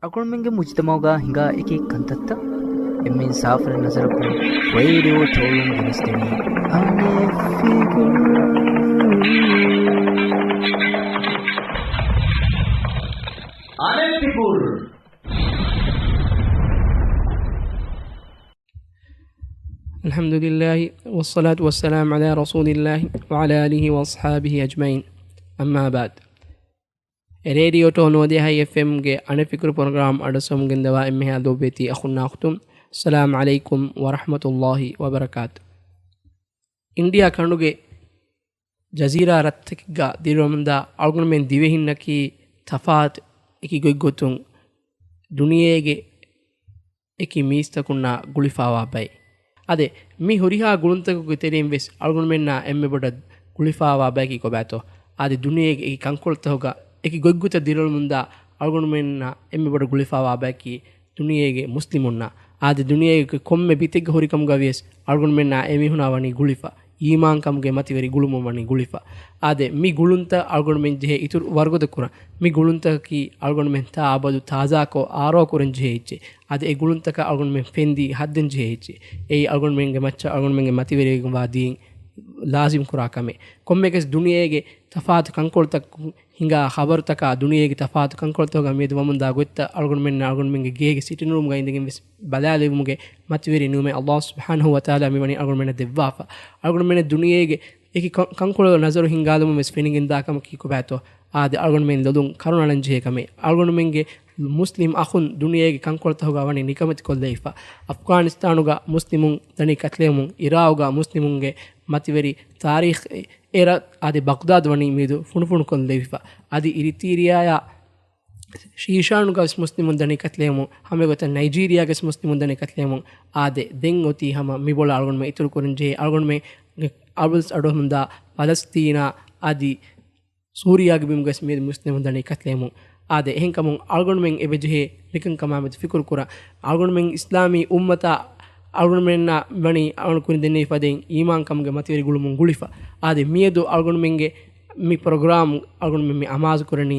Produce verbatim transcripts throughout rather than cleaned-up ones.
އަޅުގަނޑުމެންގެ މުޖްތަމަޢުގަ ހިނގާ އެކި ކަންތައްތައް އެންމެ ސާފު ނަޒަރަކުން ރޭޑިއޯ ޓޯލުން ގެނެސްދެނީ އަނެއް ފިކުރު. އަނެއް ފިކުރު. الحمد لله والصلاة والسلام على رسول الله وعلى آله وأصحابه أجمعين. أما بعد. ރޭޑިއޯ ޓޯ ނުވަދިހަ އެފްއެމްގެ އަނެއް ފިކުރު ޕްރޮގްރާމް އަޑުއައްސަމުން ގެންދަވާ އެންމެހާ ލޯބިވެތި އަޚުންނާ އުޚްތުން، އައްސަލާމު ޢަލައިކުމް ވަރަޙްމަތުﷲި ވަބަރަކާތު. އިންޑިއާ ކަނޑުގެ ޖަޒީރާ ރަށްތަކެއްގަ ދިރިއުޅެމުންދާ އަޅުގަނޑުމެން ދިވެހިންނަކީ ތަފާތު އެކި ގޮތްގޮތުން ދުނިޔޭގެ އެކި މީސްތަކުންނާ ގުޅިފާވާ ބައެއް. އާދެ، މި ހުރިހާ ގުޅުންތަކުގެ ތެރެއިން ވެސް އަޅުގަނޑުމެންނާ އެންމެ ބޮޑަށް ގުޅިފާވާ ބަޔަކީ ކޮބާތޯ؟ އާދެ، ދުނިޔޭގެ އެކި ކަންކޮޅުތަކުގަ އެކި ގޮތްގޮތަށް ދިރިއުޅެމުންދާ އަޅުގަނޑުމެންނާ އެންމެ ބޮޑަށް ގުޅިފާވާ ބަޔަކީ ދުނިޔޭގެ މުސްލިމުންނާ. އާދެ، ދުނިޔޭގެ ކޮންމެ ބިތެއްގަ ހުރި ކަމުގަ ވިޔަސް އަޅުގަނޑުމެންނާ އެމީހުނާ ވަނީ ގުޅިފަ. އީމާންކަމުގެ މަތިވެރި ގުޅުމުން ވަނީ ގުޅިފަ. އާދެ، މި ގުޅުންތައް އަޅުގަނޑުމެން ޖެހޭ އިތުރު ވަރުގަދަ ކުރަން. މި ގުޅުންތަކަކީ އަޅުގަނޑުމެން ތާ އަބަދު ތާޒާކޮށް އާރޯ ކުރަން ޖެހޭ އެއްޗެއް. އާދެ، އެ ގުޅުންތަކަށް އަޅުގަނޑުމެން ފެންދީ ހައްދަން ޖެހޭ އެއްޗެއް. އެއީ އަޅުގަނޑުމެންގެ މައްޗަށް އަޅުގަނޑުމެންގެ މަތިވެރިވެގެންވާ ދީން ލާޒިމް ކުރާ ކަމެއް. ކޮންމެއަކަސް ދުނިޔޭގެ ތަފާތު ކަންކޮޅުތަކުން ހިނގާ ޚަބަރުތަކާ، ދުނިޔޭގެ ތަފާތު ކަންކޮޅުތަކުގަ މިއަދު ވަމުންދާ ގޮތްތައް އަޅުގަނޑުމެންނަށް އަޅުގަނޑުމެންގެ ގޭގެ ސިޓިންރޫމްގަ އިނދެގެން ވެސް ބަލާލެވުމުގެ މަތިވެރި ނިޢުމަތް ﷲ ސުބްޙާނަހޫ ވަތަޢާލާ މިވަނީ އަޅުގަނޑުމެންނަށް ދެއްވާފަ. އަޅުގަނޑުމެންނަށް ދުނިޔޭގެ އެކި ކަން-، ކަންކޮޅު ނަޒަރު ހިންގާލުމުން ވެސް ފެނިގެންދާ ކަމަކީ ކޮބާތޯ؟ އާދެ، އަޅުގަނޑުމެން ލޮލުން ކަރުނަޅަން ޖެހޭ ކަމެއް. އަޅުގަނޑުމެންގެ މުސްލިމް އަޚުން ދުނިޔޭގެ ކަންކޮޅުތަކުގަ ވަނީ ނިކަމެތިކޮށްލައިފަ. އަފްޣާނިސްތާނުގަ މުސްލިމުން ދަނީ ކަތިލެވުމުން، އިރާޤުގަ މުސްލިމުންގެ މަތިވެރި ތާރީޚް އެރަށް އަދި ބަޣްދާދު ވަނީ މިއަދު ފުނޑުފުނޑުކޮށްލެވިފަ. އަދި އިރިތީރިޔާއާ ޝީޝާނުގަ ވެސް މުސްލިމުން ދަނީ ކަތިލެވުމުން، ހަމައެގޮތަށް ނައިޖީރިޔާގަ ވެސް މުސްލިމުން ދަނީ ކަތިލެވުމުން، އާދެ، ދެން އޮތީ ހަމަ މި ބޮލަށް އަޅުގަނޑުމެން އިތުރު ކުރަން ޖެހޭ އަޅުގަނޑުމެންގެ އަޅުވެސް އަޑުއެހުމުންދާ ފަލަސްތީނާ އަދި ސޫރިޔާގެ ބިމުގަސް މިއަދު މުސްލިމުން ދަނީ ކަތިލެވުމުން. އާދެ، އެހެންކަމުން އަޅުގަނޑުމެން އެބަޖެހޭ މިކަންކަމާމެދު ފިކުރު ކުރަން. އަޅުގަނޑުމެން އިސްލާމީ އުއްމަތާ އަޅުގަނޑުމެންނާ ވަނީ އަޅުގަނޑު ކުރިން ދެންނެވި ފަދައިން އީމާންކަމުގެ މަތިވެރި ގުޅުމުން ގުޅިފަ. އާދެ، މިއަދު އަޅުގަނޑުމެންގެ މި ޕްރޮގްރާމް އަޅުގަނޑުމެން މި އަމާޒު ކުރަނީ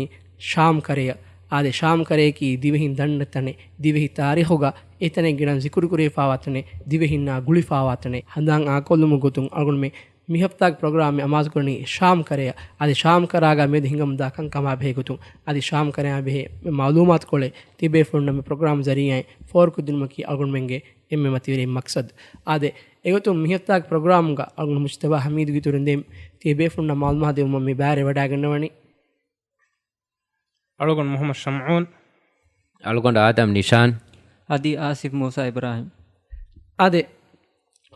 ޝާމް ކަރެއަށް. އާދެ، ޝާމް ކަރެއަކީ ދިވެހިން ދަންނަ ތަނެއް، ދިވެހި ތާރީޚުގަ އެތަނެއްގެ ނަން ޒިކުރު ކުރެވިފާވާ ތަނެއް، ދިވެހިންނާ ގުޅިފާވާ ތަނެއް. ހަނދާން އާކޮށްލުމުގެ ގޮތުން އަޅުގަނޑުމެން މި ހަފްތާގެ ޕްރޮގްރާމް މި އަމާޒު ކުރަނީ ޝާމް ކަރެއަށް. އަދި ޝާމް ކަރާގަ މިއަދު ހިނގަމުންދާ ކަންކަމާ ބެހޭ ގޮތުން، އަދި ޝާމް ކަރެއާ ބެހޭ މަޢުލޫމާތުކޮޅެއް ތިބޭފުޅުންނަށް މި ޕްރޮގްރާމް ޒަރީޢާއިން ފޯރުކޮށްދިނުމަކީ އަޅުގަނޑުމެންގެ އެންމެ މަތިވެރި މަޤްޞަދު. އާދެ، އެގޮތުން މި ހަފްތާގެ ޕްރޮގްރާމްގަ އަޅުގަނޑު މުޖްތަބާ ޙަމީދުގެ އިތުރުން ދެން ތިޔަބޭފުޅުންނަށް މަޢުލޫމާތު ދެވުމަށް މި ބައިވެރިވަޑައިގަންނަވަނީ. އަޅުގަނޑު މުޙައްމަދު ޝަމްޢޫން. އަޅުގަނޑު އާދަމް ނިޝާން. އަދި އާސިފް މޫސާ އިބްރާހިމް. އާދެ،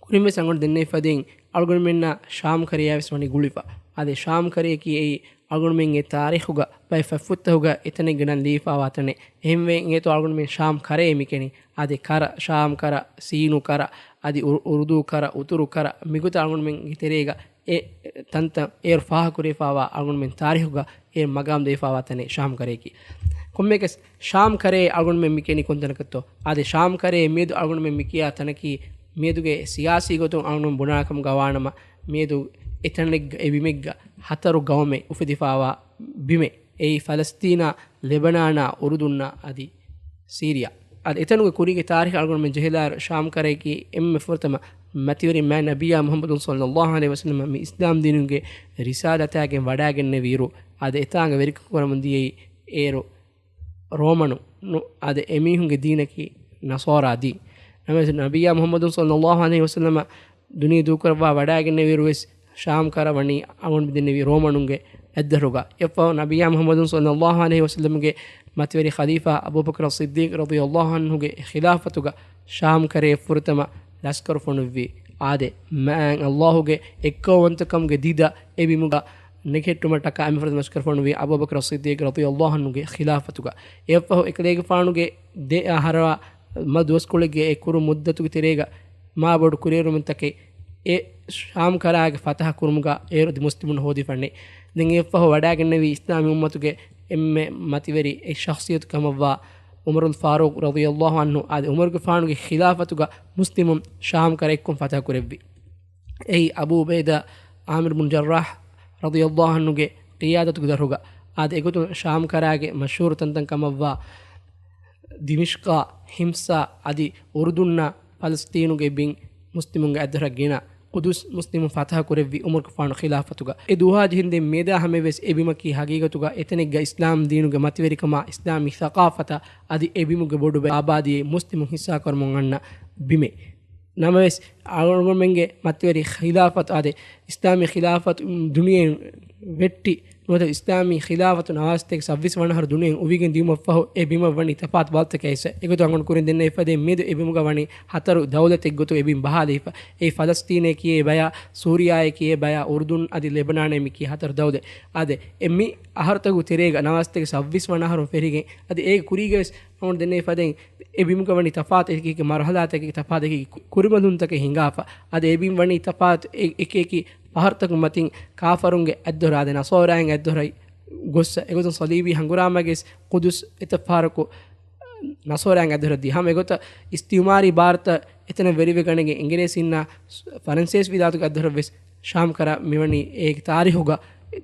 ކުރިންވެސް އަޅުގަނޑު ދެންނެވި ފަދައިން އަޅުގަނޑުމެންނަށް ޝާމް ކަރެއާ ވެސް ވަނީ ގުޅިފަ. އާދެ، ޝާމް ކަރެއަކީ އެއީ އަޅުގަނޑުމެންގެ ތާރީޚުގަ ބައެއް ފަތްފުށްތަކުގަ އެތަނެއްގެ ނަން ލިޔެފާވާ ތަނެއް. އެހެންވެ އިނގޭތޯ އަޅުގަނޑުމެން ޝާމް ކަރޭ މި ކިޔަނީ. އާދެ، ކަރަ، ޝާމް ކަރަ، ސީނު ކަރަ، އަދި އުރު-، އުރުދޫ ކަރަ، އުތުރު ކަރަ، މިގޮތަށް އަޅުގަނޑުމެންގެ ތެރޭގަ އެ ތަންތަން އޭރު ފާހަގަކުރެވިފާވާ އަޅުގަނޑުމެން ތާރީޚުގަ އޭރު މަގާމް ދެވިފާވާ ތަނެއް ޝާމް ކަރޭކީ. ކޮންމެއަކަސް ޝާމް ކަރޭ އަޅުގަނޑުމެން މި ކިޔަނީ ކޮންތަނަކަށްތޯ؟ އާދެ، ޝާމް ކަރޭ މިއަދު އަޅުގަނޑުމެން މި ކިޔާ ތަނަކީ މިއަދުގެ ސިޔާސީ ގޮތުން އަޅުގަނޑުމެން ބުނާ ކަމުގަ ވާނަމަ، މިއަދު އެތަނެއްގަ، އެ ބިމެއްގަ ހަތަރު ގައުމެއް އުފެދިފާވާ ބިމެއް. އެއީ ފަލަސްތީނާ، ލެބަނާނާ، އުރުދުންނާ އަދި ސީރިޔާ. އަދި އެތަނުގެ ކުރީގެ ތާރީޚު އަޅުގަނޑުމެން ޖެހިލާއިރު، ޝާމް ކަރައިގެ އެންމެ ފުރަތަމަ މަތިވެރި މާތް ނަބިއްޔާ މުޙައްމަދު ޞައްލައްލާހު ޢަލައިހި ވަސައްލަމަ މި އިސްލާމް ދީނުގެ ރިސާލަތާގެން ވަޑައިގެންނެވިއިރު، އަދި އެތާނގަ ވެރިކަން ކުރަމުން ދިޔައީ އޭރު ރޯމަނު، ނު، އަދި އެމީހުންގެ ދީނަކީ ނަޞާރާ ދީން. ނަމަވެސް ނަބިއްޔާ މުޙައްމަދު ޞައްލައްލާހު ޢަލައިހި ވަސައްލަމަ ދުނިޔެ ދޫކުރައްވާ ވަޑައިގެންނެވިއިރު ވެސް، ޝާމް ކަރަ ވަނީ އަޅުގަނޑު ދެންނެވީ ރޯމަނުންގެ އެއްދަށުގަ. އެއަށްފަހު ނަބިއްޔާ މުޙައްމަދު ޞައްލައްލާހު ޢަލައިހި ވަސައްލަމްގެ މަތިވެރި ޚަލީފާ އަބޫބަކްރު ޞިއްދީޤް ރަޟިޔައްލާހު ޢަންހުގެ ޚިލާފަތުގަ ޝާމް ކަރައިގެ ފުރަތަމަ ލަސްކަރު ފޮނުއްވި. އާދެ، މާތް ﷲ ގެ އެއްކައުވަންތަކަމުގެ ދިދަ އެ ބިމުގަ ނެގެހެއްޓުމަށްޓަކާ އެންމެ ފުރަތަމަ ލަސްކަރު ފޮނުއްވީ އަބޫބަކްރު ޞިއްދީޤް ރަޟިޔައްލާހު ޢަންހުގެ ޚިލާފަތުގަ. އެއަށްފަހު އެކަލޭގެފާނުގެ ދެ އަހަރާ މަ ދުވަސްކޮޅެއްގެ އެ ކުރު މުއްދަތުގެ ތެރޭގަ މާ ބޮޑު ކުރިއެރުމުންތަކެއް އެ ޝާމް ކަރައިގެ ފަތަޙަ ކުރުމުގަ އޭރު އަދި މުސްލިމުން ހޯދިފަ ނެތް. ދެން އެއަށްފަހު ވަޑައިގެންނެވީ އިސްލާމީ އުއްމަތުގެ އެންމެ މަތިވެރި އެއް ޝަޚްޞިއްޔަތު ކަމަށްވާ ޢުމަރުލް ފާރޫޤް ރަޟިޔައްލާހު ޢަންހު. އާދެ، ޢުމަރުގެފާނުގެ ޚިލާފަތުގަ މުސްލިމުން ޝާމް ކަރަ އެއްކޮށް ފަތަޙަ ކުރެއްވި. އެއީ އަބޫ ޢުބައިދާ ޢާމިރު ބުން ޖައްރާޙް ރަޟިޔައްލާހު ޢަންހުގެ ޤިޔާދަތުގެ ދަށުގަ. އާދެ، އެގޮތުން ޝާމް ކަރައިގެ މަޝްހޫރު ތަންތަން ކަމަށްވާ ދިމިޝްޤާ، ހިމްސާ އަދި އުރުދުންނާ ފަލަސްޠީނުގެ ބިން މުސްލިމުންގެ އަތްދަށަށް ގެނަ، ޤުދުސް މުސްލިމުން ފަތަޙަ ކުރެއްވި ޢުމަރުގެފާނު ޚިލާފަތުގަ. އެ ދުވަހާ ޖެހިންދެން މިއަދާ ހަމަޔަށްވެސް އެ ބިމަކީ ޙަޤީޤަތުގަ އެތަނެއްގަ އިސްލާމް ދީނުގެ މަތިވެރިކަމާ، އިސްލާމީ ސަޤާފަތާ އަދި އެ ބިމުގެ ބޮޑު ބައެއް އާބާދީ މުސްލިމުން ޙިއްޞާކުރަމުން އަންނަ ބިމެއް. ނަމަވެސް، އަޅުގަނޑުމެންގެ މަތިވެރި ޚިލާފަތު އާދެ، އިސްލާމީ ޚިލާފަތު ދުނިޔެއިން ވެއްޓި ނުވަތަ އިސްލާމީ ޚިލާފަތު ނަވާސްތޭކަ ސައްވީސް ވަނަ އަހަރު ދުނިޔެއިން އުވިގެން ދިއުމަށްފަހު، އެ ބިމަށް ވަނީ ތަފާތު ބަލަތަކެއް އިސް. އެގޮތުން އަޅުގަނޑު ކުރިން ދެންނެވި ފަދައިން މިއަދު އެ ބިމުގަ ވަނީ ހަތަރު ދައުލަތެއް ގޮތުގަ އެ ބިން ބަހާލައިފަ. އެއީ ފަލަސްތީނޭ ކިޔޭ ބަޔާ، ސޫރިޔާއޭ ކިޔޭ ބަޔާ، އުރުދުން އަދި ލެބަނާނޭ މި ކިޔޭ ހަތަރު ދައުލަތް. އާދެ، އެ މި އަހަރުތަކުގެ ތެރޭގަ ނަވާސްތޭކަ ސައްވީސް ވަނަ އަހަރުން ފެށިގެން، އަދި އޭގެ ކުރީގަވެސް އަޅުގަނޑު ދެންނެވި ފަދައިން އެ ބިމުގަ ވަނީ ތަފާތު އެކި އެކި މަރުހަލާތަކެއް، ތަފާތު އެކި އެކި ކުރިމަތިލުންތަކެއް ހިނގާފަ. އަދި އެ ބިން ވަނީ ތަފާތު އެ-، އެކި އެކި ފަހަރުތަކުން މަތިން ކާފަރުންގެ އަތްދޮރާ އާދެ، ނަޞާރާއިން އަތްދޮރަށް ގޮއްސަ. އެގޮތުން ޞަލީބީ ހަނގުރާމަގެ ޤުދުސް އެތައް ފަހަރަކު ނަޞާރާއިން އަތްދޮރަށް ދިޔަ. ހަމަ އެގޮތަށް އިސްތިޢުމާރީ ބާރުތައް އެތަނަށް ވެރިވެގަނެގެން އިނގިރޭސީންނާ ފަރަންސޭސި ވިލާތުގެ އަތްދޮރަށްވެސް ޝާމް ކަރާ މިވަނީ އޭގެ ތާރީޚުގަ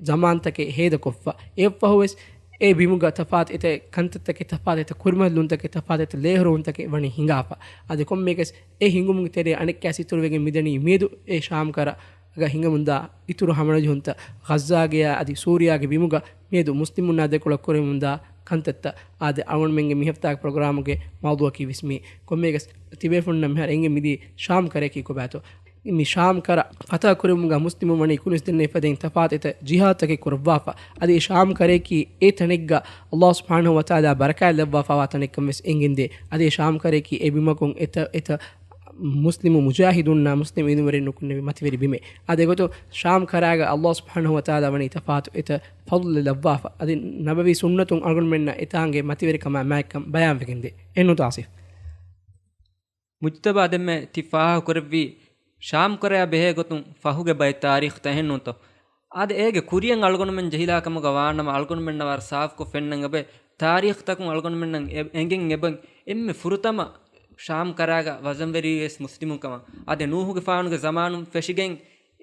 ޒަމާންތަކެއް ހޭދަކޮށްފަ. އެއަށްފަހުވެސް އެ ބިމުގަ ތަފާތު އެތައް ކަންތައްތަކެއް، ތަފާތު އެތައް ކުރިމަތިލުންތަކެއް، ތަފާތު އެތައް ލޭހުރުވުންތަކެއް ވަނީ ހިނގާފަ. އަދި ކޮންމެއަކަސް އެ ހިނގުމުގެ ތެރޭ އަނެއްކާ އިތުރުވެގެން މިދަނީ މިއަދު އެ ޝާމް ކަރައިގަ ހިނގަމުންދާ އިތުރު ހަމަނުޖެހުންތައް، ޣައްޒާގެޔާ އަދި ސޫރިޔާގެ ބިމުގަ މިއަދު މުސްލިމުންނާ ދެކޮޅަށް ކުރެވެމުންދާ ކަންތައްތައް. އާދެ، އަޅުގަނޑުމެންގެ މިހަފްތާގެ ޕްރޮގްރާމުގެ މައުޟޫޢަކީ ވެސް މި. ކޮންމެއަކަސް ތިބޭފުޅުންނަށް މިހާރު އެނގެން މިދީ ޝާމް ކަރައިގެ ކޮބާތޯ؟ މި ޝާމް ކަރަ ފަތަޙަ ކުރެވުމުގަ މުސްލިމުން ވަނީ ކުރިން ދެންނެވި ފަދައިން ތަފާތު އެތައް ޖިހާދުތަކެއް ކުރައްވާފަ. އަދި ޝާމް ކަރައިގެ އެ ތަނެއްގަ ﷲ ސުބްޙާނަހޫ ވަތަޢާލާ ބަރަކާތް ލައްވާފަވާ ތަނެއްކަން ވެސް އެނގެންދޭ. އަދި ޝާމް ކަރައިގެ އެ ބިމަކުން އެތައް، އެތައް މުސްލިމު މުޖާހިދުންނާ މުސްލިމު އިލްމުވެރިންނަކުންނެވި މަތިވެރި ބިމެއް. އާދެ، އެގޮތުން ޝާމް ކަރައިގަ ﷲ ސުބްޙާނަހޫ ވަތަޢާލާ ވަނީ ތަފާތު އެތައް ފަޟްލު ލައްވާފަ. އަދި ނަބަވީ ސުންނަތުން އަޅުގަނޑުމެންނަށް އެތާނގެ މަތިވެރިކަމާ މާތްކަން ބަޔާންވެގެންދޭ. އެހެންނޫންތޯ އާސިފް؟ މުޖްތަބާ، ދެންމެ ތި ފާހަގަކުރެއްވީ ޝާމް ކަރަޔާ ބެހޭ ގޮތުން ފަހުގެ ބައެއް ތާރީޚުތައް، އެހެންނޫންތޯ؟ އާދެ، އޭގެ ކުރިއަށް އަޅުގަނޑުމެން ޖެހިލާ ކަމުގަ ވާނަމަ، އަޅުގަނޑުމެންނަށް ވަރަށް ސާފުކޮށް ފެންނަން އެބައި ތާރީޚުތަކުން އަޅުގަނޑުމެންނަށް އެ-، އެނގެން އެބައި އެންމެ ފުރަތަމަ ޝާމް ކަރައިގަ ވަޒަންވެރިވެސް މުސްލިމުން ކަމަށް. އާދެ، ނޫހުގެފާނުގެ ޒަމާނުން ފެށިގެން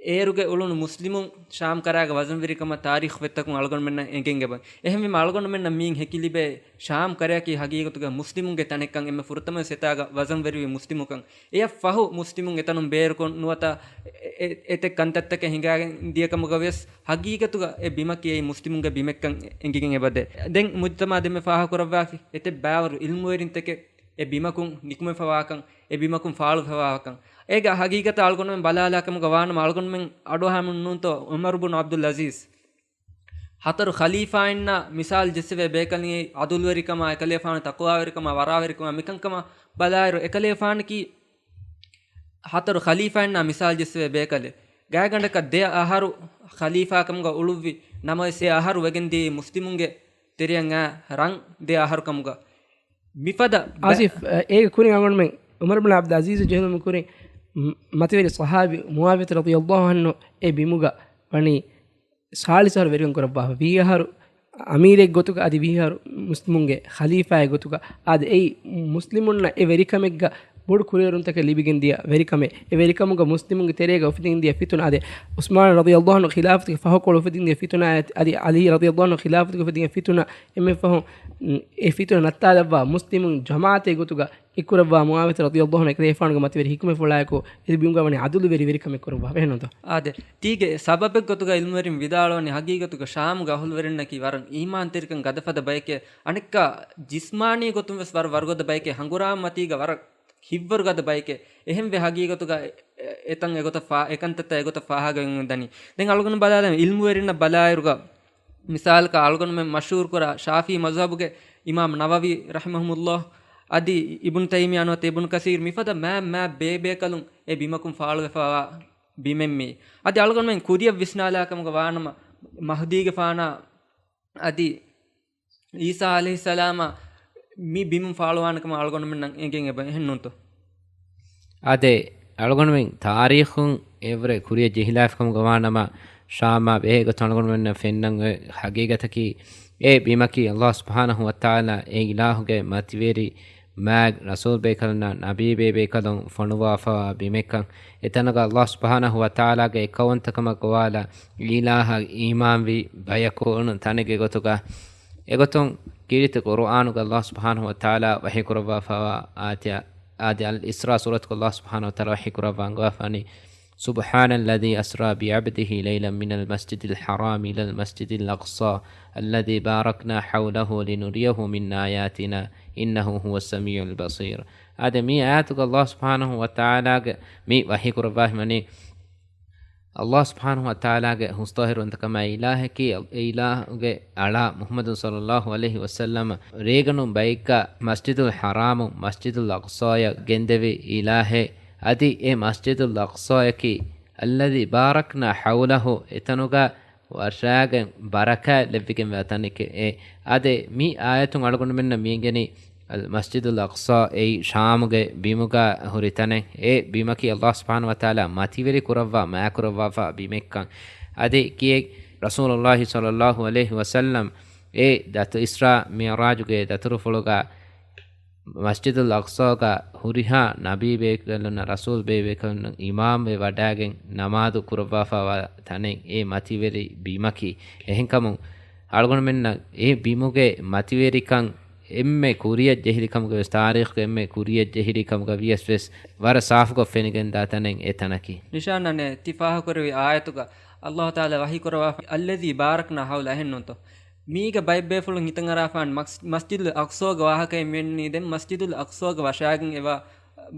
އޭރުގަ އުޅުނު މުސްލިމުން ޝާމް ކަރައިގަ ވަޒަންވެރިކަމަށް ތާރީޚުވެއްތަކުން އަޅުގަނޑުމެންނަށް އެނގެން އެބަ. އެހެންވީމަ އަޅުގަނޑުމެންނަށް މިއިން ހެކި ލިބޭ ޝާމް ކަރައިގެ ހަގީގަތުގަ މުސްލިމުންގެ ތަނެއްކަން، އެންމެ ފުރަތަމަ އެތާގަ ވަޒަންވެރިވި މުސްލިމުކަން. އެއަށް ފަހު މުސްލިމުން އެތަނުން ބޭރުކޮށް ނުވަތަ އެ-، އެ-، އެތެއް ކަންތައްތަކެއް ހިނގާގެން ދިޔަ ކަމުގަ ވެސް ހަގީގަތުގަ އެ ބިމަކީ އެއީ މުސްލިމުންގެ ބިމެއްކަން އެނގިގެން އެބަދޭ. ދެން މުޖްތަމައަށް ދެންމެ ފާހަގަކުރައްވާފި އެތައް ބައިވަރު އިލްމުވެރިންތަކެއް އެ ބިމަކުން ނިކުމެފަވާކަން، އެ ބިމަކުން ފާޅުވެފަވާކަން. އޭގެ ހަގީގަތަށް އަޅުގަނޑުމެން ބަލާލާ ކަމުގަ ވާނަމަ، އަޅުގަނޑުމެން އަޑުއަހަމުން ނޫންތޯ ޢުމަރު ބުނު ޢަބްދުލް ޢަޒީޒް. ހަތަރު ޚަލީފާއިންނާ މިސާލް ޖެއްސެވޭ ބޭކަލުން އެއީ ޢަދުލުވެރިކަމާ، އެކަލޭފާނު ތަޤްވާވެރިކަމާ، ވަރާވެރިކަމާ މިކަންކަމަށް ބަލާއިރު، އެކަލޭފާނަކީ ހަތަރު ޚަލީފާއިންނާ މިސާލް ޖެއްސެވޭ ބޭކަލެއް. ގާތްގަނޑަކަށް ދެ އަހަރު ޚަލީފާކަމުގަ އުޅުއްވި ނަމަވެސް، އެ އަހަރު ވެގެންދިޔައީ މުސްލިމުންގެ ތެރެއަށް އާ ރަން ދެ އަހަރު ކަމުގަ. މިފަދަ ބަ- އާސިފް، އަ، އޭގެ ކުރިން އަޅުގަނޑުމެން ޢުމަރު ބުނު ޢަބްދުލް ޢަޒީޒް ޖެހުމުގެ ކުރިން މ-، މަތިވެރި ޞަޙާބީ މުޢާވިޔަތު ރަޟިޔަﷲ ޢަންހު އެ ބިމުގަ ވަނީ ސާޅީސް އަހަރު ވެރިކަން ކުރައްވާފަ. ވީހަ އަހަރު އަމީރެއް ގޮތުގަ އަދި ވީހަ އަހަރު މުސްލިމުންގެ ޚަލީފާއެއް ގޮތުގަ. އާދެ، އެއީ މުސްލިމުންނަށް އެ ވެރިކަމެއްގަ ބޮޑު ކުރިއެރުންތަކެއް ލިބިގެން ދިޔަ ވެރިކަމެއް. އެ ވެރިކަމުގަ މުސްލިމުންގެ ތެރޭގަ އުފެދިގެން ދިޔަ ފިތުނަ، އާދެ، ޢުސްމާނު ރަޟިޔަﷲ ޢަންހު ޚިލާފަތުގެ ފަހުކޮޅު އުފެދިގެން ދިޔަ ފިތުނަ، އަދި ޢަލީ ރަޟިޔަﷲ ޢަންހު ޚިލާފަތުގެ އުފެދިގެން ފިތުނަ، އެންމެ ފަހު، އެ ފިތުނަ ނައްތާލައްވާ މުސްލިމުން ޖަމާޢަތެއް ގޮތުގަ އެއްކުރައްވާ މުޢާވިޔަތު ރަޟިޔަﷲ ޢަންހު އެކަލޭފާނުގެ މަތިވެރި ޙިކުމަތްފުޅާއެކު އެ ބިމުގަ ވަނީ ޢަދުލުވެރި ވެރިކަމެއް ކުރައްވާ. އެހެންނޫންތޯ؟ އާދެ، ތީގެ ސަބަބެއް ގޮތުގަ އިލްމުވެރިން ވިދާޅުވަނީ ހަގީގަތުގަ ޝާމުގެ އަހުލުވެރިންނަކީ ވަރަށް އީމާންތެރިކަން ގަދަފަދަ ބަޔެކޭ، އަނެއްކާ ޖިސްމާނީ ގޮތުން ވެސް ވަރަށް ވަރުގަދަ ބަޔެކޭ، ހަނގުރާމަ މަތީގަ ވަރަށް ހިތްވަރު ގަދަ ބަޔެކޭ. އެހެންވެ ހަގީގަތުގަ އެ-، އެތަން އެގޮތަށް ފާ-، އެކަންތައްތައް އެގޮތަށް ފާހަގަވެގެން ދަނީ. ދެން އަޅުގަނޑު ބަލާލަން އިލްމުވެރިންނަށް ބަލާއިރުގަ މިސާލަކަށް އަޅުގަނޑުމެން މަޝްހޫރުކުރާ ޝާފިޢީ މަޒްހަބުގެ އިމާމް ނަވަވީ ރަޙިމަހުމުﷲ، އަދި އިބްނު ތައިމިއްޔާ ނުވަތަ އިބްނު ކަސީރު، މިފަދަ މާ މާ ބޭބޭކަލުން އެ ބިމަކުން ފާޅުވެފަވާ ބިމެއް މީ. އަދި އަޅުގަނޑުމެން ކުރިއަށް ވިސްނާލާ ކަމުގަ ވާނަމަ، މަހްދީގެފާނާ އަދި ޢީސާ ޢަލައިހިއްސަލާމާ މި ބިމުން ފާޅުވާނެ ކަމަށް އަޅުގަނޑުމެންނަށް އެނގެން އެބަ، އެހެންނޫންތޯ؟ އާދެ، އަޅުގަނޑުމެން ތާރީޚުން އެއްވަރެ ކުރިއަށް ޖެހިލާފި ކަމުގަ ވާނަމަ، ޝާމާ ބެހޭ ގޮތުން އަޅުގަނޑުމެންނަށް ފެންނަން އޮތް ހަގީގަތަކީ، އެ ބިމަކީ ﷲ ސުބްޙާނަހޫ ވަތަޢާލާ އެ އިލާހުގެ މަތިވެރި މާތް ރަސޫލް ބޭކަލުންނާ ނަބީ ބޭބޭކަލުން ފޮނުވާފަވާ ބިމެއްކަން. އެތަނުގަ ﷲ ސުބްޙާނަހޫ ވަތަޢާލާގެ އެއްކައުވަންތަކަމަށް ގޮވާލާ އިލާހަށް އީމާންވި ބަޔަކު އުޅުނު ތަނެއްގެ ގޮތުގަ. އެގޮތުން ކީރިތި ޤުރުއާނުގަ ﷲ ސުބްޙާނަހޫ ވަތަޢާލާ ވަޙީ ކުރައްވާފައިވާ އާޔަތެއް، އާދެ، އަލް އިސްރާ ސޫރަތުގަ ﷲ ސުބްޙާނަހޫ ވަތަޢާލާ ވަޙީ ކުރައްވާ އަންގަވާފާނީ، سبحان الذي أسرى بعبده ليلا من المسجد الحرام إلى المسجد الأقصى الذي باركنا حوله لنريه من آياتنا إنه هو السميع البصير. އާދެ، މި އާޔަތުގަ ﷲ ސުބްޙާނަހޫ ވަތަޢާލާގެ މި ވަޙީ ކުރައްވާފައިވަނީ، ﷲ ސުބްޙާނަހޫ ވަތަޢާލާގެ ހުސްޠާހިރުވަންތަކަމާ އިލާހަކީ، އެ އިލާހުގެ އަޅާ މުޙައްމަދު ޞައްލައްލާހު ޢަލައިހި ވަސައްލަމަ ރޭގަނޑު ބައެއްގަ މަސްޖިދުލް ޙަރާމު، މަސްޖިދުލް އަޤްޞާޔަށް ގެންދެވި އިލާހެއް. އަދި އެ މަސްޖިދުލް އަޤްޞާޔަކީ، الذي باركنا حوله، އެތަނުގަ ވަށާގެން ބަރަކާތް ލެއްވިގެންވާ ތަނެކޭ. އާދެ، މި އާޔަތުން އަޅުގަނޑުމެންނަށް މިއެނގެނީ، އަލް މަސްޖިދުލް އަޤްޞާ، އެއީ ޝާމުގެ ބިމުގަ ހުރި ތަނެއް. އެ ބިމަކީ ﷲ ސުބްޙާނަހޫ ވަތަޢާލާ މަތިވެރި ކުރައްވާ، މާތް ކުރައްވާފާ ބިމެއްކަން. އަދި ކިއެއް ރަސޫލުﷲ ޞައްލައްލާހު ޢަލައިހި ވަސައްލަމް އެ ދަތު އިސްރާ މިޢުރާޖުގެ ދަތުރުފުޅުގަ މަސްޖިދުލް އަޤްޞާގަ ހުރިހާ ނަބީ ބޭކަލުންނަށް، ރަސޫލް ބޭބޭކަލުންނަށް އިމާމްވެ ވަޑާގެން ނަމާދު ކުރައްވާފައިވާ ތަނެއް އެ މަތިވެރި ބިމަކީ. އެހެންކަމުން އަޅުގަނޑުމެންނަށް އެ ބިމުގެ މަތިވެރިކަން އެންމެ ކުރިއަށް ޖެހިލިކަމުގަވެސް، ތާރީޚުގެ އެންމެ ކުރިއަށް ޖެހިލިކަމުގަ ވިޔަސްވެސް ވަރަށް ސާފުކޮށް ފެނިގެންދާ ތަނެއް އެ ތަނަކީ. ނިޝާން ނަނޭ، ތި ފާހަގަކުރެއްވި އާޔަތުގަ ﷲ ތަޢާލާ ވަޙީ ކުރައްވާފަ، الذي باركنا حوله، އެހެންނޫންތޯ؟ މީގަ ބައެއް ބޭފުޅުން ހިތަށްއަރާފާން މަސް-، މަސްޖިދުލް އަޤްޞާގެ ވާހަކައެއް މިއެންނީ ދެން މަސްޖިދުލް އަޤްޞާގެ ވަށާގެން އެވާ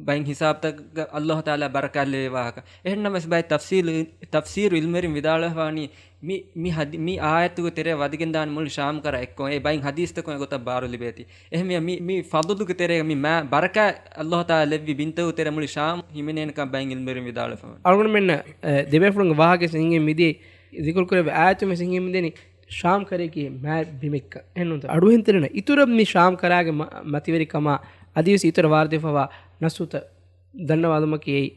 ބައިން ހިސާބުތަކަށް ﷲ ތަޢާލާ ބަރަކާތްލެއްވި ވާހަކަ. އެހެންނަމަވެސް ބައެއް ތަފްސީލު، ތަފްސީރު ޢިލްމުވެރިން ވިދާޅުވެފަވަނީ މި، މި ހަދި-، މި އާޔަތުގެ ތެރެއަށް ވަދެގެންދާނެ މުޅި ޝާމް ކަރަ އެއްކޮށް އެ ބައިން ޙަދީޘްތަކުން އެގޮތަށް ބާރު ލިބޭތީ. އެހެންވެ މި، މި ފަޟުލުގެ ތެރޭގަ މި މާ ބަރަކާތް ﷲ ތަޢާލާ ލެއްވި ބިންތަކުގެ ތެރޭ މުޅި ޝާމް ހިމެނޭނެކަން ބައިން ޢިލްމުވެރިން ވިދާޅުވެފަވަނީ. އަޅުގަނޑުމެންނަށް، އެ، ދެބޭފުޅުންގެ ވާހަކަ ހިނގެން މިދިޔަ ޒިކުރު ކުރެއްވި އާޔަތުން ވެސް ހިނގެން މިދެނީ ޝާމް ކަރައަކީ މާތް ބިމެއްކަން. އެހެންނޫންތޯ؟ އަޑުއެހިންތެރިންނަށް އިތުރަށް މި ޝާމް ކަރާގެ މަ-، މަތިވެރިކަމާ އަދިވެސް އިތުރަށް ވާރިދުވެފަވާ ނައްޞުތައް ދަންނަވާލުމަކީ އެއީ،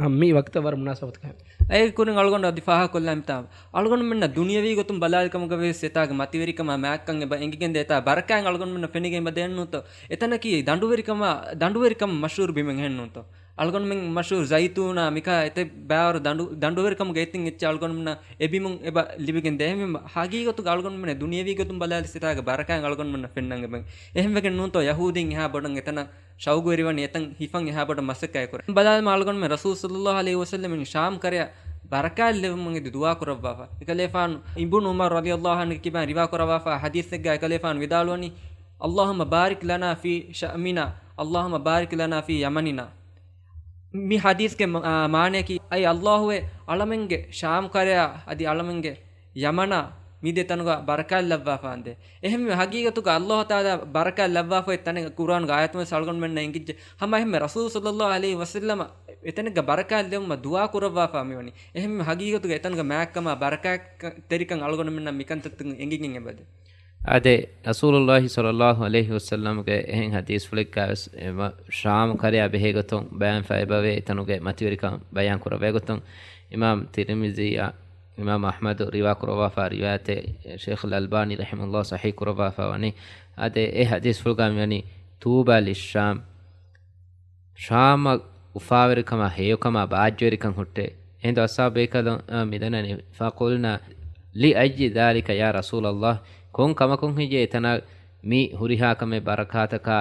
އަ، މި ވަގުތަށް ވަރަށް މުނާސަބަތު ކަމެއް. އޭގެ ކުރިން އަޅުގަނޑު އަދި ފާހަގަކޮށްލާން މިތާ. އަޅުގަނޑުމެންނަށް ދުނިޔަވީ ގޮތުން ބަލާލި ކަމުގަ ވެސް އެތާގެ މަތިވެރިކަމާ މާތްކަން އެބަ އެނގިގެންދޭ އެތާ ބަރަކާތް އަޅުގަނޑުމެންނަށް ފެނިގެން އެބަ ދޭންނޫންތޯ؟ އެތަނަކީ ދަނޑުވެރިކަމާ، ދަނޑުވެރިކަމަށް މަޝްހޫރު ބިމެއް އެހެންނޫންތޯ؟ އަޅުގަނޑުމެން މަޝްހޫރު ޒައިތޫނާ މިކާ އެތައް ބާވަރު ދަނޑު، ދަނޑުވެރިކަމުގެ އެތިން އެއްޗެއް އަޅުގަނޑުމެންނަށް އެ ބިމުން އެބަ ލިބިގެން ދޭ. އެހެންވީމަ ހަގީގަތުގަ އަޅުގަނޑުމެން ދުނިޔަވީ ގޮތުން ބަލާލި ސިތާގެ ބަރަކާތް އަޅުގަނޑުމެންނަށް ފެންނަން އެބަ. އެހެންވެގެން ނޫންތޯ ޔަހޫދީން އެހާ ބޮޑަށް އެތަނަށް ޝައުގުވެރިވަނީ އެތަން ހިފަން އެހާ ބޮޑަށް މަސައްކަތް ކުރަން. ބަލާލަމާ އަޅުގަނޑުމެން ރަސޫލު ޞައްލައްލާހު ޢަލައިހި ވަސައްލަމަށް ޝާމް ކަރަޔަށް ބަރަކާތް ލެއްވުމަށް އެދި ދުޢާ ކުރައްވާފަ. އެކަލޭފާނު އިބްނު ޢުމަރު ރަޟިޔައްލާހު ޢަންހުގެ ކިބައިން ރިވާ ކުރައްވާފަ ޙަދީޘެއްގަ އެކަލޭފާނު ވިދާޅުވަނީ، اللهم بارك لنا في شامنا، اللهم بارك لنا في يمننا. މި ޙަދީޘްގެ މަ-، އާ، މާނަޔަކީ، އައި ﷲ އޭ އަޅަމެންގެ ޝާމް ކަރަޔާ އަދި އަޅަމެންގެ ޔަމަނާ މި ދެ ތަނުގަ ބަރަކާތް ލައްވާފާނދޭ. އެހެންވެ، ޙަޤީޤަތުގަ ﷲ ތަޢާލާ ބަރަކާތް ލައްވާފައި ތަނެއް ޤުރްއާނުގެ އާޔަތުން ވެސް އަޅުގަނޑުމެންނަށް އެނގިއްޖެ. ހަމަ އެހެންމެ ރަސޫލު ޞައްލައްލާހު ޢަލައިހި ވަސައްލަމަ އެތަނެއްގަ ބަރަކާތް ލެއްވުމަށް ދުޢާ ކުރައްވާފާ މިވަނީ. އެހެންމެ ޙަޤީޤަތުގަ އެތަނުގަ މާތްކަމާ ބަރަކާތް ތެރިކަން އަޅުގަނޑުމެންނަށް މިކަންތައްތަކުން އެނގިގެން އެބަދޭ. އާދެ، ރަސޫލުﷲ ޞައްލައްލާހު ޢަލައިހި ވަސައްލަމްގެ އެހެން ޙަދީޘްފުޅެއްގަ ވެސް އެ ޝާމް ކަރަޔާ ބެހޭ ގޮތުން ބަޔާންފަ އެބަވޭ. އެތަނުގެ މަތިވެރިކަން ބަޔާން ކުރެވޭ ގޮތުން އިމާމް ތިރްމިޒީއާ އިމާމް އަޙްމަދު ރިވާ ކުރައްވާފާ ރިވާޔަތެއް ޝޭޚް އަލް އަލްބާނީ ރަޙިމަހުﷲ ޞަޙީޙް ކުރައްވާފާ ވަނީ. އާދެ، އެ ޙަދީޘްފުޅުގަ މިވަނީ، ޠޫބާ ލިއްޝާމް، ޝާމަށް އުފާވެރިކަމާ ހެޔޮކަމާ ބާއްޖަވެރިކަން ހުއްޓޭ. އެހިނދު އަޞްޙާބު ބޭކަލުން، އަ، މިދަންނަނީ، فقلنا لأي ذلك يا رسول الله، ކޮން ކަމަކުން ހެއްޔޭ އެތަނަށް މި ހުރިހާ ކަމެއް ބަރަކާތަކާ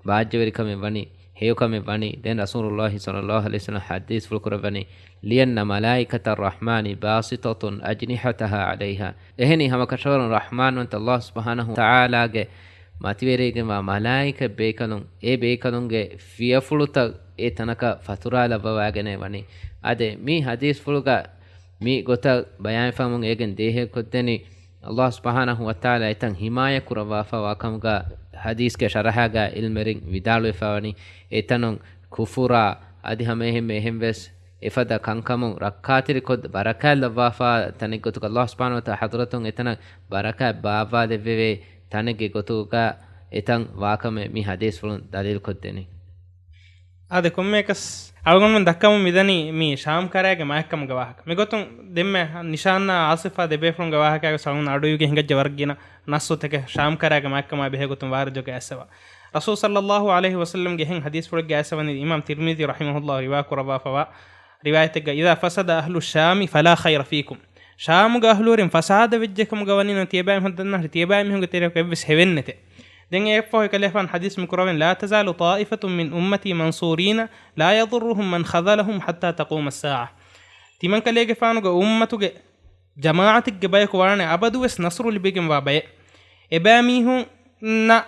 ބާއްޖަވެރިކަމެއް ވަނީ، ހެޔޮކަމެއް ވަނީ؟ ދެން ރަސޫލުﷲ ޞައްލައްލާހު ޢަލައިހި ވަސައްލަމަ ޙަދީޘްފުޅު ކުރައްވަނީ، لأن ملائكة الرحمن باسطة أجنحتها عليها. އެހެނީ ހަމަކަށަވަރުން ރަޙްމާންވަންތަ ﷲ ސުބްޙާނަހޫ ވަތަޢާލާގެ މަތިވެރިވެގެންވާ މަލާއިކަ ބޭކަލުން، އެ ބޭކަލުންގެ ފިޔަފުޅުތައް އެ ތަނަކަށް ފަތުރާލައްވަވާގެނެއް ވަނީ. އާދެ، މި ޙަދީޘްފުޅުގަ މި ގޮތަށް ބަޔާންފާމުން އޭގެން ދޭހޭ ކޮށްދެނީ، ﷲ ސުބްޙާނަހޫ ވަތަޢާލާ އެތަން ޙިމާޔަތް ކުރައްވާފައިވާ ކަމުގަ ޙަދީޘްގެ ޝަރަޙާގަ ޢިލްމުވެރިން ވިދާޅުވެފަވަނީ، އެތަނުން ކުފުރާ އަދި ހަމައެހެންމެ އެހެންވެސް އެފަދަ ކަންކަމުން ރައްކާތެރިކޮށް ބަރަކާތް ލައްވާފާ ތަނެއްގޮތުގަ ﷲ ސުބްޙާނަހޫ ވަތަޢާލާ ޙަޟްރަތުން އެތަނަށް ބަރަކާތް ބާއްވާލެއްވެވޭ ތަނެއްގެ ގޮތުގަ އެތަން ވާކަމެއް މި ޙަދީޘްފުޅުން ދަލީލުކޮށްދެނީ. އާދެ، ކޮންމެއަކަސް އަޅުގަނޑުމެން ދައްކަމުން މިދަނީ މީ ޝާމް ކަރައިގެ މާތްކަމުގެ ވާހަކަ. މިގޮތުން ދެންމެ ނިޝާންއާ އާޞިފާ ދެބޭފުޅުންގެ ވާހަކައިގެ ސަޅުން އަޑުއިވިގެން ހިނގައްޖެ ވަރަށް ގިނަ ނައްސުތަކެއް ޝާމް ކަރައިގެ މާތްކަމާ ބެހޭގޮތުން ވާރިދުވެގެން އައިސްފަވާ. ރަސޫލު ޞައްލައްލާހު ޢަލައިހި ވަސައްލަމްގެ އެހެން ޙަދީޘްފުޅެއްގައި އައިސްފަވަނީ އިމާމް ތިރްމިޒީ ރަޙިމަހުﷲ ރިވާ ކުރައްވާފަވާ ރިވާޔަތެއްގަ، إذا فسد أهل الشام فلا خير فيكم. ޝާމުގެ އަހުލުވެރިން ފަސާދަ ވެއްޖެ ކަމުގަ ވަނީނަމަ ތިޔަބައިމީހުން ދަންނަވާ ތިޔަބައިމީހުންގެ ތެރެއަކު އެއްވެސް ހެވެއްނެތެ. ދެން އެއަށްފަހު އެކަލޭފާނު ޙަދީޘް މި ކުރައްވަނީ، لا تزال طائفة من أمتي منصورين لا يضرهم من خذلهم حتى تقوم الساعة. ތިމަންކަލޭގެފާނުގެ އުއްމަތުގެ ޖަމާޢަތެއްގެ ބަޔަކު ވާނެ އަބަދުވެސް ނަޞްރު ލިބިގެންވާ ބައެއް. އެބައިމީހުންނަށް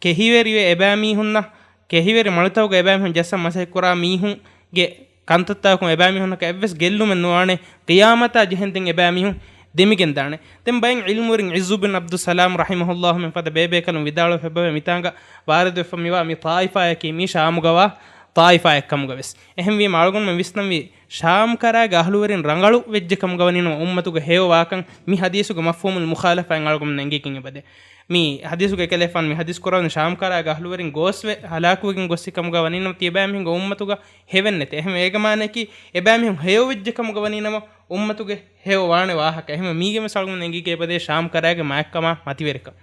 ކެހިވެރިވެ، އެބައިމީހުންނަށް ކެހިވެރި މަޅުތަކުގަ އެބައިމީހުން ޖައްސަން މަސައްކަތްކުރާ މީހުންގެ ކަންތައްތަކުން އެބައިމީހުންނަކަށް އެއްވެސް ގެއްލުމެއް ނުވާނެ، ޤިޔާމަތާ ޖެހެންދެން އެބައިމީހުން ދެމިގެންދާނެ. ދެން ބައެއް ޢިލްމުވެރިން ޢިއްޒު ބިން ޢަބްދުއްސަލާމް ރަޙިމަހުﷲ މިފަދަ ބޭބޭކަލުން ވިދާޅުވެފަ އެބަވޭ، މިތާނގަ ވާރިދުވެފަ މިވާ މި ޠާއިފާއަކީ މީ ޝާމުގަވާ ޠާއިފާއެއްކަމުގަވެސް. އެހެންވީމަ އަޅުގަނޑުމެން ވިސްނަންވީ، ޝާމް ކަރާގެ އަހުލުވެރިން ރަނގަޅު ވެއްޖެ ކަމުގަ ވަނީނަމަ އުއްމަތުގަ ހެޔޮ ވާކަން މި ޙަދީޘުގެ މަފްހޫމުލް މުޚާލަފާއިން އަޅުގަނޑުމެންނަށް އެނގިގެން އެބަދޭ. މި ޙަދީޘުގެ އެކަލޭފާނު މި ޙަދީޘް ކުރައްވަނީ ޝާމް ކަރާގެ އަހުލުވެރިން ގޯސްވެ ހަލާކުވެގެން ގޮއްސި ކަމުގަ ވަނީނަމަ ތިޔަބައިމީހުންގެ އުއްމަތުގަ ހެވެއްނެތެ. އެހެން އޭގެ މާނައަކީ އެބައިމީހުން ހެޔޮ ވެއްޖެ ކަމުގަ ވަނީނަމަ އުއްމަތުގެ ހެޔޮ ވާނެ ވާހަކަ. އެހެންވެ މީގެންވެސް އަޅުގަނޑު އެނގިގެން އެބަދޭ ޝާމް ކަރާގެ މާތްކަމާ މަތިވެރިކަން.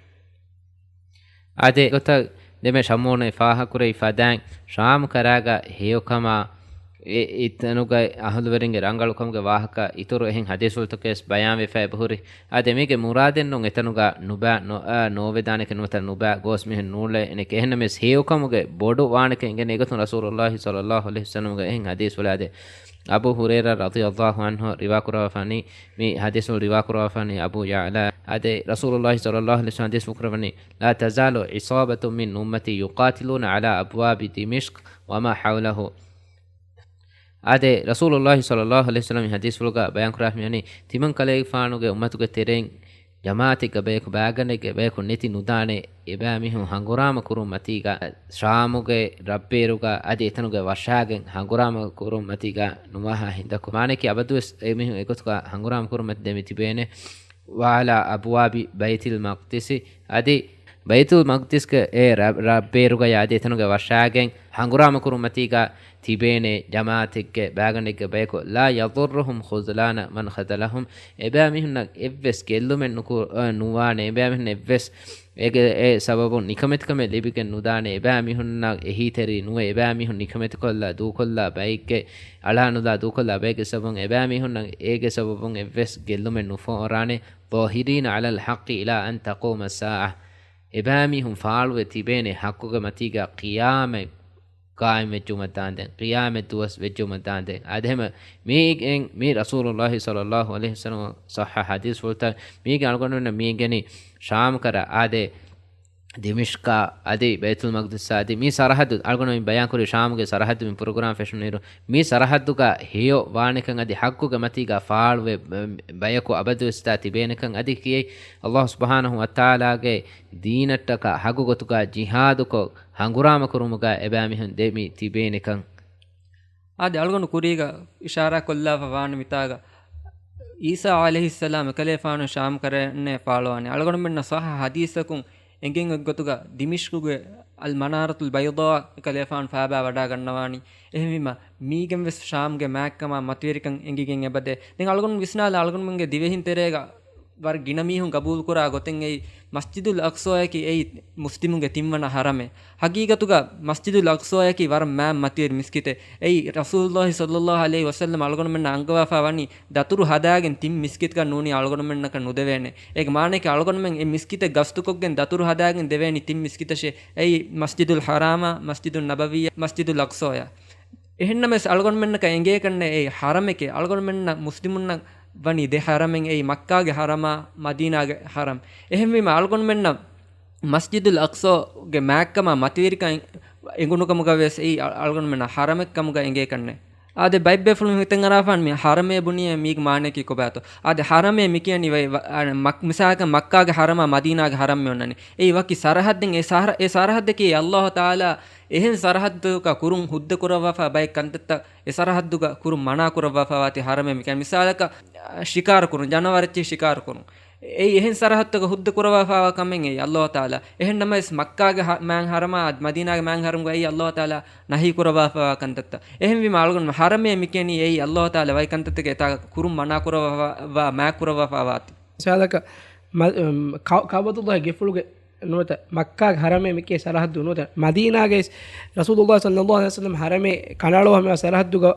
އާދެ، ގޮތަށް ދެމެ ޝަމޫނެ ފާހަކުރެއް ފަދައިން ޝާމް ކަރާގަ ހެޔޮކަމާ އެ-، އެތަނުގައި އަހުލުވެރިންގެ ރަނގަޅުކަމުގެ ވާހަކަ އިތުރު އެހެން ޙަދީޘްފުޅުތަކެއް ވެސް ބަޔާންވެފަ އެބަހުރި. އާދެ، މީގެ މުރާދެއް ނޫން އެތަނުގަ ނުބައި ނޯ-، އާ، ނޯވެދާނެކެ ނުވަތަ ނުބައި ގޯސް މީހެއް ނޫޅޭނެކެ. އެހެންނަމަވެސް ހެޔޮކަމުގެ ބޮޑު ވާނެކަން އެނގޭނެ އެގޮތުން ރަސޫލުﷲ ޞައްލަﷲ ޢަލައިހި ވަސައްލަމްގެ އެހެން ޙަދީޘްފުޅެއް އާދެ، އަބޫ ހުރައިރާ ރަޟިޔަﷲ ޢަންހު ރިވާކުރައްވާފަނީ، މި ޙަދީޘްފުޅު ރިވާކުރައްވާފަނީ އަބޫ ޔަޢުލާ. އާދެ، ރަސޫލުﷲ ޞައްލަﷲ ޢަލައިހި ވަސައްލަމް ޙަދީޘް ކުރައްވަނީ، لا تزال عصابة من أمتي يقاتلون على أبواب دمشق وما حولها. އާދެ، ރަސޫލުﷲ ޞައްލަﷲ ޢަލައިހި ވަސައްލަމް ޙަދީޘްފުޅުގަ ބަޔާންކުރާފަ މިވަނީ، ތިމަންކަލޭގެފާނުގެ އުއްމަތުގެ ތެރެއިން ޖަމާޢަތެއްގެ ބަޔަކު، ބައިގަނޑެއްގެ ބަޔަކު ނެތި ނުދާނެ، އެބައިމީހުން ހަނގުރާމަ ކުރުން މަތީގަ، ޝާމުގެ ރަށްބޭރުގަ އަދި އެތަނުގައި ވަށާގެން ހަނގުރާމަ ކުރުން މަތީގަ ނުވާހާ ހިނދަކު. މާނައަކީ އަބަދުވެސް އެމީހުން އެގޮތުގަ ހަނގުރާމަ ކުރުން މަތި ދެމި ތިބޭނެ. وعلى أبواب بيت المقدس، އަދި ބައިތުލް މަޤްދިސްގެ އެ ރަ-، ރަށްބޭރުގައި އަދި އެތަނުގައި ވަށާގެން ހަނގުރާމަ ކުރުން މަތީގަ ތިބޭނެ ޖަމާޢަތެއްގެ ބައިގަނޑެއްގެ ބަޔަކު، لا يضرهم خذلان من خذلهم، އެބައިމީހުންނަށް އެއްވެސް ގެއްލުމެއް ނުކު-، އަ، ނުވާނެ، އެބައިމީހުން އެއްވެސް އޭގެ އެ ސަބަބުން ނިކަމެތިކަމެއް ލިބިގެން ނުދާނެ، އެބައިމީހުންނަށް އެހީތެރި ނުވެ، އެބައިމީހުން ނިކަމެތިކޮށްލާ ދޫކޮށްލާ ބައެއްގެ، އަޅާނުލާ ދޫކޮށްލާ ބައެއްގެ ސަބަބުން އެބައިމީހުންނަށް އޭގެ ސަބަބުން އެއްވެސް ގެއްލުމެއް ނުފޯރާނެ. ظاهرين على الحق إلى أن تقوم الساعة، އެބައިމީހުން ފާޅުވެ ތިބޭނެ ޙައްޤުގެ މަތީގަ ޤިޔާމަތް ޤާއިމްވެއްޖެވުމަށް ދާންދެން، ޤިޔާމަތް ދުވަސް ވެއްޖެވުމަށް ދާންދެން. އާދެ، އެހެން މީގެން މީ ރަސޫލުﷲ ޞައްލަﷲ ޢަލައިހި ވަސައްލަމް ޞައްޙަ ޙަދީޘްފުޅުތައް މީގެ އަޅުގަނޑުމެންނަށް މީގެނީ ޝާމް ކަރަ އާދެ، ދިމިޝްޤާ އަދި ބައިތުލް މަޤްދިސް އަދި މި ސަރަޙައްދު، އަޅުގަނޑު މި ބަޔާންކުރި ޝާމުގެ ސަރަޙައްދު މި ޕްރޮގްރާމް ފެށުނުއިރު، މި ސަރަޙައްދުގަ ހެޔޮ ވާނެކަން އަދި ޙައްޤުގެ މަތީގަ ފާޅުވެ، އަ، ބަޔަކު އަބަދުވެސް ތިބޭނެކަން އަދި ކިޔައި، ﷲ ސުބްޙާނަހޫ ވަތަޢާލާގެ ދީނަށްޓަކާ ޙައްޤު ގޮތުގަ ޖިހާދުކޮށް، ހަނގުރާމަ ކުރުމުގަ އެބައިމީހުން ދެމި ތިބޭނެކަން. އާދެ، އަޅުގަނޑު ކުރީގަ އިޝާރާތް ކޮށްލާފަ ވާނެ މިތާގަ، ޢީސާ ޢަލައިހިއްސަލާމް އެކަލޭފާނު ޝާމް ކަރަނެ ފާޅުވާނެ. އަޅުގަނޑުމެންނަށް ޞައްޙަ ޙަދީޘްތަކުން އެނގެން އޮތްގޮތުގަ، ދިމިޝްޤުގެ އަލް މަނާރަތުލް ބައިޟާ އެކަލޭފާނު ފާބާ ވަޑާގަންނަވާނީ. އެހެންވީމަ، މީގެން ވެސް ޝާމްގެ މާތްކަމާ މަތިވެރިކަން އެނގިގެން އެބަދޭ. ދެން އަޅުގަނޑު ވިސްނާލާ، އަޅުގަނޑުމެންގެ ދިވެހިން ތެރޭގަ ވަރަށް ގިނަ މީހުން ގަބޫލުކުރާ ގޮތެއް އެއީ، މަސްޖިދުލް އަޤްޞާއަކީ އެއީ މުސްލިމުންގެ ތިންވަނަ ޙަރަމެއް. ޙަޤީޤަތުގަ މަސްޖިދުލް އަޤްޞާއަކީ ވަރަށް މާތް މަތިވެރި މިސްކިތެއް. އެއީ، ރަސޫލުﷲ ޞައްލަﷲ ޢަލައިހި ވަސައްލަމަ އަޅުގަނޑުމެންނަށް އަންގަވާފަ ވަނީ، ދަތުރު ހަދާގެން ތިން މިސްކިތަކަށް ނޫނީ އަޅުގަނޑުމެންނަކަށް ނުދެވޭނެ. އޭގެ މާނައަކީ އަޅުގަނޑުމެން އެ މިސްކިތެއް ގަސްތުކޮށްގެން ދަތުރު ހަދާގެން ދެވޭނީ ތިން މިސްކިތަށޭ. އެއީ މަސްޖިދުލް ޙަރާމާ، މަސްޖިދުއް ނަބަވީއާ، މަސްޖިދުލް އަޤްޞާޔާ. އެހެންނަމަވެސް އަޅުގަނޑުމެންނަކަށް އެނގޭކަށްނެއް އެއީ ޙަރަމެކޭ. އަޅުގަނޑުމެންނަށް މުސްލިމުންނަށް ވަނީ ދެ ޙަރަމެއް، އެއީ މައްކާގެ ޙަރަމާ، މަދީނާގެ ޙަރަމް. އެހެންވީމަ އަޅުގަނޑުމެންނަށް މަސްޖިދުލް އަޤްޞާގެ މާތްކަމާ މަތިވެރިކަން އެނގުނުކަމުގަވެސް އެއީ އަ-، އަޅުގަނޑުމެންނަށް ޙަރަމެއްކަމުގަ އެނގޭކަށްނެއް. އާދެ، ބައެއް ބޭފުޅުން ހިތަށް އަރާފާން މި ޙަރަމޭ ބުނިޔޭ މީގެ މާނައަކީ ކޮބާތޯ؟ އާދެ، ޙަރަމޭ މިކިޔަނީ ވަ-، ވަ-، އަ، މައް-، މިސާލަކަށް މައްކާގެ ޙަރަމާ މަދީނާގެ ޙަރަމް އޮންނަނީ. އެއީ ވަކި ސަރަޙައްދެއް، އެ ސަރަ-، އެ ސަރަޙައްދަކީ ﷲ ތަޢާލާ އެހެން ސަރަޙައްދުގަ ކުރުން ހުއްދަ ކުރައްވާފާ ބައެއް ކަންތައްތައް އެ ސަރަޙައްދުގަ ކުރުން މަނާ ކުރައްވާފާވާތީ ޙަރަމޭ މިކިޔަނީ. މިސާލަކަށް، އަ، ޝިކާރު ކުރުން، ޖަނަވަރެއްޗެއް ޝިކާރު ކުރުން. އެއީ އެހެން ސަރަޙައްދުގަ ހުއްދަ ކުރައްވާފާވާ ކަމެއް އެއީ ﷲ ތަޢާލާ. އެހެން ނަމަވެސް މައްކާގެ ހަ-، މާތް ޙަރަމާ، މަދީނާގެ މާތް ޙަރަމްގަ އެއީ ﷲ ތަޢާލާ ނަހީ ކުރައްވާފާވާ ކަންތައްތައް. އެހެންވީމަ އަޅުގަނޑު ޙަރަމޭ މިކިޔަނީ އެއީ ﷲ ތަޢާލާ ވަކި ކަންތައްތަކެއް އެތާގަ ކުރުން މަނާ ކުރައްވާ، ވާ، މާތް ކުރައްވާފާވާތީ. މިސާލަކަށް މަ-، އުމް، ކަ-، ކަޢުބަތުﷲގެ ގެފުޅުގެ ނުވަތަ މައްކާގެ ޙަރަމޭ މިކިޔޭ ސަރަޙައްދު ނުވަތަ މަދީނާގެ އިސް ރަސޫލުﷲ ޞައްލަﷲ ޢަލައިހި ވަސައްލަމް ޙަރަމޭ ކަނޑައަޅުވާ ހަމަ ސަރަޙައްދުގަ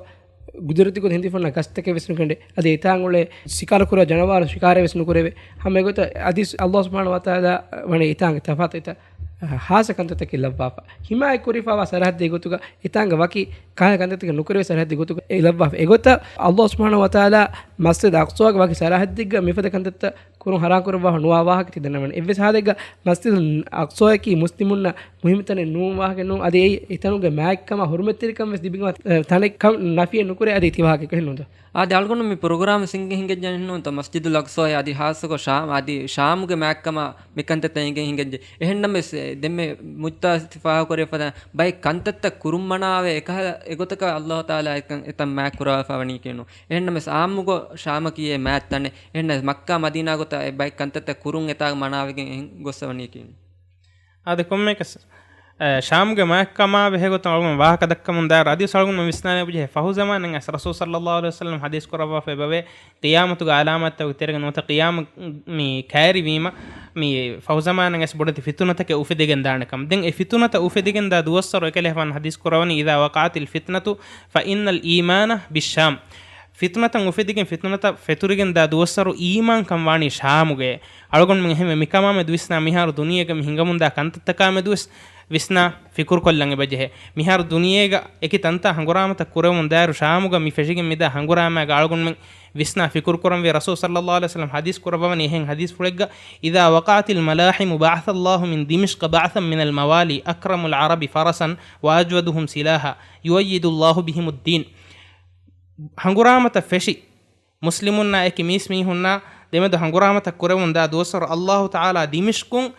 ގުދުރަތީ ގޮތުން ހެދިފަ ހުންނަ ގަސްތަކެއް ވެސް ނުކެނޑޭ. އަދި އެތާނގަ އުޅޭ ސިކާރަ ކުރާ ޖަނަވާރު ޝިކާރަ ވެސް ނުކުރެވޭ. ހަމަ އެގޮތަށް އަދި ﷲ ސުބްޙާނަހޫ ވަތަޢާލާ ވަނީ އެތާނގެ ތަފާތު އެތައް ހާއްސަ ކަންތައްތަކެއް ލައްވާފަ. ހިމާޔަތް ކުރެވިފައިވާ ސަރަހައްދެއް ގޮތުގަ އެތާނގަ ވަކި ކަހަލަ ކަންތައްތަކެއް ނުކުރެވޭ ސަރަހައްދެއް ގޮތުގަ އެ ލައްވާފަ. އެގޮތަށް ﷲ ސުބްޙާނަހޫ ވަތަޢާލާ މަސްޖިދު އަޤްޞާގެ ވަކި ސަރަހައްދެއްގަ މިފަދަ ކަންތައްތައް ކުރުން ހަރާން ކުރައްވާފަ ނުވާ ވާހަކަ ތި ދަންނަވަނީ. އެއްވެސް ހާލެއްގަ މަސްޖިދު އަޤްޞާއަކީ މުސްލިމުންނަށް މުހިއްމު ތަނެއް ނޫން ވާހަކަ ނޫން. އަދި އެއީ އެތަނުގެ މާތްކަމާ ހުރުމަތްތެރިކަން ވެސް ލިބިގެން ތަނެއް ކަން ނަފީ ނުކުރޭ. އަދި ތި ވާހަކަ ކޮހެއް ނުދޯ. އާދެ، އަޅުގަނޑު މި ޕްރޮގްރާމް ސިނގެ ހިނގެއްޖެ ނޫންތަ މަސްޖިދުލް އަޤްޞާ އަދި ހާއްސަކޮށް ޝާމް އަދި ޝާމުގެ މާތްކަމާ މިކަންތައްތައް އެނގެ ހިނގެއްޖެ. އެހެންނަމަވެސް، އެ، ދެންމެ މުޖްތަހަދު ފާހަގަކުރެވިފަދަ ބައެއް ކަންތައްތައް ކުރުން މަނާވޭ އެކަހަލަ އެގޮތަކަށް ﷲ ތަޢާލާ އެކަން އެތަން މާތް ކުރައްވާފަ ވަނީކީނު. އެހެންނަމަވެސް އާއްމުގޮ ޝާމަކީ އެ މާތް ތަނެއް. އެހެންނަމަވެސް މައްކާ މަދީނާ ގޮތަށް އެ ބައެއް ކަންތައްތައް ކުރުން އެތާ މަނާވެގެން އެހެން ގޮއްސަ ވަނީކީނު. އާދެ، ކޮންމެއަކަސް، އަ، ޝާމްގެ މާތްކަމާ ބެހޭގޮތުން އަޅުގަނޑު ވާހަކަ ދައްކަމުން ދާއިރު އަދިވެސް އަޅުގަނޑު ވިސްނާލަން އެބަޖެހޭ. ފަހު ޒަމާނެއް އައިސް ރަސޫލު ޞައްލައްލާހު ޢަލައިހި ވަސައްލަމަ ޙަދީޘް ކުރައްވާފަ އެބަވޭ، ޤިޔާމަތުގެ އަލާމާތްތަކުގެ ތެރޭގަ ނުވަތަ ޤިޔާމަތް މި ކައިރިވީމަ، މި ފަހު ޒަމާނެއް އައިސް ބޮޑެތި ފިތުނަތަކެއް އުފެދިގެން ދާނެ ކަމަށް. ދެން އެ ފިތުނަތައް އުފެދިގެން ދާ ދުވަސްވަރު އެކަލޭފާނު ޙަދީޘް ކުރަވަނީ، "إذا وقعت الفتنة فإن الإيمان بالشام." ފިތުނަތައް އުފެދިގެން ފިތުނަތައް ފެތުރިގެން ދާ ދުވަސްވަރު އީމާންކަން ވާނީ ޝާމުގައޭ. އަޅުގަނޑުމެން އެހެންވެ މިކަމާމެދު ވިސްނާ މިހާރު ދުނިޔޭގަ މި ހިނގަމުންދާ ކަންތައްތަކާމެދުވެސް ވިސްނާ ފިކުރުކޮށްލަން އެބަޖެހޭ. މިހާރު ދުނިޔޭގަ އެކި ތަންތާ ހަނގުރާމަތައް ކުރެވެމުން ދާއިރު ޝާމުގަ މި ފެށިގެން މިދާ ހަނގުރާމައިގަ އަޅުގަނޑުމެން ވިސްނާ ފިކުރުކުރަންވީ. ރަސޫލު ޞައްލައްލާހު ޢަލައިހި ވަސައްލަމަ ޙަދީޘް ކުރައްވަވަނީ އެހެން ޙަދީޘްފުޅެއްގަ، "إذا وقعت الملاحم بعث الله من دمشق بعثا من الموالي أكرم العرب فرسا وأجودهم سلاحا يؤيد الله بهم الدين." ހަނގުރާމަތައް ފެށި، މުސްލިމުންނާ އެކި މީސްމީހުންނާ ދެމެދު ހަނގުރާމަތައް ކުރެވުން ދާ ދުވަސްވަރު ﷲ ތަޢާލާ ދިމިޝްޤުން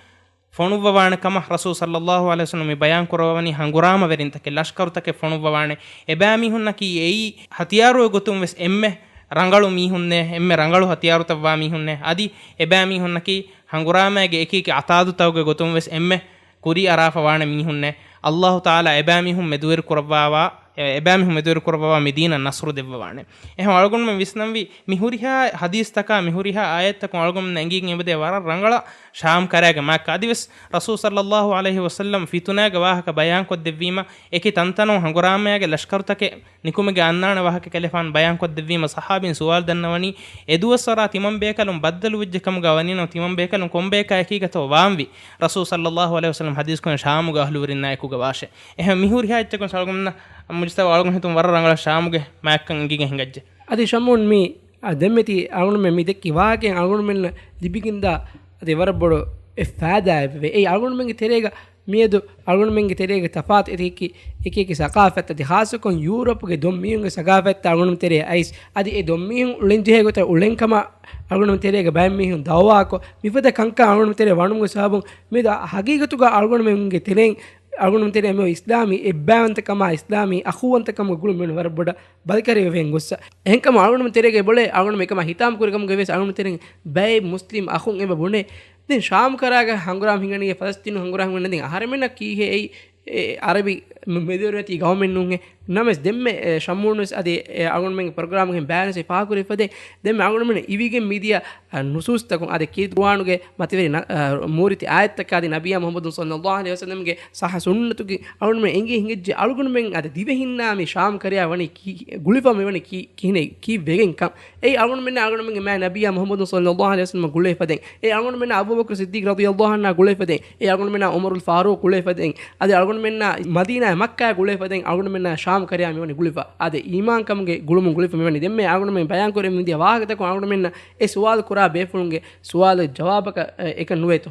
ފޮނުއްވަވާނެ ކަމަށް ރަސޫލު ޞައްލައްލާހު ޢަލައިހި ވަސައްލަމަ މި ބަޔާން ކުރައްވަވަނީ. ހަނގުރާމަވެރިންތަކެއް، ލަޝްކަރުތަކެއް ފޮނުއްވަވާނެ. އެބައިމީހުންނަކީ އެއީ ހަތިޔާރުގެ ގޮތުން ވެސް އެންމެ ރަނގަޅު މީހުންނޭ، އެންމެ ރަނގަޅު ހަތިޔާރުތައްވާ މީހުންނޭ. އަދި އެބައިމީހުންނަކީ ހަނގުރާމައިގެ އެކި އެކި އަތާދުތަކުގެ ގޮތުން ވެސް އެންމެ ކުރިއަރާފަ ވާނެ މީހުންނޭ. ﷲ ތަޢާލާ އެބައިމީހުން މެދުވެރި ކުރައްވާވާ، އެ، އެބައިމީހުން މެދުވެރި ކުރައްވާވާ މި ދީނަށް ނަޞްރު ދެއްވަވާނެ. އެހެން އަޅުގަނޑުމެން ވިސްނަންވީ، މި ހުރިހާ ޙަދީޘްތަކާ، މި ހުރިހާ އާޔަތްތަކުން އަޅުގަނޑުމެން އެނގިގެން އެބަދޭ ވަރަށް ރަނގަޅަށް ޝާމް ކަރައިގެ މާތްކަން. އަދިވެސް ރަސޫލު ޞައްލައްލާހު ޢަލައިހި ވަސައްލަމަ ފިތުނާގެ ވާހަކަ ބަޔާންކޮށްދެއްވީމަ، އެކި ތަންތަނުން ހަނގުރާމައިގެ ލަޝްކަރުތަކެއް ނިކުމެގެން އަންނާނެ ވާހަކަ ކަލޭފާނު ބަޔާންކޮށްދެއްވީމަ، ޞަޙާބީން ސުވާލު ދަންނަވަނީ، އެ ދުވަސްވަރާ ތިމަން ބޭކަލުން ބައްދަލުވެއްޖެ ކަމުގަ ވަނީނަމަ، ތިމަން ބޭކަލުން ކޮން ބޭކާ އެކީގަތޯ ވާންވީ؟ ރަސޫލު ޞައްލައްލާހު ޢަލައިހި ވަސައްލަމަ ޙަދީޘް ކުރަނީ ޝާމުގެ އަހްލުވެރިންނާ އެކުގަ ވާށޭ. އެހެން މި ހުރިހާ އެއްޗަކުން އަޅުގަނޑުމެންނަށް މުޖްތަމަޢު އަޅުގަނޑު ހިތުން ވަރަށް ރަނގަޅަށް ޝާމުގެ މާތްކަން އެނގިގެން ހިނގައްޖެ. އަދި ޝަމޫން މި، އަ، ދެންމެ ތި އަޅުގަނޑުމެން މި ދެއްކި ވާހަކައިން އަޅުގަނޑުމެންނަށް ލިބިގެންދާ އަދި ވަރަށް ބޮޑު އެއް ފާއިދާއެއް ވޭ. އެއީ އަޅުގަނޑުމެންގެ ތެރޭގަ މިއަދު އަޅުގަނޑުމެންގެ ތެރޭގެ ތަފާތު އެކި އެކި ސަޤާފަތް އަދި ޚާއްޞަކޮށް ޔޫރަޕުގެ ދޮންމީހުންގެ ސަޤާފަތްތައް އަޅުގަނޑުމެން ތެރޭ އައިސް، އަދި އެ ދޮންމީހުން އުޅެންޖެހޭ ގޮތަށް އުޅެން ކަމަށް އަޅުގަނޑުމެން ތެރޭގަ ބައެއް މީހުން ދައުވާކޮށް، މިފަދަ ކަންކަން އަޅުގަނޑުމެން ތެރޭ ވަނުމުގެ ސަބަބުން މިއަދު ހަގީގަތުގަ އަޅުގަނޑުމެންގެ ތެރެއިން އަޅުގަނޑުމެން ތެރޭ މި އިސްލާމީ އެއްބައިވަންތަކަމާ، އިސްލާމީ އަޚުވަންތަކަމުގެ ގުޅުން މި ވަރަށް ބޮޑަށް ބަލިކަރިވެވެން ގޮއްސަ. އެހެންކަމުން އަޅުގަނޑުމެން ތެރޭގަ އެބައުޅޭ އަޅުގަނޑުމެން އެކަމާ ހިތާމަ ކުރި ކަމުގައި ވެސް އަޅުގަނޑުމެން ތެރެއިން ބައެއް މުސްލިމް އަޚުން އެބަ ބުނޭ. ދެން ޝާމް ކަރާގަ ހަނގުރާމަ ހިނގަނީ، ފަލަސްތީނު ހަނގުރާމަ ހިނގަނީ، ދެން އަހަރެމެންނަށް ކީހޭ އެއީ، އެ، އަރަބި މެ-، މެދުވެރިވެތި ގައުމެއް ނޫންހޭ. ނަމަވެސް ދެންމެ، އެ، ޝަމޫން ވެސް އަދި، އެ، އަޅުގަނޑުމެންގެ ޕްރޮގްރާމްގެ ބަޔާންވެސް ފާހަގަކުރެވިފަދޭ. ދެންމެ އަޅުގަނޑުމެން އިވިގެން މިދިޔަ، އަ، ނުސޫސްތަކުން އަދި ކީރިތި ޤުރުއާނުގެ މަތިވެރި ނަ-، އަ، މޫރިތި އާޔަތްތަކާ އަދި ނަބިއްޔާ މުޙައްމަދު ޞައްލައްލާހު ޢަލައިހި ވަސައްލަމްގެ ޞައްޙަ ސުންނަތުގެ އަޅުގަނޑުމެން އެނގި ހިނގައްޖެ އަޅުގަނޑުމެން އަދި ދިވެހިންނާ މި ޝާމް ކަރައިގަ ވަނީ ކީ، ގުޅިފަ މިވަނީ ކީ، ކިހިނެއް، ކީއްވެގެންކަން. އެއީ އަޅުގަނޑުމެންނާ އަޅުގަނޑުމެންގެ މާތް ނަބިއްޔާ މުޙައްމަދު ޞައްލައްލާހު ޢަލައިހި ވަސައްލަމަ ގުޅޭ ފަދައިން، އެއީ އަޅުގަނޑުމެންނާ އަބޫބަކުރު ޞިއްދީޤު ރަޟިޔައްލާހު ޢަންހާ ގުޅޭ ފަދައިން، އެއީ އަޅުގަނޑުމެންނާ ޢުމަރުލް ފާރޫޤު ގުޅޭ ފަދައިން، އަދި އަޅުގަނޑުމެންނާ މަދީނާއާ މައްކާއާ ގުޅޭ ފަދައިން އަޅުގަނޑުމެންނާ ޝާމް ކަރައިގަ މިވަނީ ގުޅިފަ. އާދެ، އީމާންކަމުގެ ގުޅުމުން ގުޅިފަ މިވަނީ. ދެންމެ އަޅުގަނޑުމެން ބަޔާންކުރެވެން މިދިޔަ ވާހަކަތަކުން އަޅުގަނޑުމެންނަށް އެ ސުވާލު ކުރާ ބޭފުޅުންގެ ސުވާލު ޖަވާބަކަށް، އެ، އެކަން ނުވޭތޯ؟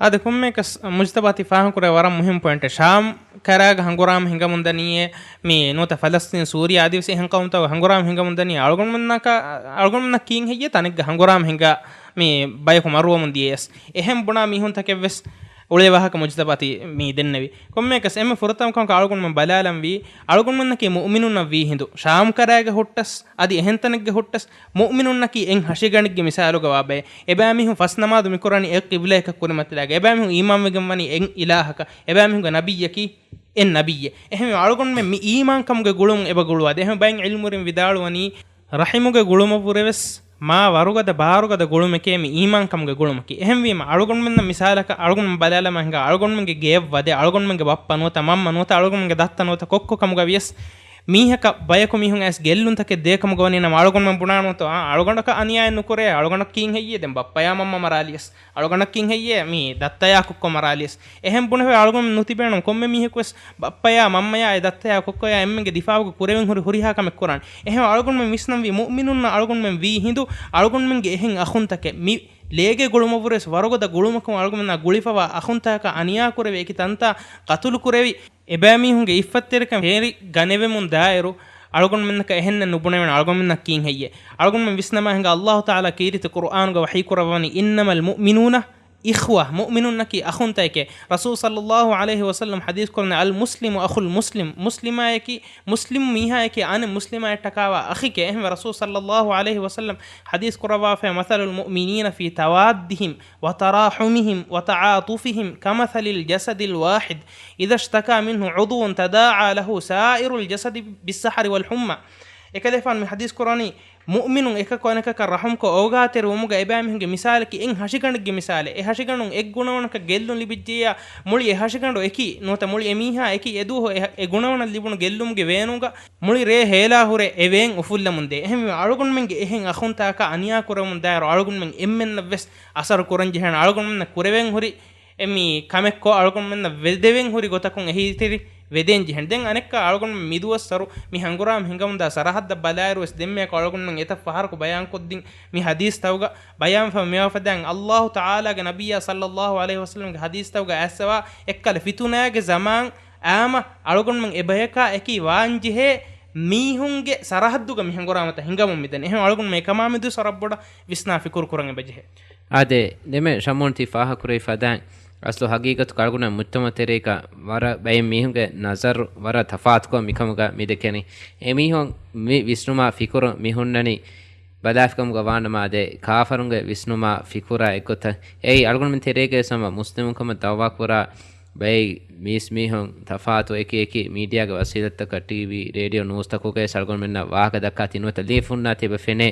އާދެ، ކޮންމެއަކަސް މުޖްތަބާ ތި ފާހަގަކުރޭ ވަރަށް މުހިންމު ޕޮއިންޓެއް. ޝާމް ކަރާގަ ހަނގުރާމަ ހިނގަމުންދަނީއޭ، މި ނުވަތަ ފަލަސްތީން، ސޫރިޔާ އަދިވެސް އެހެން ޤައުމުތަކުގަ ހަނގުރާމަ ހިނގަމުންދަނީ އަޅުގަނޑުމެންނަކަށް، އަޅުގަނޑުމެންނަށް ކީއްހެއްޔޭ ތަނެއްގަ ހަނގުރާމަ ހިނގާ މި ބަޔަކު މަރުވަމުން ދިޔަޔަސް؟ އެހެން ބުނާ މީހުންތަކެއްވެސް އުޅޭ ވާހަކަ މުޖްތަބާ ތި މި ދެންނެވި. ކޮންމެއަކަސް އެންމެ ފުރަތަމަ ކަމަކަށް އަޅުގަނޑުމެން ބަލާލަންވީ، އަޅުގަނޑުމެންނަކީ މުއުމިނުންނަށް ވީހިނދު، ޝާމް ކަރާގެ ހުއްޓަސް، އަދި އެހެން ތަނެއްގެ ހުއްޓަސް، މުއުމިނުންނަކީ އެއް ހަށިގަނޑެއްގެ މިސާލުގަ ވާބައޭ. އެބައިމީހުން ފަސް ނަމާދު މިކުރަނީ އެއް ޤިބްލަޔަކަށް ކުރިމަތިލާގަ. އެބައިމީހުން އީމާންވެގެން ވަނީ އެއް އިލާހަކަށް. އެބައިމީހުންގެ ނަބިއްޔަކީ އެއް ނަބިއްޔެއް. އެހެންވެ އަޅުގަނޑުމެން މި އީމާންކަމުގެ ގުޅުން އެބަ ގުޅުވާދޭ. އެހެން ބައެއް ޢިލްމުވެރިން ވިދާޅުވަނީ، ރަޙިމުގެ ގުޅުމަށްވުރެވެސް މާ ވަރުގަދަ ބާރުގަދަ ގުޅުމެކޭ މި އީމާންކަމުގެ ގުޅުމަކީ. އެހެންވީމަ، އަޅުގަނޑުމެންނަށް މިސާލަކަށް އަޅުގަނޑުމެން ބަލާލަމާ ހިނގާ، އަޅުގަނޑުމެންގެ ގެޔަށް ވަދެ، އަޅުގަނޑުމެންގެ ބައްޕަ ނުވަތަ މަންމަ ނުވަތަ އަޅުގަނޑުމެންގެ ދައްތަ ނުވަތަ ކޮއްކޮ ކަމުގަ ވިޔަސް، މީހަކަށް ބަޔަކު މީހުން އައިސް ގެއްލުންތަކެއް ދޭކަމުގަ ވަނީ ނަމަ، އަޅުގަނޑުމެން ބުނާނުތޯ، އާ، އަޅުގަނޑަކަށް އަނިޔާއެއް ނުކުރޭ، އަޅުގަނޑަކީން ހެއްޔޭ ދެން ބައްޕަޔާ މަންމަ މަރާލިޔަސް، އަޅުގަނޑަކީން ހެއްޔޭ މީ ދައްތަޔާ ކޮއްކޮ މަރާލިޔަސް. އެހެން ބުނެފައި އަޅުގަނޑުމެން ނުތިބޭނުން ކޮންމެ މީހަކުވެސް ބައްޕަޔާ މަންމަޔާ އެ ދައްތަޔާ ކޮއްކޮޔާ އެންމެންގެ ދިފާއުގަ ކުރެވެން ހުރި ހުރިހާ ކަމެއް ކުރާނެ. އެހެން އަޅުގަނޑުމެން ވިސްނަންވީ މުއުމިނުންނަށް އަޅުގަނޑުމެން ވީ ހިނދު، އަޅުގަނޑުމެންގެ އެހެން އަޚުންތަކެއް މި ލޭގެ ގުޅުމަށްވުރެސް ވަރުގަދަ ގުޅުމަކުން އަޅުގަނޑުމެންނާ ގުޅިފަވާ އަޚުންތަކަކާ އަނިޔާ ކުރެވި، އެކި ތަންތާ ޤަތުލު ކުރެވި، އެބައިމީހުންގެ އިއްފަތްތެރިކަން ހޭރި ގަނެވެމުން ދާއިރު، އަޅުގަނޑުމެންނަކަށް އެހެންނެއް ނުބުނެވޭނެ. އަޅުގަނޑުމެންނަށް ކީން ހެއްޔޭ؟ އަޅުގަނޑުމެން ވިސްނަމާ ހިނގާ، ﷲ ތަޢާލާ ކީރިތި ޤުރުއާނުގަ ވަޙީ ކުރައްވަނީ، إنما المؤمنون إخوة، މުއުމިނުންނަކީ އަޚުންތަކެކޭ. ރަސޫލު ޞައްލައްލާހު ޢަލައިހި ވަސައްލަމް ޙަދީޘް ކުރަނީ، المسلم أخو المسلم، މުސްލިމާއަކީ، މުސްލިމް މީހާއަކީ އަނެއް މުސްލިމާއަށްޓަކާވާ އަޚެކޭ. އެހެންވެ، ރަސޫލު ޞައްލައްލާހު ޢަލައިހި ވަސައްލަމް ޙަދީޘް ކުރައްވާފައި، مثل المؤمنين في توادهم وتراحمهم وتعاطفهم كمثل الجسد الواحد إذا اشتكى منه عضو تداعى له سائر الجسد بالسهر والحمى. އެކަލޭފާނު މި ޙަދީޘް ކުރަނީ، މުއުމިނުން އެކަކު އަނެކަކަށް ރަޙުމްކޮށް އޯގާތެރިވުމުގަ އެބައިމީހުންގެ މިސާލަކީ އެއް ހަށިގަނޑެއްގެ މިސާލެއް. އެ ހަށިގަނޑުން އެއް ގުނަވަނަކަށް ގެއްލުން ލިބިއްޖެއްޔާ، މުޅި އެ ހަށިގަނޑު އެކީ ނުވަތަ މުޅި އެ މީހާ އެކީ އެ ދުވަހު އެ ހަ-، އެ ގުނަވަނަ ލިބުނު ގެއްލުމުގެ ވޭނުގަ މުޅި ރޭ ހޭލާ ހުރެ އެ ވޭން އުފުއްލަމުންދޭ. އެހެންވެ، އަޅުގަނޑުމެންގެ އެހެން އަޚުންތަކަކާ އަނިޔާ ކުރެވެމުން ދާއިރު އަޅުގަނޑުމެން އެންމެންނަށް ވެސް އަސަރު ކުރަން ޖެހޭނެ. އަޅުގަނޑުމެންނަށް ކުރެވެން ހުރި އެ މި ކަމެއްކޮށް، އަޅުގަނޑުމެންނަށް ވެދެވެން ހުރި ގޮތަކުން އެހީތެރި ވެދެން ޖެހޭނެ. ދެން އަނެއްކާ އަޅުގަނޑުމެން މިދުވަސްވަރު މި ހަނގުރާމަ ހިނގަމުންދާ ސަރަހައްދަށް ބަލާއިރު ވެސް ދެންމެއަކު އަޅުގަނޑުމެން އެތައް ފަހަރަކު ބަޔާންކޮށްދިން މި ޙަދީޘްތަކުގަ ބަޔާންވެފަ މިވާފަދައިން، ﷲ ތަޢާލާގެ ނަބިއްޔާ ޞައްލައްލާހު ޢަލައިހި ވަސައްލަމްގެ ޙަދީޘްތަކުގަ އައިއްސަވާ އެއްކަލަ ފިތުނާގެ ޒަމާން އާމަ އަޅުގަނޑުމެން އެބަޔަކާ އެކީ ވާންޖެހޭ މީހުންގެ ސަރަހައްދުގަ މި ހަނގުރާމަތައް ހިނގަމުން މިދަނީ. އެހެން އަޅުގަނޑުމެން އެކަމާ މެދުވެސް ވަރަށް ބޮޑަށް ވިސްނާ ފިކުރު ކުރަން އެބަޖެހޭ. އާދެ، ދެމެ ޝަމޫން ތި ފާހަކުރެވި ފަދައިން، އަސްލު ހަގީގަތު އަޅުގަނޑު މުޖްތަމަޢު ތެރޭގަ ވަރަށް ބައެއް މީހުންގެ ނަޒަރު ވަރަށް ތަފާތުކޮށް މިކަމުގަ މި ދެކެނީ. އެމީހުން މި ވިސްނުމާ ފިކުރު މި ހުންނަނީ ބަލާފިކަމުގަ ވާނަމާ އާދެ، ކާފަރުންގެ ވިސްނުމާ ފިކުރާ އެއްގޮތަށް. އެއީ އަޅުގަނޑުމެން ތެރޭގައި ސަމަ މުސްލިމުން ކަމަށް ދަޢުވާ ކުރާ ބައެއް މީސްމީހުން ތަފާތު އެކި އެކި މީޑިއާގެ ވަސީލަތްތަކަށް، ޓީވީ، ރޭޑިއޯ، ނޫސްތަކުގައި އަޅުގަނޑުމެންނަށް ވާހަކަ ދައްކާ ތިނުވަތަ ލިޔެފުންނާ ތިބެ ފެނޭ.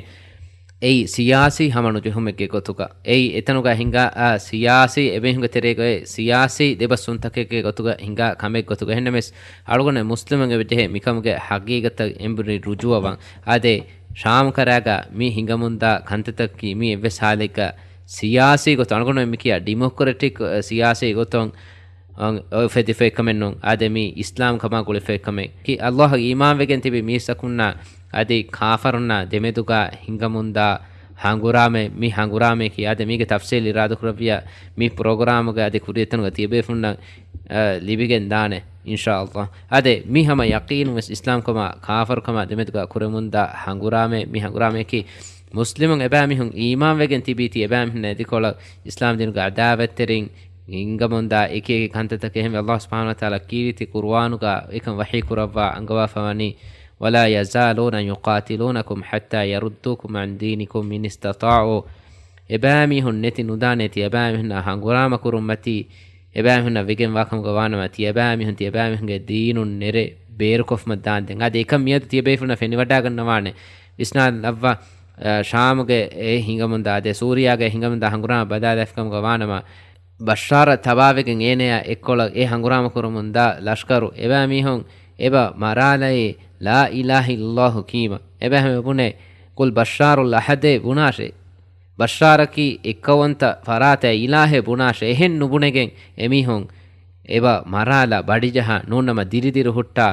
އެއީ ސިޔާސީ ހަމަނުޖެހުމެއްގެ ގޮތުގަ. އެއީ އެތަނުގަ ހިނގާ، އާ، ސިޔާސީ އެމީހުންގެ ތެރޭގައި ސިޔާސީ ދެބަސްވުންތަކެއްގެ ގޮތުގަ ހިނގާ ކަމެއް ގޮތުގަ. އެހެންނަމަވެސް އަޅުގަނޑު މުސްލިމުން އެބަޖެހޭ މިކަމުގެ ހަގީގަތަށް އެނބުރި ރުޖޫޢަވާން. އާދެ، ޝާމް ކަރާގަ މި ހިނގަމުންދާ ކަންތައްތަކަކީ މި އެއްވެސް ހާލެއްގަ ސިޔާސީ ގޮތުން އަޅުގަނޑު މި ކިޔާ ޑިމޮކްރެޓިކް، އަ، ސިޔާސީ ގޮތުން އޮ-، އުފެދިފައި ކަމެއް ނޫން. އާދެ، މީ އިސްލާމް ކަމާ ގުޅިފައި ކަމެއް. ކި ﷲ އަށް އީމާންވެގެން ތިބި މީސްތަކުންނާ އަދި ކާފަރުންނާ ދެމެދުގަ ހިނގަމުންދާ ހަނގުރާމަ، މި ހަނގުރާމަޔަކީ އާދެ، މީގެ ތަފްސީލް އިރާދަކުރެއްވިޔާ މި ޕްރޮގްރާމުގަ އަދި ކުރިއަށް އެތަނުގަ ތިޔަބޭފުންނަށް، އަ، ލިބިގެން ދާނެ، އިންޝާﷲ. އާދެ، މި ހަމަ ޔަޤީނުން ވެސް އިސްލާމް ކަމާ ކާފަރު ކަމާ ދެމެދުގަ ކުރެމުންދާ ހަނގުރާމަ، މި ހަނގުރާމަޔަކީ މުސްލިމުން އެބައިމީހުން އީމާންވެގެން ތިބީތީ އެބައިމީހުންނާ އެދިކޮޅަށް އިސްލާމް ދީނުގެ އަދާވަތްތެރިން ހިނގަމުންދާ އެކި އެކި ކަންތައްތަކެއް. އެހެންވެ، ﷲ ސުބްޙާނަހޫ ވަތަޢާލާ ކީރިތި ޤުރުއާނުގަ އެކަން ވަޙީ ކުރައްވާ އަންގަވާފަވަނީ، ولا يزالون يقاتلونكم حتى يردوكم عن دينكم إن استطاعوا. އެބައިމީހުން ނެތި ނުދާނެތީ އެބައިމީހުންނާ ހަނގުރާމަ ކުރުންމަތީ، އެބައިމީހުންނަށް ވެގެންވާކަމުގަ ވާނަމަ، ތިޔަބައިމީހުން ތިޔަބައިމީހުންގެ ދީނުން ނެރެ ބޭރުކޮށްފަމަށް ދާންދެން. އާދެ، އެކަން މިއަދު ތިޔަބޭފުންނަށް ފެނިވަޑައިގަންނަވާނެ. ވިސްނާލައްވާ، އަ، ޝާމުގެ އެ ހިނގަމުންދާ އާދެ، ސޫރިޔާގެ ހިނގަމުންދާ ހަނގުރާމަ ބަލާލައިފިކަމުގަ ވާނަމަ، ބަޝާރަށް ތަބާވެގެން އޭނަޔާ އެއްކޮޅަށް އެ ހަނގުރާމަ ކުރަމުންދާ ލަޝްކަރު އެބައިމީހުން އެބަ މަރާލައި، لا إله إلا الله ކީމަ. އެބައިމީހުން ބުނޭ، قل بشار الأحد ބުނާށޭ. ބަޝާރަކީ އެއްކައުވަންތަ ފަރާތަށް އިލާހެއް ބުނާށޭ. އެހެން ނުބުނެގެން އެމީހުން އެބަ މަރާލާ ބަޑިޖަހާ، ނޫންނަމަ ދިރިދިރި ހުއްޓާ،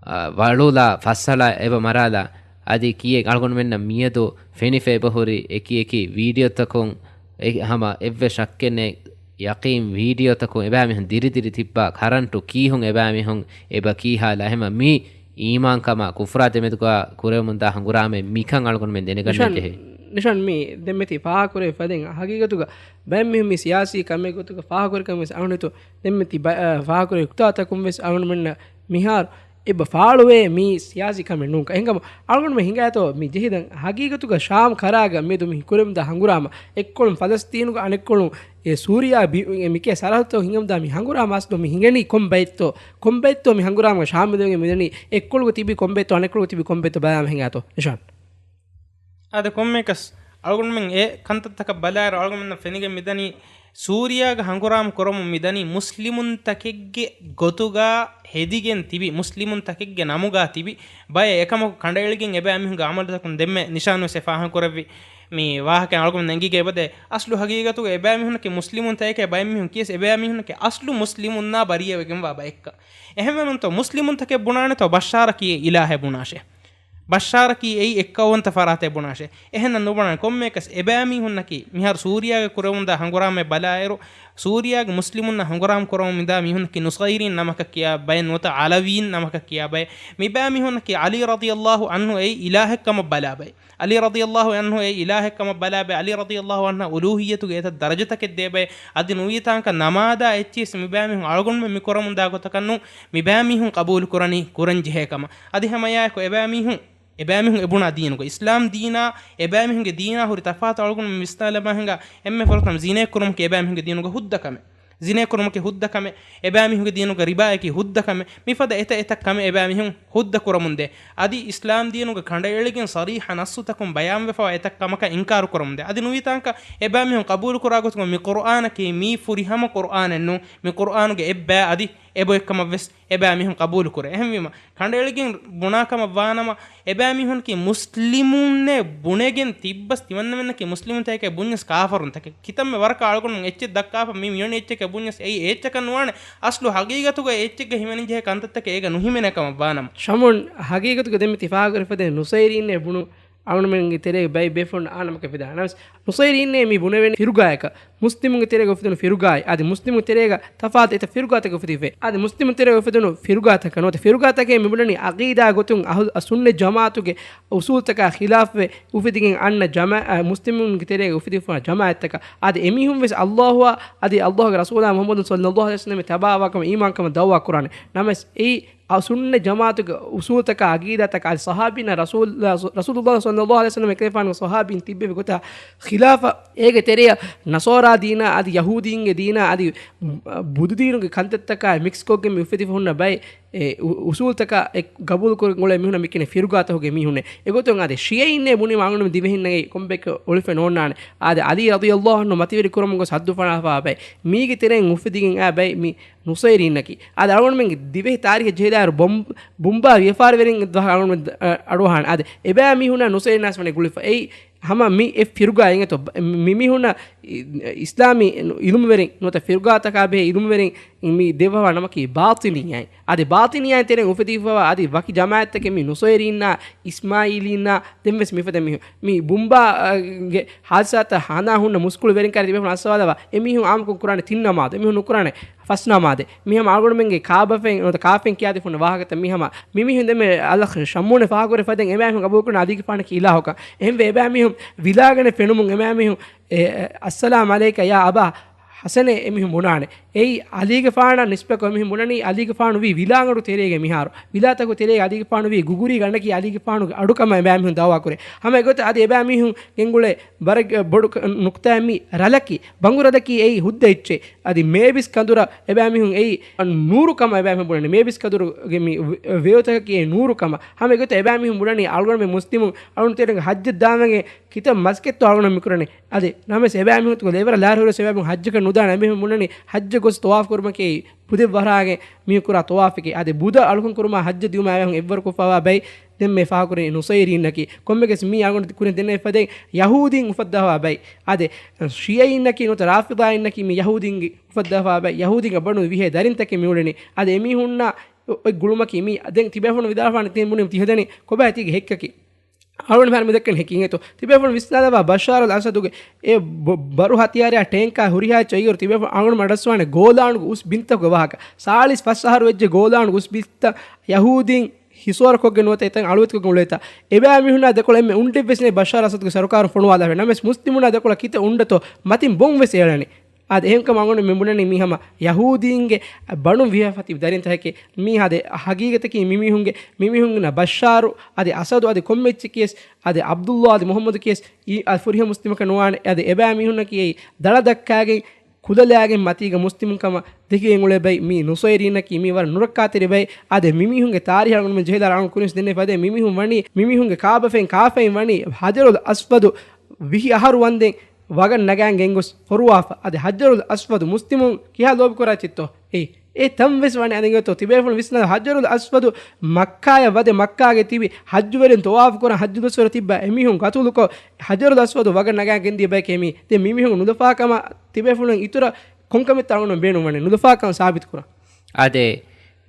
އަ، ވަޅުލާ ފައްސަޅާ އެބަ މަރާލާ. އަދި ކިޔެއް އަޅުގަނޑުމެންނަށް މިއަދު ފެނިފަ އެބަހުރި އެކި އެކި ވީޑިއޯތަކުން، އެ ހަމަ އެއްވެސް ޝައްކެއް ނެތް ޔަޤީން ވީޑިއޯތަކުން އެބައިމީހުން ދިރިދިރި ތިއްބާ، ކަރަންޓު ކީހުން އެބައިމީހުން އެބަ ކީހާލާ. އެހެމަ މީ އީމާންކަމާ ކުފްރާ ދެމެދުގަ ކުރެވެމުންދާ ހަނގުރާމައެއް މިކަން އަޅުގަނޑުމެން ދެނެގަންނަން ނިޝާން، ޖެހޭ. ނިޝާން މީ ދެންމެތި ފާހަގަކުރެވި ފަދައިން ހަގީގަތުގަ ބައެއް މީހުން މި ސިޔާސީ ކަމެއް ގޮތުގަ ފާހަގަކުރި ކަމެއް ވެސް އަޅުގަނޑު ދެންމެތި ބަ-، އަ، ފާހަގަކުރެވި ނުކުތާތަކުން ވެސް އަޅުގަނޑުމެންނަށް މިހާރު އެބަ ފާޅުވޭ މީ ސިޔާސީ ކަމެއް ނޫންކަން. އެހެންކަމުން އަޅުގަނޑުމެން ހިނގާތޯ މި ޖެހިދަން ހަގީގަތުގަ ޝާމް ކަރާގަ މިއަދު މި ކުރެވެމުންދާ ހަނގުރާމަ އެއްކޮޅުން ފަލަސްތީނުގަ އަނެއްކޮޅުން އެ ސޫރިޔާ ބި-، އެ މިކޭ ސަރަހައްދު ހިނގަމުންދާ މި ހަނގުރާމަ އަސްލު މި ހިނގެނީ ކޮން ބައެއްތޯ؟ ކޮން ބައެއްތޯ މި ހަނގުރާމަ ޝާމް މެދުވެގެން މިދަނީ؟ އެއްކޮޅުގަ ތިބީ ކޮން ބައެއްތޯ އަނެއްކޮޅުގަ ތިބީ ކޮން ބައެއްތޯ ބަލާމަ ހިނގާތޯ ނިޝާން؟ އާދެ، ކޮންމެއަކަސް އަޅުގަނޑުމެން އެ ކަންތައްތަކަށް ބަލާއިރު އަޅުގަނޑުމެންނަށް ފެނިގެން މިދަނީ ސޫރިޔާގަ ހަނގުރާމަ ކުރަމުން މިދަނީ މުސްލިމުންތަކެއްގެ ގޮތުގަ ހެދިގެން ތިބި، މުސްލިމުންތަކެއްގެ ނަމުގަ ތިބި ބައެއް. އެކަމަކު ކަނޑައެޅިގެން އެބައިމީހުންގެ އަމަލުތަކުން ދެންމެ ނިޝާންވެސް އެ ފާހަގަކުރެއްވި މި ވާހަކައިން އަޅުގަނޑު އެނގިގެ އެބަދޭ. އަސްލު ހަގީގަތުގަ އެބައިމީހުންނަކީ މުސްލިމުންތަކެކޭ ބައެއްމީހުން ކިޔަސް އެބައިމީހުންނަކީ އަސްލު މުސްލިމުންނާ ބަރީއަވެގެންވާ ބައެއްކަން. އެހެންވެމުންތޯ މުސްލިމުންތަކެއް ބުނާނެތޯ ބަޝާރަކީ އެ އިލާހެއް ބުނާށޭ. ބަޝާރަކީ އެއީ އެއްކައުވަންތަ ފަރާތެއް ބުނާށޭ. އެހެންނަށް ނުބުނާނެ. ކޮންމެއަކަސް އެބައިމީހުންނަކީ މިހާރު ސޫރިޔާގަ ކުރެވުންދާ ހަނގުރާމައެއް ބަލާއިރު، ސޫރިޔާގެ މުސްލިމުންނަށް ހަނގުރާމަ ކުރަމުން މިދާ މީހުންނަކީ ނުޞައިރީން ނަމަކަށް ކިޔާ ބައެއް ނުވަތަ ޢަލަވީން ނަމަކަށް ކިޔާ ބައެއް. މިބައިމީހުންނަކީ ޢަލީ ރަޟިޔަﷲ ޢަންހު އެއީ އިލާހެއް ކަމަށް ބަލާ ބައެއް. ޢަލީ ރަޟިޔަﷲ ޢަންހު އެއީ އިލާހެއް ކަމަށް ބަލާ ބައެއް. ޢަލީ ރަޟިޔަﷲ ޢަންހަށް އުލޫހިއްޔަތުގެ އެތައް ދަރަޖަތަކެއް ދޭ ބައެއް. އަދި ނުވިތާނކަ ނަމާދާ އެއްޗިސް މިބައިމީހުން އަޅުގަނޑުމެން މި ކުރަމުންދާ ގޮތަކަށް ނޫން. މިބައިމީހުން ޤަބޫލު ކުރަނީ ކުރަން ޖެހޭ ކަމަށް. އަދި ހަމައެއާއެކު އެބައިމީހުން، އެބައިމީހުން އެބުނާ ދީނުގަ، އިސްލާމް ދީނާ އެބައިމީހުންގެ ދީނާ ހުރި ތަފާތު އަޅުގަނޑު ވިސްނާލަމާ ހިނގާ. އެންމެ ފުރަތަމަ ޒިނޭ ކުރުމަކީ އެބައިމީހުންގެ ދީނުގަ ހުއްދަ ކަމެއް. ޒިނޭ ކުރުމަކީ ހުއްދަ ކަމެއް. އެބައިމީހުންގެ ދީނުގަ ރިބާއަކީ ހުއްދަ ކަމެއް. މިފަދަ އެތައް އެތައް ކަމެއް އެބައިމީހުން ހުއްދަ ކުރަމުންދޭ. އަދި އިސްލާމް ދީނުގެ ކަނޑައެޅިގެން ޞަރީޙަ ނައްޞުތަކުން ބަޔާންވެފަވާ އެތައް ކަމަކަށް އިންކާރު ކުރަމުންދޭ. އަދި ނުވިތާނކަ އެބައިމީހުން ޤަބޫލު ކުރާ ގޮތުގަ މި ޤުރުއާނަކީ މީ ފުރިހަމަ ޤުރުއާނެއް ނޫން. މި ޤުރުއާނުގެ އެއްބައި އަދި އެބައޮތްކަމަށްވެސް އެބައިމީހުން ޤަބޫލު ކުރޭ. އެހެންވީމަ، ކަނޑައެޅިގެން ބުނާ ކަމަށް ވާނަމަ، އެބައިމީހުންނަކީ މުސްލިމުންނޭ ބުނެގެން ތިއްބަސް ތިމަންނަމެންނަކީ މުސްލިމުންތަކެކޭ ބުންޏަސް ކާފަރުންތަކެއް. ކިތަންމެ ވަރަކަށް އަޅުގަނޑުމެން އެއްޗެއް ދައްކާފަ މި މިވަނީ އެއްޗެކޭ ބުންޏަސް އެއީ އެއްޗަކަށް ނުވާނެ. އަސްލު ހަގީގަތުގަ އެއްޗެއްގަ ހިމެނިންޖެހޭ ކަންތައްތަކެއް އޭގަ ނުހިމެނޭ ކަމަށް ވާނަމަ. ޝަމުން ހަގީގަތުގަ ދެންމެ ތި ފާހަގަކުރި ފަދައިން ނުސައިރީންނޭ ބުނު އަޅުގަނޑުމެންގެ ތެރޭގަ ބައި ބޭފުޅުން އާނަމަކަށް ފިދާ. ނަމަވެސް ނުސައިރީންނޭ މި ބުނެވެނީ ފިރުގާއަކަށް. މުސްލިމުންގެ ތެރޭގަ އުފެދުނު ފިރުގާއެއް. އަދި މުސްލިމުން ތެރޭގަ ތަފާތު އެތައް ފިރުގާތަކެއް އުފެދިފައި. އަދި މުސްލިމުން ތެރޭގަ އުފެދުނު ފިރުގާތަކަށް ނުވަތަ ފިރުގާތަކޭ މި ބުނަނީ ޢަޤީދާ ގޮތުން އަހުލު ސުންނަ ޖަމާޢަތުގެ އުސޫލުތަކާ ޚިލާފްވެ އުފެދިގެން އަންނަ ޖަމާ-، އަ، މުސްލިމުންގެ ތެރޭގަ އުފެދިފައި ޖަމާޢަތްތަކަށް. އަދި އެމީހުން ވެސް ﷲ އާ އަދި ﷲގެ ރަސޫލާ މުޙައްމަދު ޞައްލައްލާހު ޢަލައިހި ވަސައްލަމަށް ތަބާވާކަމަށް އީމާންކަމަށް ދަޢުވާ ކުރާނެ. ނަމަވެސް އެއީ އަ، ސުންނަ ޖަމާޢަތުގެ އުސޫލުތަކާ ޢަޤީދާތަކާ އަދި ޞަޙާބީންނާ ރަސޫލު، ރަސޫލުﷲ ޞައްލައްލާހު ޢަލައިހި ވަސައްލަމަ އެކަލޭފާނުގެ ޞަޙާބީން ތިއްބެވި ގޮތާ ޚިލާފަށް އޭގެ ތެރެއަށް ނަޞާރާ ދީނާ އަދި ޔަހޫދީންގެ ދީނާ އަދި ބުދުދީނުގެ ކަންތައްތަކާ މިކްސްކޮށްގެން މި އުފެދިފަ ހުންނަ ބައެއް އެ އު، އުސޫލުތަކާ އެ ގަބޫލުކުރަން އުޅޭ މީހުންނަށް މި ކިޔަނީ ފިރުގާތަކުގެ މީހުންނޭ. އެގޮތުން އަދި ޝިޔައީންނޭ ބުނީމަ އަޅުގަނޑު ދިވެހިންނަކީ ކޮންބައެއްކަން އޮޅިފައެއް ނޯންނާނެ. އާދެ، ޢަލީ ރަޟިޔަﷲ ޢަންހު މަތިވެރި ކުރަމުން ގޮސް ހައްދު ފަޅާފަވާ ބައެއް. މީގެ ތެރެއިން އުފެދިގެން އާ ބައެއް މި ނުޞައިރީންނަކީ. އާދެ، އަޅުގަނޑުމެންގެ ދިވެހި ތާރީޚަށް ޖެހިލާއިރު ބޮމް، ބުނބާ ވިޔަފާރިވެރިން ދުވަހަށް އަޅުގަނޑު އަ، އަޑުއަހާނެ. އާދެ، އެބައިމީހުންނާ ނުޞައިރީންނާސް ވަނީ ގުޅިފަ. އެއީ ހަމަ މި އެ ފިރުގާ އިނގޭތޯ، މި މީހުންނަށް އި، އިސްލާމީ އިލްމުވެރިން ނުވަތަ ފިރުގާތަކާ ބެހޭ އިލްމުވެރިން މި ދެއްވަވާ ނަމަކީ ބާޠިނިއްޔާއިން. އަދި ބާޠިނިއްޔާއިން ތެރެއިން އުފެދިފަވާ އަދި ވަކި ޖަމާޢަތްތަކެއް މި ނުޞައިރީންނާ، އިސްމާޢީލީންނާ، ދެންވެސް މިފަދަ މީހުން. މި ބުނބާ، އަ، ގެ ހާދިސާތައް ހަނދާން ހުންނަ މުސްކުޅިވެރިން ކައިރި ތިބޭފުޅުން އައްސަވާލައްވާ. އެމީހުން ޢާއްމުކޮށް ކުރާނެ ތިން ނަމާދު. އެމީހުން ނުކުރާނެ ފަސް ނަމާދެއް. މި ހަމަ އަޅުގަނޑުމެންގެ ކާބަފައިން ނުވަތަ ކާފައިން ކިޔާދީފަ ހުންނަ ވާހަކަތައް މި ހަމަ. މި މީހުން ދެންމެ އަލަށް ޝަމޫނެ ފާހަގަކުރެ ފަދައިން އެބައިމީހުން ޤަބޫލުކުރާނެ އަލީގެފާނަކީ އިލާހުކަން. އެހެންވެ އެބައިމީހުން ވިލާގަނެ ފެނުމުން އެބައިމީހުން އެ، އެ، އައްސަލާމް ޢަލައިކަ ޔާ އަބާ ޙަސަނޭ އެމީހުން ބުނާނެ. އެއީ އަލީގެފާނަށް ނިސްބަތްކޮށް އެމީހުން ބުނަނީ އަލީގެފާނު ވީ ވިލާގަނޑު ތެރޭގެ މިހާރު. ވިލާތަކު ތެރޭގެ އަލީގެފާނު ވީ ގުގުރީ ގަނޑަކީ އަލީގެފާނުގެ އަޑުކަމަށް އެބައިމީހުން ދަޢުވާ ކުރޭ. ހަމަ އެގޮތަށް އަދި އެބައިމީހުން ގެންގުޅޭ ވަރަށް ބޮޑު ނުކްތާއެއް މި ރަލަކީ، ބަނގު ރަލަކީ އެއީ ހުއްދަ އެއްޗެއް. އަދި މޭބިސް ކަނދުރަށް އެބައިމީހުން އެއީ ނޫރު ކަމަށް އެބައިމީހުން ބުނަނީ. މޭބިސް ކަނދުރުގެ މި ވެ، ވެޔޮތަކަކީ އެ ނޫރު ކަމަށް. ހަމަ އެގޮތަށް އެބައިމީހުން ބުނަނީ އަޅުގަނޑުމެން މުސްލިމުން އަޅުގަނޑު ތެރޭގެ ޙައްޖަށް ދާންވެގެން ކިތައް މަސައްކަތްތޯ އަޅުގަނޑު މިކުރަނީ. އަދި ނަމަވެސް އެބައިމީހުން ލެވަރަށް ލާރި ހުރެސް އެބައިމީހުން ޙައްޖަކަށް ނުދާނެ. އެބައިމީހުން ބުނަނީ ޙައްޖަށް ގޮސް ޠަވާފު ކުރުމަކީ ބުދެއް ވަރާގެން މީހުން ކުރާ ޠަވާފެކޭ. އަދި ބުދަ އަޅުކަން ކުރުމާ ޙައްޖަށް ދިއުމާ އެބައިމީހުން އެއްވަރު ކޮށްފަވާ ބައި ދެންމެ ފާހަގަކުރަނީ ނުޞައިރީންނަކީ. ކޮންމެއަކަސް މީ އަޅުގަނޑު ކުރިން ދެންނެވި ފަދައިން ޔަހޫދީން އުފައްދަވާ ބައި. އާދެ، ޝިޔައީންނަކީ ނުވަތަ ރާފިޟާއިންނަކީ މި ޔަހޫދީންގެ އުފައްދަވާ ބައި. ޔަހޫދީންގެ ބަނޑު ވިހޭ ދަރިންތަކެއް މިއުޅެނީ. އަދި އެމީހުންނާ އޮތް ގުޅުމަކީ މީ ދެން ތިބޭފުޅުން ވިދާޅުވާނެ ތިން ބުނި ތިހަދަނީ ކޮބާ ތީގެ ހެއްކަކީ؟ އަޅުގަނޑު މިހާރު މިދައްކަން ހެކި އިނގޭތޯ. ތިބޭފުޅުން ވިސްނާލައްވާ ބަޝާރު އަލް އަސަދުގެ އެ ބަ، ބަރު ހަތިޔާރާ ޓޭންކާ ހުރިހާ އެއްޗެއް އިރު ތިބޭފުޅުން އަޅުގަނޑު އަޑަސްވާނެ ގޯލާނުގެ އުސް ބިންތަކުގެ ވާހަކަ. ސާޅީސް ފަސް އަހަރު ވެއްޖެ ގޯލާނުގެ އުސް ބިންތައް ޔަހޫދީން ހިސޯރަކޮށްގެން ނުވަތަ އެތަން އަޅުވެތިކޮށްގެން އުޅޭތާ. އެބައިމީހުންނާ ދެކޮޅަށް އެންމެ އުނޑެއްވެސް ނެތް ބަޝާރު އަސަދުގެ ސަރުކާރުން ފޮނުވާލާފަ. ނަމަވެސް މުސްލިމުންނާ ދެކޮޅަށް ކިތައް އުނޑަތޯ މަތިން ބޮން ވެސް އެޅަނީ. އާދެ، އެހެންކަމުން އަޅުގަނޑު މި ބުނަނީ މީ ހަމަ ޔަހޫދީންގެ ބަނޑުން ވިހޭފަ ތިބި ދަރިންތަކެކޭ. މީ އާދެ، ހަގީގަތަކީ މި މީހުންގެ، މި މީހުންނަށް ބަޝާރު އަދި އަސަދު އަދި ކޮންމެ އެއްޗެއް ކިޔަސް، އާދެ، ޢަބްދުﷲ އަދި މުޙައްމަދު ކިޔަސް އީ، އާ، ފުރިހަމަ މުސްލިމަކަށް ނުވާނެ. އާދެ، އެބައިމީހުންނަކީ އެއީ ދަޅަ ދައްކާގެން ކުލަލާގެން މަތީގަ މުސްލިމުން ކަމަށް ދެކިގެން އުޅޭ ބައި. މީ ނުޞައިރީންނަކީ މީ ވަރަށް ނުރައްކާތެރި ބައެއް. އާދެ، މި މީހުންގެ ތާރީޚަށް އަޅުގަނޑުމެން ޖެހިލާ އަޅުގަނޑު ކުރިން ދެންނެވި ފަދައިން މި މީހުން ވަނީ، މި މީހުންގެ ކާބަފައިން ކާފައިން ވަނީ ހަޖަރުލް އަސްވަދު ވިހި އަހަރު ވަންދެން ވަގަށް ނަގާން ގެންގޮސް ފޮރުވާފަ. އަދި ހައްޖަރުލް އަސްވަދު މުސްލިމުން ކިހާ ލޯބި ކުރާ ޗިއްތޯ؟ އެއީ އެ ތަން ވެސް ވަނީ އަނެއްގޮތޯ ތިބޭފުޅުން ވިސްނާލަ ހައްޖަރުލް އަސްވަދު މައްކާޔަށް ވަދެ މައްކާގެ ތިބި ހައްޖުވެރިން ތަވާފު ކުރަން ހައްޖު ދުވަސްވަރު ތިއްބާ އެމީހުން ގަތުލުކޮށް ހައްޖަރުލް އަސްވަދު ވަގަށް ނަގާ ގެންދިޔަ ބަޔަކީ މީ. ދެން މި މީހުން ނުލަފާ ކަމަށް ތިބޭފުޅުން އިތުރަށް ކޮންކަމެއްތޯ އަޅުގަނޑު ބޭނުން ވަނީ ނުލަފާކަން ސާބިތު ކުރަން. އާދެ،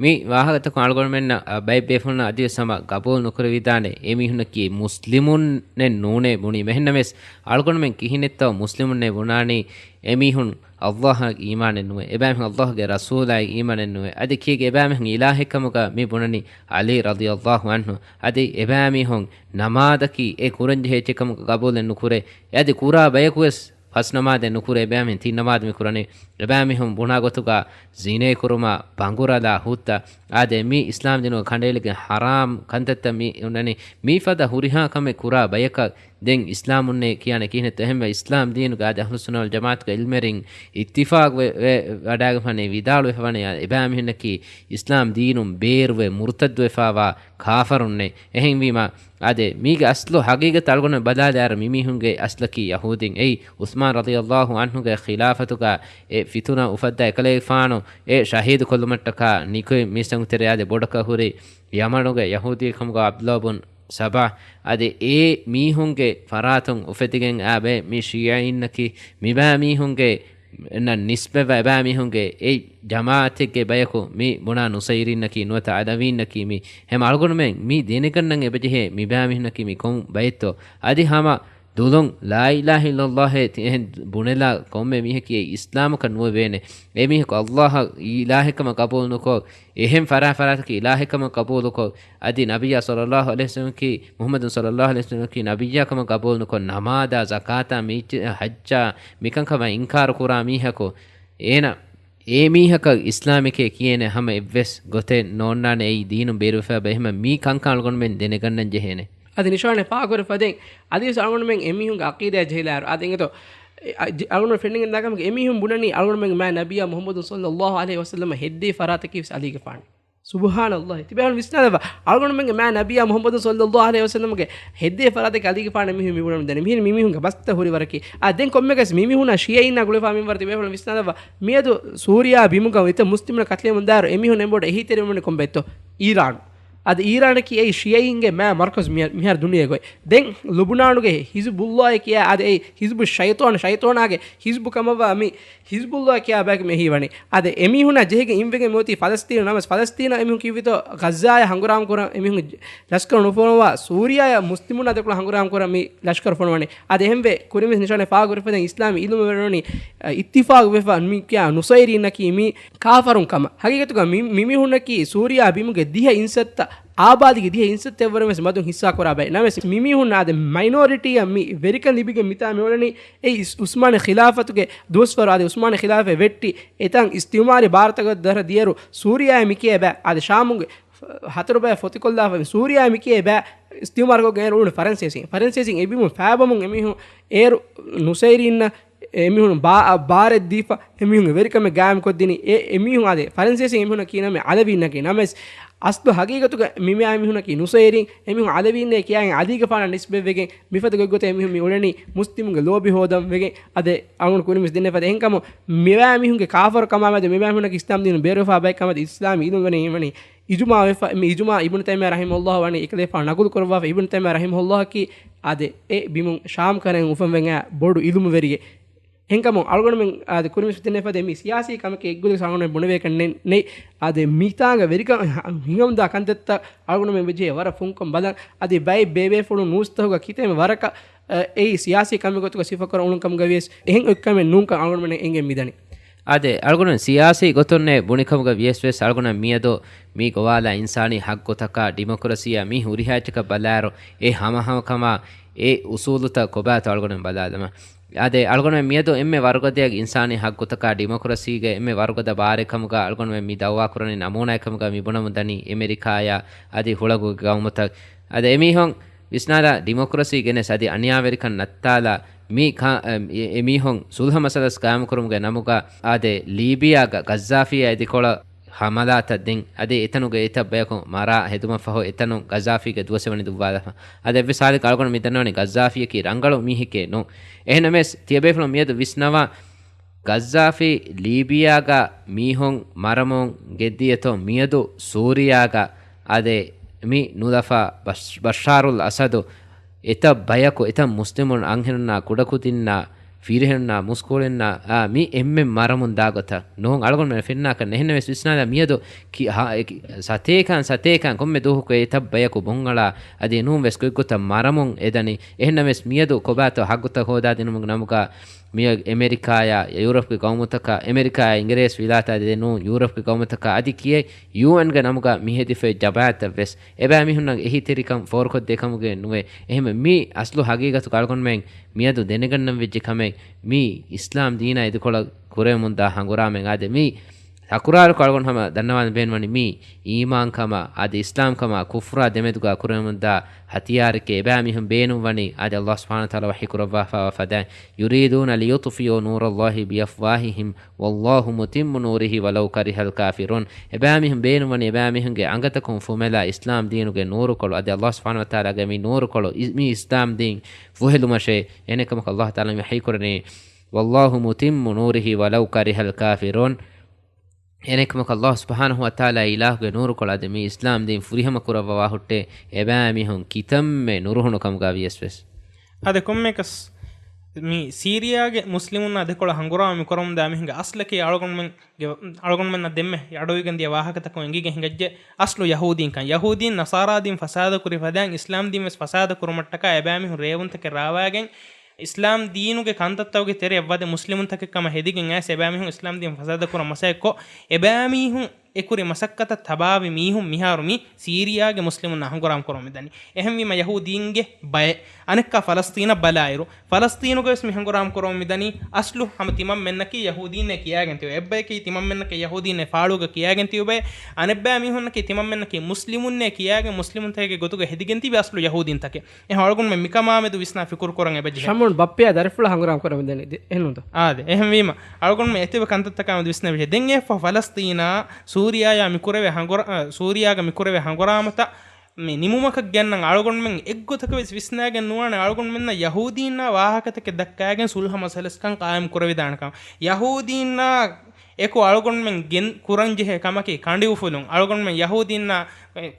މި ވާހަކަތަކުން އަޅުގަނޑުމެންނަށް، އަ، ބައެއް ބޭފުޅުންނަށް އަދިވެސް ހަމަ ގަބޫލު ނުކުރެވިދާނެ އެމީހުންނަކީ މުސްލިމުންނެއް ނޫނޭ ބުނީމަ. އެހެންނަމަވެސް އަޅުގަނޑުމެން ކިހިނެއްތޯ މުސްލިމުންނޭ ބުނާނީ އެމީހުން ﷲ އަށް އީމާނެއް ނުވޭ. އެބައިމީހުން ﷲ ގެ ރަސޫލާއަށް އީމާނެއް ނުވޭ. އަދި ކީގެ އެބައިމީހުން އިލާހެއްކަމުގަ މި ބުނަނީ ޢަލީ ރަޟިޔަﷲ ޢަންހު. އަދި އެބައިމީހުން ނަމާދަކީ އެ ކުރަންޖެހޭ އެއްޗެއްކަމުގަ ގަބޫލެއް ނުކުރޭ. އަދި ކުރާ ބަޔަކުވެސް ފަސް ނަމާދެއް ނުކުރޭ، އެބައިމީހުން ތިން ނަމާދު މި ކުރަނީ. އެބައިމީހުން ބުނާ ގޮތުގަ ޒިނޭ ކުރުމާ، ބަނގުރަލާ ހުއްދަ. އާދެ، މީ އިސްލާމް ދީނުގަ ކަނޑައެޅިގެން ޙަރާމް ކަންތައްތައް މި އޮންނަނީ. މީ ފަދަ ހުރިހާ ކަމެއް ކުރާ ބަޔަކަށް ދެން އިސްލާމުންނޭ ކިޔާނެ ކިހިނެއްތޯ؟ އެހެންވެ އިސްލާމް ދީނުގަ އާދެ، އަހްލުއްސުންނަ ވަލްޖަމާޢަތުގެ އިލްމުވެރިން އިއްތިފާޤު ވެ، ވެ، ވަޑައިގެންފާނެ ވިދާޅުވެފަވަނީ، އާދެ، އެބައިމީހުންނަކީ އިސްލާމް ދީނުން ބޭރުވެ މުރުތައްދުވެފާވާ ކާފަރުންނޭ. އެހެންވީމާ، އާދެ، މީގެ އަސްލު ޙަޤީޤަތް އަޅުގަނޑު ބަލާލާއިރު މިމީހުންގެ އަސްލަކީ ޔަހޫދީން. އެއީ ޢުސްމާން ރަޟިޔަﷲ ޢަންހުގެ ޚިލާފަތުގަ އެ ފިތުނަ އުފައްދާ އެކަލޭގެފާނު އެ ޝަހީދު ކޮށްލުމަށްޓަކާ ނިކުތް މީސްތަކުން ތެރެ އާދެ، ބޮޑަކަށް ހުރި ޔަމަނުގެ ޔަހޫދީ ކަމުގަ ޢަބްދުﷲ ބުން ސަބާ. އަދި އެ މީހުންގެ ފަރާތުން އުފެދިގެން އާ ބައެއް މި ޝިޔަޢީންނަކީ މިބައިމީހުންގެ ނަށް ނިސްބަތްވާ އެބައިމީހުންގެ އެއް ޖަމާޢަތެއްގެ ބަޔަކު މި ބުނާ ނުޞައިރީންނަކީ ނުވަތަ ޢަލަވީންނަކީ މީ. ހަމަ އަޅުގަނޑުމެން މި ދެނެގަންނަން އެބަޖެހޭ މިބައިމީހުންނަކީ މި ކޮން ބައެއްތޯ. އަދި ހަމަ ދުލުން ލާ އިލާހަ އިއްލައްލާހޭ ތި އެހެން ބުނެލާ ކޮންމެ މީހަކީ އެއީ އިސްލާމަކަށް ނުވެވޭނެ. އެ މީހަކު ﷲ އަށް އިލާހެއްކަމަށް ޤަބޫލު ނުކޮށް، އެހެން ފަރާތް ފަރާތަކީ އިލާހެއްކަމަށް ޤަބޫލުކޮށް، އަދި ނަބިއްޔާ ޞައްލައްލާހު ޢަލައިހި ވަސައްލަމަކީ، މުޙައްމަދު ޞައްލައްލާހު ޢަލައިހި ވަސައްލަމަކީ ނަބިއްޔާކަމަށް ޤަބޫލުކޮށް، ނަމާދާ، ޒަކާތާ، މީޗި، ޙައްޖާ، މިކަންކަމަށް އިންކާރު ކުރާ މީހަކު، އޭނަ އެ މީހަކަށް އިސްލާމެކޭ ކިޔޭނެ ހަމަ އެއްވެސް ގޮތެއް ނޯންނާނެ. އެއީ ދީނުން ބޭރުވެފަ ބައެއް. ހަމަ މީ ކަންކަން އަޅުގަނޑުމެން ދެނެގަންނަން ޖެހޭނެ. އަދި ނިޝާނެ ފާކުރެ ފަދައިން އަދިވެސް އަޅުގަނޑުމެން އެމީހުންގެ ޢަޤީދާ ޖެހިލާއިރު، އަދި އެނގޭތޯ، އެ، އަ، ޖި-، އަޅުގަނޑު ފެންނަން ދާކަމަކީ އެމީހުން ބުނަނީ އަޅުގަނޑުމެން މާ ނަބިއްޔާ މުޙައްމަދު ޞައްލައްލާހު ޢަލައިހި ވަސައްލަމަ ހެއްދޭ ފަރާތަކީ ވެސް އަލީގެފާނެ. ސުބްޙާނައްލާހި. ތިބޭފުޅުން ވިސްނާލައްވާ. އަޅުގަނޑުމެންގެ މާ ނަބިއްޔާ މުޙައްމަދު ޞައްލައްލާހު ޢަލައިހި ވަސައްލަމަގެ ހެއްދޭ ފަރާތަކީ އަލީގެފާނެ މީހުން މި ބުނަން ދެނެ. މިހިރީ މި މީހުންގެ ބަސްތައް ހުރި ވަރަކީ. އާ، ދެން ކޮންމެގަސް މި މީހުންނާ ޝިޔަޢީންނާ ގުޅިފާ މިންވަރަށް ތިބޭފުޅުން ވިސްނާލައްވާ. މިއަދު ސޫރިޔާ ބިމުގަ އެތައް މުސްލިމުން ކަތިލެމުންދާއިރު އެމީހުން އެނބޮޑަށް އެހީތެރިވަމުން ކޮންބައެއްތޯ؟ އީރާނު. އަދި އީރާނަކީ އެއީ ޝިޔަޢީންގެ މާ މަރްކަޒު މިހާ-، މިހާރު ދުނިޔޭގައި. ދެން ލުބުނާނުގެ ހިޒުބުއްލާހި ކިޔާ އާދެ، އެއީ ހިޒްބު ޝައިޠާން، ޝައިޠާނާގެ ހިޒްބު ކަމަށްވާ މި ހިޒްބުއްލާ ކިޔާ ބަޔަކު މި އެހީވަނީ. އާދެ، އެމީހުންނާ ޖެހިގެން އިންވެގެން މިއޮތީ ފަލަސްތީނު. ނަމަވެސް ފަލަސްތީނަށް އެމީހުން ކީއްވެތޯ ޣައްޒާއަށް ހަނގުރާމަ ކުރަން އެމީހުން ލަޝްކަރު ނުފޮނުވާ، ސޫރިޔާއަށް މުސްލިމުންނާ ދެކޮޅަށް ހަނގުރާމަ ކުރަން މި ލަޝްކަރު ފޮނުވަނީ. އާދެ، އެހެންވެ ކުރިންވެސް ނިޝާނެ ފާކުރެފަދައިން އިސްލާމީ އިލްމުވެރިން އިއްތިފާޤު ވެފަ މި ކިޔާ ނުޞައިރީންނަކީ މީ ކާފަރުން ކަމަށް. ހަގީގަތުގަ މި، މި މީހުންނަކީ ސޫރިޔާ ބިމުގެ ދިހަ އިންސައްތަ، އާބާދީގެ ދިހަ އިންސައްތައެއްވުރެ ވެސް މަދުން ހިއްސާކުރާ ބައެއް. ނަމަވެސް މި މީހުން އާދެ މައިނޯރިޓީއަށް މި ވެރިކަން ލިބިގެން މިތާ މިއުޅެނީ. އެއީ އުސް-، އުސްމާނީ ޚިލާފަތުގެ ދުވަސްވަރު އާދެ އުސްމާނީ ޚިލާފަތް ވެއްޓި އެތަން އިސްތިޢުމާރީ ބާރަތަކަށް ދަރަ ދިޔައިރު ސޫރިޔާއި މިކިޔޭ ބައި އާދެ ޝާމުގެ ހަތަރު ބަޔަށް ފޮތިކޮށްލާފަ ސޫރިޔާއި މިކިޔޭ ބައި އިސްތިޢުމާރުކޮށްގެން އޭރު އުޅުނު ފަރަންސޭސީން. ފަރަންސޭސީން އެ ބިމުން ފައިބަމުން އެމީހުން އޭރު ނުޞައިރީންނަށް އެމީހުން ބާ-، ބާރެއް ދީފަ، އެމީހުންގެ ވެރިކަމެއް ގާއިމްކޮށްދިނީ. އެ، އެމީހުން އާދެ، ފަރަންސޭސީން އެމީހުނަކީ ނަމެ އަލަވީންނަކީ. ނަމަވެސް، އަސްލު ހަގީގަތުގަ މި މީހުންނަކީ ނުޞައިރީން، އެމީހުން އަލަވީންނޭ ކިޔާގެން އަލީގެފާނަށް ނިސްބަތްވެގެން، މިފަދަ ގޮތްގޮތަށް އެމީހުން މި އުޅެނީ މުސްލިމުންގެ ލޯބި ހޯދަން ވެގެން. އާދެ، އަޅުގަނޑު ކުރިންވެސް ދެންނެވި ފަދަ. އެހެންކަމުން، މި މީހުންނަކީ އިސްލާމް ދީނުން ބޭރުވެފަ ބައެއް ކަމަށް އިސްލާމީ އިލްމުވެރިން ވަނީ އިޖުމާ ވެފަ، މި އިޖުމާ އިބްނު ތައިމިއްޔާ ރަޙިމަހުﷲ ވަނީ އެކަލޭފާނު ނަގުލު ކުރައްވާފަ. އިބްނު ތައިމިއްޔާ ރަޙިމަހުﷲއަކީ އާދެ، އެ ބިމުން ޝާމް ކަން އުފަންވެގެން އާ ބޮޑު އިލްމުވެރިއެއް. އެހެންކަމުން އަޅުގަނޑުމެން އާދެ، ކުރިންވެސް ދެންނެވި ފަދަ މި ސިޔާސީ ކަމެކޭ އެއްގޮތަކަށް އަޅުގަނޑުމެން ބުނެވޭކަށް ނެ-، ނެތް. އާދެ، މިތާނގަ ވެރިކަން ހިނގަމުންދާ ކަންތައްތައް އަޅުގަނޑުމެން ވެއްޖެ ވަރަށް ފުންކޮށް ބަލަން. އަދި ބައެއް ބޭބޭފުޅުން ނޫސްތަކުގަ ކިތަންމެ ވަރަކަށް އެއީ ސިޔާސީ ކަމެއް ގޮތުގަ ސިފަކުރަން އުޅުނު ކަމުގަ ވިޔަސް އެހެން އޮތް ކަމެއް ނޫންކަން އަޅުގަނޑުމެން އެނގެން މިދަނީ. އާދެ، އަޅުގަނޑު ސިޔާސީ ގޮތުންނޭ ބުނިކަމުގަ ވިޔަސް ވެސް އަޅުގަނޑަށް މިއަދު މި ގޮވާލާ އިންސާނީ ހައްގުތަކާ، ޑިމޮކްރަސީއާ މި ހުރިހާ އެއްޗަކަށް ބަލާއިރު، އެ ހަމަހަމަކަމާ އެ އުސޫލުތައް ކޮބާތޯ އަޅުގަނޑު ބަލާލަމާ. އާދެ، އަޅުގަނޑު މިއަދު އެންމެ ވަރުގަދަޔަށް އިންސާނީ ހައްގުތަކާ، ޑިމޮކްރަސީގެ އެންމެ ވަރުގަދަ ބާރެއް ކަމުގަ އަޅުގަނޑު މި ދައުވާ ކުރަނީ ނަމޫނާއެއް ކަމުގަ މި ބުނަމުން ދަނީ އެމެރިކާޔާ އަދި ހުޅަނގުގެ ގައުމުތައް. އާދެ، އެމީހުން ވިސްނާލާ ޑިމޮކްރަސީ ގެނެސް އަދި އަނިޔާވެރިކަން ނައްތާލާ މި ކަ-، އެ، އެ، އެމީހުން ސުލްހަ މަސަލަސް ގާއިމުކުރުމުގެ ނަމުގަ އާދެ، ލީބިޔާގަ ގައްޒާފީއާ އެދިކޮޅަށް ހަމަލާތައް ދިން. އަދި އެތަނުގެ އެތައް ބަޔަކު މަރާ ހެދުމަށްފަހު އެތަނުން ގަޒާފީގެ ދުވަސް ވަނީ ދުއްވާލާފަ. އަދި އެއްވެސް ހާލެއްގަ އަޅުގަނޑު މި ދަންނަވަނީ ގަޒާފީއަކީ ރަނގަޅު މީހެކޭ ނޫން. އެހެންނަމަވެސް، ތިޔަބޭފުޅުން މިއަދު ވިސްނަވާ، ގަޒާފީ ލީބިޔާގަ މީހުން މަރަމުން ގެއްދިޔަތޯ މިއަދު ސޫރިޔާގަ އާދެ، މި ނުލަފާ ބަޝް-، ބަޝާރުލް އަސަދު އެތައް ބަޔަކު، އެތައް މުސްލިމުން އަންހެނުންނާ، ކުޑަކުދިންނާ، ފިރިހެނުންނާ، މުސްކުޅިންނާ، އާ، މި އެންމެ މަރަމުން ދާ ގޮތަށް ނޫން އަޅުގަނޑުމެން ފެންނާކަށް ނެހެންނަމަވެސް ވިސްނާލާ މިއަދު ކި-، ހާ-، އެކި-، ސަތޭކަން، ސަތޭކަން ކޮންމެ ދުވަހަކު އެތައް ބަޔަކު ބޮންއަޅާ އަދި ނޫން ވެސް ގޮތްގޮތަށް މަރަމުން އެދަނީ. އެހެންނަމަވެސް މިއަދު ކޮބާތޯ ހައްގުތައް ހޯދާދިނުމުގެ ނަމުގަ މިއަދު އެމެރިކާޔާ ޔޫރަޕްގެ ގައުމުތަކާ، އެމެރިކާޔާ އިނގިރޭސި ވިލާތާ ދެ ނޫން ޔޫރަޕްގެ ގައުމުތަކާ އަދި ކިޔެއް ޔޫއެންގެ ނަމުގަ މިހެދިފައި ޖަމާއަތްތައް ވެސް އެބައިމީހުންނަށް އެހީތެރިކަން ފޯރުކޮށްދޭ ކަމުގެ ނުވޭ. އެހެންވެ މި އަސްލު ހަގީގަތު އަޅުގަނޑުމެން މިއަދު ދެނެގަންނަން ވެއްޖެ ކަމެއް މީ އިސްލާމް ދީނާ އިދިކޮޅަށް ކުރެވެމުންދާ ހަނގުރާމެއް. އާދެ މީ ތަކުރާރު ކޮޅުން ހަމަ ދަންނަވާން ބޭނުންވަނީ މީ އީމާންކަމާ އަދި އިސްލާމްކަމާ ކުފްރާ ދެމެދުގަ ކުރެވެމުންދާ ހަތިޔާރެކޭ. އެބައިމީހުން ބޭނުންވަނީ އާދެ ﷲ ސުބްޙާނަހޫ ވަތަޢާލާ ވަޙީ ކުރައްވާފައިވާ ފަދައިން، يريدون ليطفئوا نور الله بأفواههم والله متم نوره ولو كره الكافرون. އެބައިމީހުން ބޭނުންވަނީ އެބައިމީހުންގެ އަނގަތަކުން ފުމެލާ އިސްލާމް ދީނުގެ ނޫރުކޮޅު އަދި ﷲ ސުބްޙާނަހޫ ވަތަޢާލާގެ މި ނޫރުކޮޅު އި-، މި އިސްލާމް ދީން ފުހެލުމަށޭ. އެހެނެއްކަމަކު ﷲ ތަޢާލާ މި ވަޙީ ކުރަނީ، والله متم نوره ولو كره الكافرون. އެނެއްކަމަކު ﷲ ސުބްޙާނަހޫ ވަތަޢާލާ އިލާހުގެ ނޫރުކޮޅު އަދި މި އިސްލާމް ދީން ފުރިހަމަ ކުރައްވަވާ ހުއްޓޭ، އެބައިމީހުން ކިތަންމެ ނުރުހުނު ކަމުގަ ވިޔަސް ވެސް. އަދި ކޮންމެއަކަސް މި ސީރިޔާގެ މުސްލިމުންނާ ދެކޮޅަށް ހަނގުރާމަ މި ކުރަމުންދާ މީހުންގެ އަސްލަކީ އަޅުގަނޑުމެންގެ، އަޅުގަނޑުމެންނަށް ދެންމެ އަޑުއިވިގެން ދިޔަ ވާހަކަތަކުން އެނގިގެން ހިނގައްޖެ އަސްލު ޔަހޫދީންކަން. ޔަހޫދީން ނަޞާރާދީން ފަސާދަކުރި ފަދައިން އިސްލާމް ދީން ވެސް ފަސާދަ ކުރުމަށްޓަކާ އެބައިމީހުން ރޭވުންތަކެއް ރާވާގެން އިސްލާމް ދީނުގެ ކަންތައްތަކުގެ ތެރެއަށް ވަދެ މުސްލިމުންތަކެއް ކަމަށް ހެދިގެން އައިސް އެބައިމީހުން އިސްލާމް ދީން ފަސާދަ ކުރަން މަސައްކަތްކޮށް، އެބައިމީހުން އެކުރި މަސައްކަތަށް ތަބާވި މީހުން މިހާރު މި ސީރިޔާގެ މުސްލިމުންނާ ހަނގުރާމަ ކުރަމުން މިދަނީ. އެހެންވީމަ ޔަހޫދީންގެ ބައެއް އަނެއްކާ ފަލަސްތީނަށް ބަލާއިރު، ފަލަސްތީނުގަ ވެސް މި ހަނގުރާމަ ކުރަމުން މިދަނީ. އަސްލު ހަމަ ތިމަންމެންނަކީ ޔަހޫދީންނޭ ކިޔާގެން ތިބޭ. އެއްބަޔަކީ ތިމަންމެންނަކީ ޔަހޫދީންނޭ ފާޅުގަ ކިޔާގެން ތިބޭ. އަނެއްބައިމީހުންނަކީ ތިމަންމެންނަކީ މުސްލިމުންނޭ ކިޔާގެން މުސްލިމުންތަކެއްގެ ގޮތުގަ ހެދިގެން ތިބި އަސްލު ޔަހޫދީންތަކެއް. އެހެން އަޅުގަނޑުމެން މިކަމާމެދު ވިސްނާ ފިކުރު ކުރަން އެބަޖެހޭ. ޝަމްއުން ބައްޕަޔާ ދަރިފުޅާ ހަނގުރާމަ ކުރަމުން ދަނީ ދެ-، އެހެންނޫންތޯ؟ އާދެ، އެހެންވީމަ، އަޅުގަނޑުމެން އެތިބެ ކަންތައްތަކާމެދު ވިސްނެވިހޭ. ދެން އެއަށްފަހު ފަލަސްތީނާ، ސޫރިޔާޔާ މިކުރެވޭ ހަނގުރާ-، އަ، ސޫރިޔާގަ މިކުރެވޭ ހަނގުރާމަތައް މި ނިމުމަކަށް ގެންނަން އަޅުގަނޑުމެން އެއްގޮތަކަށް ވެސް ވިސްނާގެން ނުވާނެ. އަޅުގަނޑުމެންނަށް ޔަހޫދީންނާ ވާހަކަތަކެއް ދައްކާގެން ސުލްހަ މަސަލަސްކަން ޤާއިމް ކުރެވިދާނެކަން. ޔަހޫދީންނާ އެކު އަޅުގަނޑުމެން ގެން ކުރަންޖެހޭ ކަމަކީ ކަނޑިއުފުލުން. އަޅުގަނޑުމެން ޔަހޫދީންނާ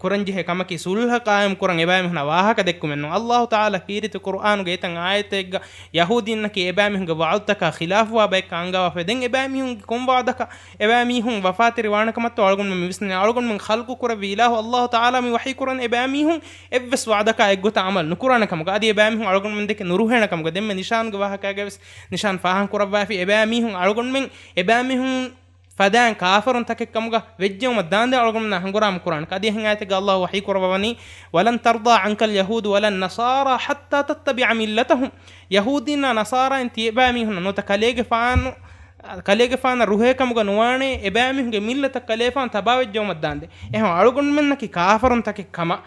ކުރަންޖެހޭ ކަމަކީ ސުލްހަ ޤާއިމް ކުރަން އެބައިމީހުންނަށް ވާހަކަ ދެއްކުމެއްނޫން. ﷲ ތަޢާލާ ކީރިތި ޤުރުއާނުގެ އެތައް އާޔަތެއްގަ ޔަހޫދީންނަކީ އެބައިމީހުންގެ ވަޢުދުތަކާ ޚިލާފުވާ ބައެއްކަން އަންގަވާފަ. ދެން އެބައިމީހުންގެ ކޮން ވަޢުދަކަށް އެބައިމީހުން ވަފާތެރި ވާނެކަމަށްތޯ އަޅުގަނޑުމެން މި ވިސްނަނީ. އަޅުގަނޑުމެން ޚަލްޤު ކުރެއްވި އިލާހު ﷲ ތަޢާލާ މި ވަޙީ ކުރަން އެބައިމީހުން އެއްވެސް ވަޢުދަކާ އެއްގޮތަށް ޢަމަލު ނުކުރާނެ ކަމުގަ. އަދި އެބައިމީހުން އަޅުގަނޑުމެން ދެކެ ނުރުހޭނެ ކަމުގަ. ދެންމެ ނިޝާންގެ ވާހަކާގަ ވެސް ނިޝާން ފާހަގަ ކުރައްވާފި. އެބައިމީހުން އަޅުގަނޑުމެން، އެބައިމީހުން ފަދައިން ކާފަރުން ތަކެއް ކަމުގަ ވެއްޖެއުމަށް ދާންދެން އަޅުގަނޑުމެންނާ ހަނގުރާމަ ކުރާނެ. އަދި އެހެން އާޔަތެއްގަ ﷲ ވަޙީ ކުރައްވަވަނީ، ولن ترضى عنك اليهود ولا النصارى حتى تتبع ملتهم. ޔަހޫދީންނާ ނަޞާރާއިން ތިޔަބައިމީހުންނަށް ނުވަތަ ކަލޭގެފާނު، ކަލޭގެފާނަށް ރުހޭ ކަމުގަ ނުވާނެ އެބައިމީހުންގެ މިއްލަތަށް ކަލޭފާނު ތަބާވެއްޖެއުމަށް ދާންދެން. އެހެން އަޅުގަނޑުމެންނަކީ ކާފަރުން ތަކެއް ކަމަށް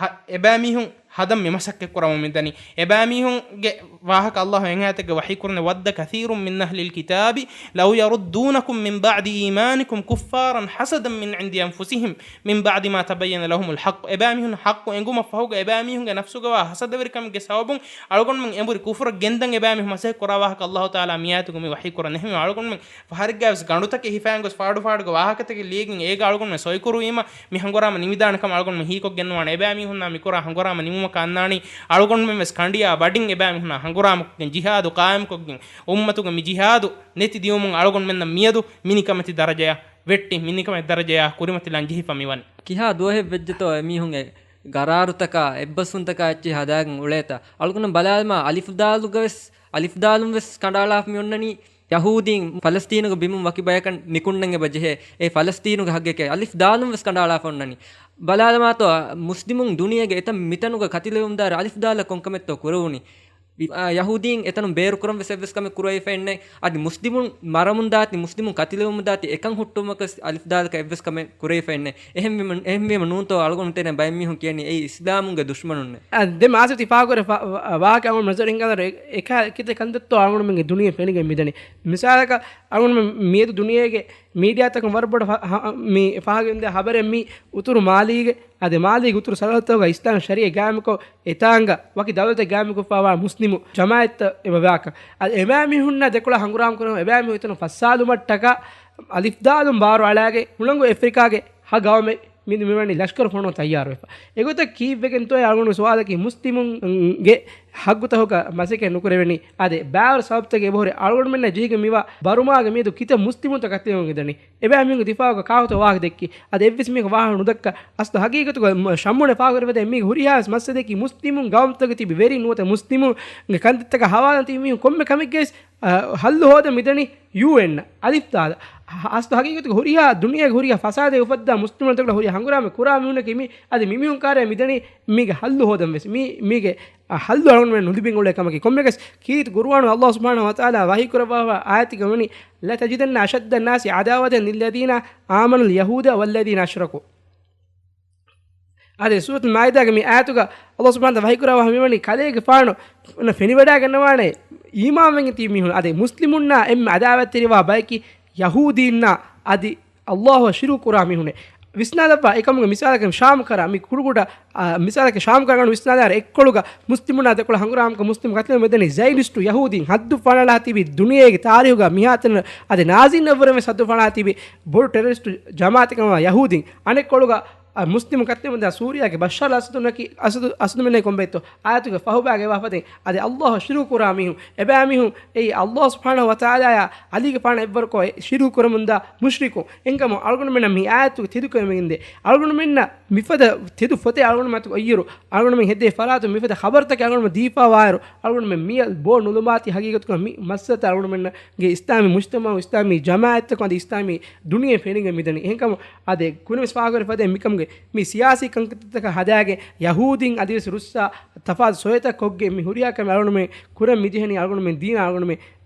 ހަ-، އެބައިމީހުން ހަދަން މި މަސައްކަތް ކުރަމުން މިދަނީ. އެބައިމީހުންގެ ވާހަކަ ﷲ އެހެން އާޔަތެއްގަ ވަޙީ ކުރަނީ، وَدَّ كَثِيرٌ مِّنْ أَهْلِ الْكِتَابِ لَوْ يَرُدُّونَكُمْ مِنْ بَعْدِ إِيمَانِكُمْ كُفَّارًا حَسَدًا مِّنْ عِنْدِ أَنْفُسِهِمْ مِنْ بَعْدِ مَا تَبَيَّنَ لَهُمُ الْحَقُّ. އެބައިމީހުން ޙައްޤު އެނގުމަށް ފަހުގަ އެބައިމީހުންގެ ނަފްސުގަވާ ހަސަދަވެރިކަމެއްގެ ސަބަބުން އަޅުގަނޑުމެން އެނބުރި ކުފުރަށް ގެންދަން އެބައިމީހުން މަސައްކަތް ކުރާ ވާހަކަ ﷲ ތަޢާލާ މި އާޔަތުގަ މި ވަޙީ ކުރަން. އެހެންވެ އަޅުގަނޑުމެން ފަހަރެއްގަވެސް ގަނޑުތަކެއް ހިފާގޮސް ފާޑުފާޑުގެ ވާހަކަތަކެއް ލިޔެގެން އޭގަ އަޅުގަނޑުމެން ސޮއިކުރުވީމަ، މި ހަނގުރާމަ ނިމިދާނެ ކަމަށް އަޅުގަނޑުމެން ހީކޮށްގެން ނުވާނެ. އެބައިމީހުންނާ މިކުރާ ހަނގުރާމަ ނިމުމަކަށް އަންނާނީ އަޅުގަނޑުމެން ވެސް ކަނޑިއާ ބަޑިން އެބައިމީހުންނާ ހަނގުރާމަކޮށްގެން، ޖިހާދު ޤާއިމުކޮށްގެން، އުއްމަތުގެ މި ޖިހާދު ނެތި ދިޔުމުން އަޅުގަނޑުމެންނަށް މިއަދު މި ނިކަމެތި ދަރަޖަޔަށް ވެއްޓި، މި ނިކަމެތި ދަރަޖަޔާ ކުރިމަތިލަން ޖެހިފަ މިވަނީ. ކިހާ ދުވަހެއް ވެއްޖެތޯ އެމީހުން އެ ގަރާރުތަކާ، އެއްބަސްވުންތަކާ އެއްޗެހި ހަދާގެން އުޅޭތަ؟ އަޅުގަނޑު ބަލާލަމާ އަލިފްދާލުގަ ވެސް، އަލިފްދާލުން ވެސް ކަނޑައަޅާފަ މި އޮންނަނީ. ޔަހޫދީން ފަލަސްތީނުގެ ބިމުން ވަކި ބަޔަކަށް ނިކުންނަން އެބަ ޖެހޭ. އެ ފަލަސްތީނުގެ ހައްގެކޭ. އަލިފް ދާލުން ވެސް ކަނޑައަޅާފަ އޮންނަނީ. ބަލާލަމާތޯ، މުސްލިމުން ދުނިޔޭގެ އެތައް މިތަނުގަ ކަތިލެވުމުންދާއިރު އަލިފް ދާލަށް ކޮންކަމެއްތޯ ކުރެވުނީ؟ އާ، ޔަހޫދީން އެތަނުން ބޭރުކުރަން ވެސް އެއްވެސް ކަމެއް ކުރެވިފައެއްނެތް. އަދި މުސްލިމުން މަރަމުންދާތީ، މުސްލިމުން ކަތިލެވުމުންދާތީ، އެކަން ހުއްޓުވުމަކަސް އަލިފް ދާލަކަށް އެއްވެސް ކަމެއް ކުރެވިފައެއްނެތް. އެހެންވީމަ، އެހެންވީމަ ނޫންތޯ އަޅުގަނޑު ތެރޭ ބައެއްމީހުން ކިޔަނީ އެއީ އިސްލާމުންގެ ދުޝްމަނުންނޭ. އާ، ދެ މާސް ތި ފާހަގަކުރެ ފާ-، ވާ-، ވާހަކަ އަޅުގަނޑު ނަޒަރު ހިންގާދާ އެ-، އެކާ ކިތައް ކަންތައްތޯ އަޅުގަނޑުމެންގެ ދުނިޔެ ފެނިގެން މިދަނީ. މިސާލަކަށް، އަޅުގަނޑުމެން މިއަދު ދުނިޔޭގެ މީޑިއާތަކުން ވަރަށް ބޮޑަށް ފަ-، ހަ-، މި ފާހަގައިންދާ ހަބަރެއް މީ އުތުރު މާލީގެ، އަދި މާލީގެ އުތުރު ސަރަހައްދުތަކުގަ އިސްލާމް ޝަރީޢަތް ގާއިމުކޮށް، އެތާނގަ ވަކި ދައުލަތެއް ގާއިމުކޮށްފައިވާ މުސްލިމު ޖަމާޢަތްތައް އެބަ ވާކަން. އަދި އެމާ މީހުންނާ ދެކޮޅަށް ހަނގުރާމަ ކުރަމުން އެބާ މީހުން އެތަނުން ފައްސާލުމަށްޓަކާ އަލިފްދާލުން ބާރު އަޅާގެން ހުޅަނގު އެފްރިކާގެ ހަ ގައުމެއް މި މިވަނީ ލަޝްކަރު ފޮނުވަން ތައްޔާރުވެފަ. އެގޮތަށް ކީއްވެގެންތޯ އަޅުގަނޑު ސުވާލަކީ މުސްލިމުންގެ ހައްގުތަކުގަ މަސައްކަތް ނުކުރެވެނީ. އާދެ، ބާރު ސަބަބުތަކެއް އެބަހުރި އަޅުގަނޑުމެންނަށް ޖެހިގެން މިވާ ބަރުމާގެ މިއަދު ކިތައް މުސްލިމުންތައް ކަތިލެވުމުން ގެންދަނީ. އެބައިމީހުންގެ ދިފާއުގަ ކާކުތޯ ވާހަކަ ދެއްކީ؟ އަދި އެއްވެސް މީހަކު ވާހަކަ ނުދައްކާ. އަސްލު ހަގީގަތުގަ ޝައްމުނެ ފާހަގަކުރެވޭ މީގެ ހުރިހާވެސް މައްސަލައަކީ މުސްލިމުން ގައުމުތަކުގަ ތިބި ވެރިން ނުވަތަ މުސްލިމުންގެ ކަންތައްތަކާ ހަވާލުން ތިބި މީހުން ކޮންމެ ކަމެއްގަވެސް އަ، ހައްލު ހޯދަން މިދަނީ ޔޫއެން އަލިފްދާލަށް. އަ، އަސްލު ހަގީގަތުގަ ހުރިހާ ދުނިޔޭގެ ހުރިހާ ފަސާދައެއް އުފައްދާ މުސްލިމުންތަކުގަ ހުރިހާ ހަނގުރާމަ ކުރާ މީހުންނަކީ މި، އަދި މި މީހުން ކާރޭ މިދަނީ މީގެ ހައްލު ހޯދަން ވެސް. މީ، މީގެ، އަ، ހައްލު އަޅުގަނޑުމެން ނުލިބިން އުޅޭ ކަމަކީ. ކޮންމެއަކަސް ކީރިތި ޤުރުއާނު ﷲ ސުބްޙާނަހޫ ވަތަޢާލާ ވަޙީ ކުރައްވާފަ އާޔަތެއްގަ ވަނީ، "لَتَجِدَنَّ أَشَدَّ النَّاسِ عَدَاوَةً لِلَّذِينَ آمَنُوا الْيَهُودَ وَالَّذِينَ أَشْرَكُوا." އާދެ، ސޫރަތުލް މާއިދާގެ މި އާޔަތުގަ ﷲ ސުބްޙާނަހޫ ވަތަޢާލާ ވަޙީކުރައްވާ މިވަނީ ކަލޭގެފާނު ފެނިވަޑައިގަންނަވާނެ އީމާންވެގެން ތިބި މީހުން. އާދެ، މުސްލިމުންނާ އެންމެ އަދާވަތްތެރިވާ ބަޔަކީ ޔަހޫދީންނާ އަދި ﷲއަށް ޝިރުކު ކުރާ މީހުންނޭ. ވިސްނާލައްވާ، އެކަމުގެ މިސާލަކަށް ޝާމް ކަރާ، މި ކުޑަކުޑަ، އާ، މިސާލަކަށް ޝާމް ކަރާ ގަނޑު ވިސްނާލާރ އެއްކޮޅުގަ މުސްލިމުންނާ ދެކޮޅަށް ހަނގުރާމަކޮށް މުސްލިމު ކަތިލެވުމަށް މިދަނީ ޒައިނިސްޓު ޔަހޫދީން. ހައްދު ފަޅާލާ ތިބި ދުނިޔޭގެ ތާރީހުގަ މިހާތަނަށް އަދި ނާޒީންނަށްވުރެން ވެސް ހައްދު ފަޅާ ތިބި ބޮޑު ޓެރަރިސްޓު ޖަމާއަތެއް ކަމަށް ޔަހޫދީން. އަނެއްކޮޅުގަ އަ، މުސްލިމު ކަތިލެވުމަށް ދާ ސޫރިޔާގެ ބަޝާރް އަލް އަސަދު ނަކީ، އަސަދު، އަސަދު މެނޭ ކޮންބައެއްތޯ؟ އާޔަތުގެ ފަހުބާގެ ވާ ފަދައިން. އަދި ﷲއަށް ޝިރުކު ކުރާ މީހުން، އެބައިމީހުން އެއީ ﷲ ސުބްޙާނަހޫ ވަތަޢާލާއާ ޢަލީގެފާނާ އެއްވަރުކޮށް ޝިރުކު ކުރަމުންދާ މުޝްރިކުން. އެހެންކަމުން އަޅުގަނޑުމެންނަށް މި އާޔަތުގެ ތެދުކުރަމުން އިނދޭ. އަޅުގަނޑުމެންނަށް މިފަދަ ތެދު ފޮތެއް އަޅުގަނޑުމެން އަތުގަ އޮތްއިރު، އަޅުގަނޑުމެން ހެދޭ ފަރާތުން މިފަދަ ޚަބަރުތަކެއް އަޅުގަނޑުމެން ދީފާވާއިރު، އަޅުގަނޑުމެން މިއަށް ބޯ ނުލުމާތީ ހަގީގަތުގަ މި މައްސަލަތައް އަޅުގަނޑުމެންނަށް ގެ އިސްލާމީ މުޖްތަމަޢު، އިސްލާމީ ޖަމާޢަތްތަކުން އަދި އިސްލާމީ ދުނިޔެ ފެނިގެން މިދަނީ. އެހެންކަމުން އާދެ، ކުރިންވެސް ފާހަގަކުރެވޭ ފަދައިން މިކަމުގެ މި ސިޔާސީ ކަންތައްތަކަށް ހަދާގެން ޔަހޫދީން އަދިވެސް ރުއްސާ ތަފާތު ސޮއިތައް ކޮށްގެން މި ހުރިހާ ކަމެއް އަޅުގަނޑުމެން ކުރަން މިޖެހެނީ އަޅުގަނޑުމެން ދީނާ އަޅުގަނޑުމެން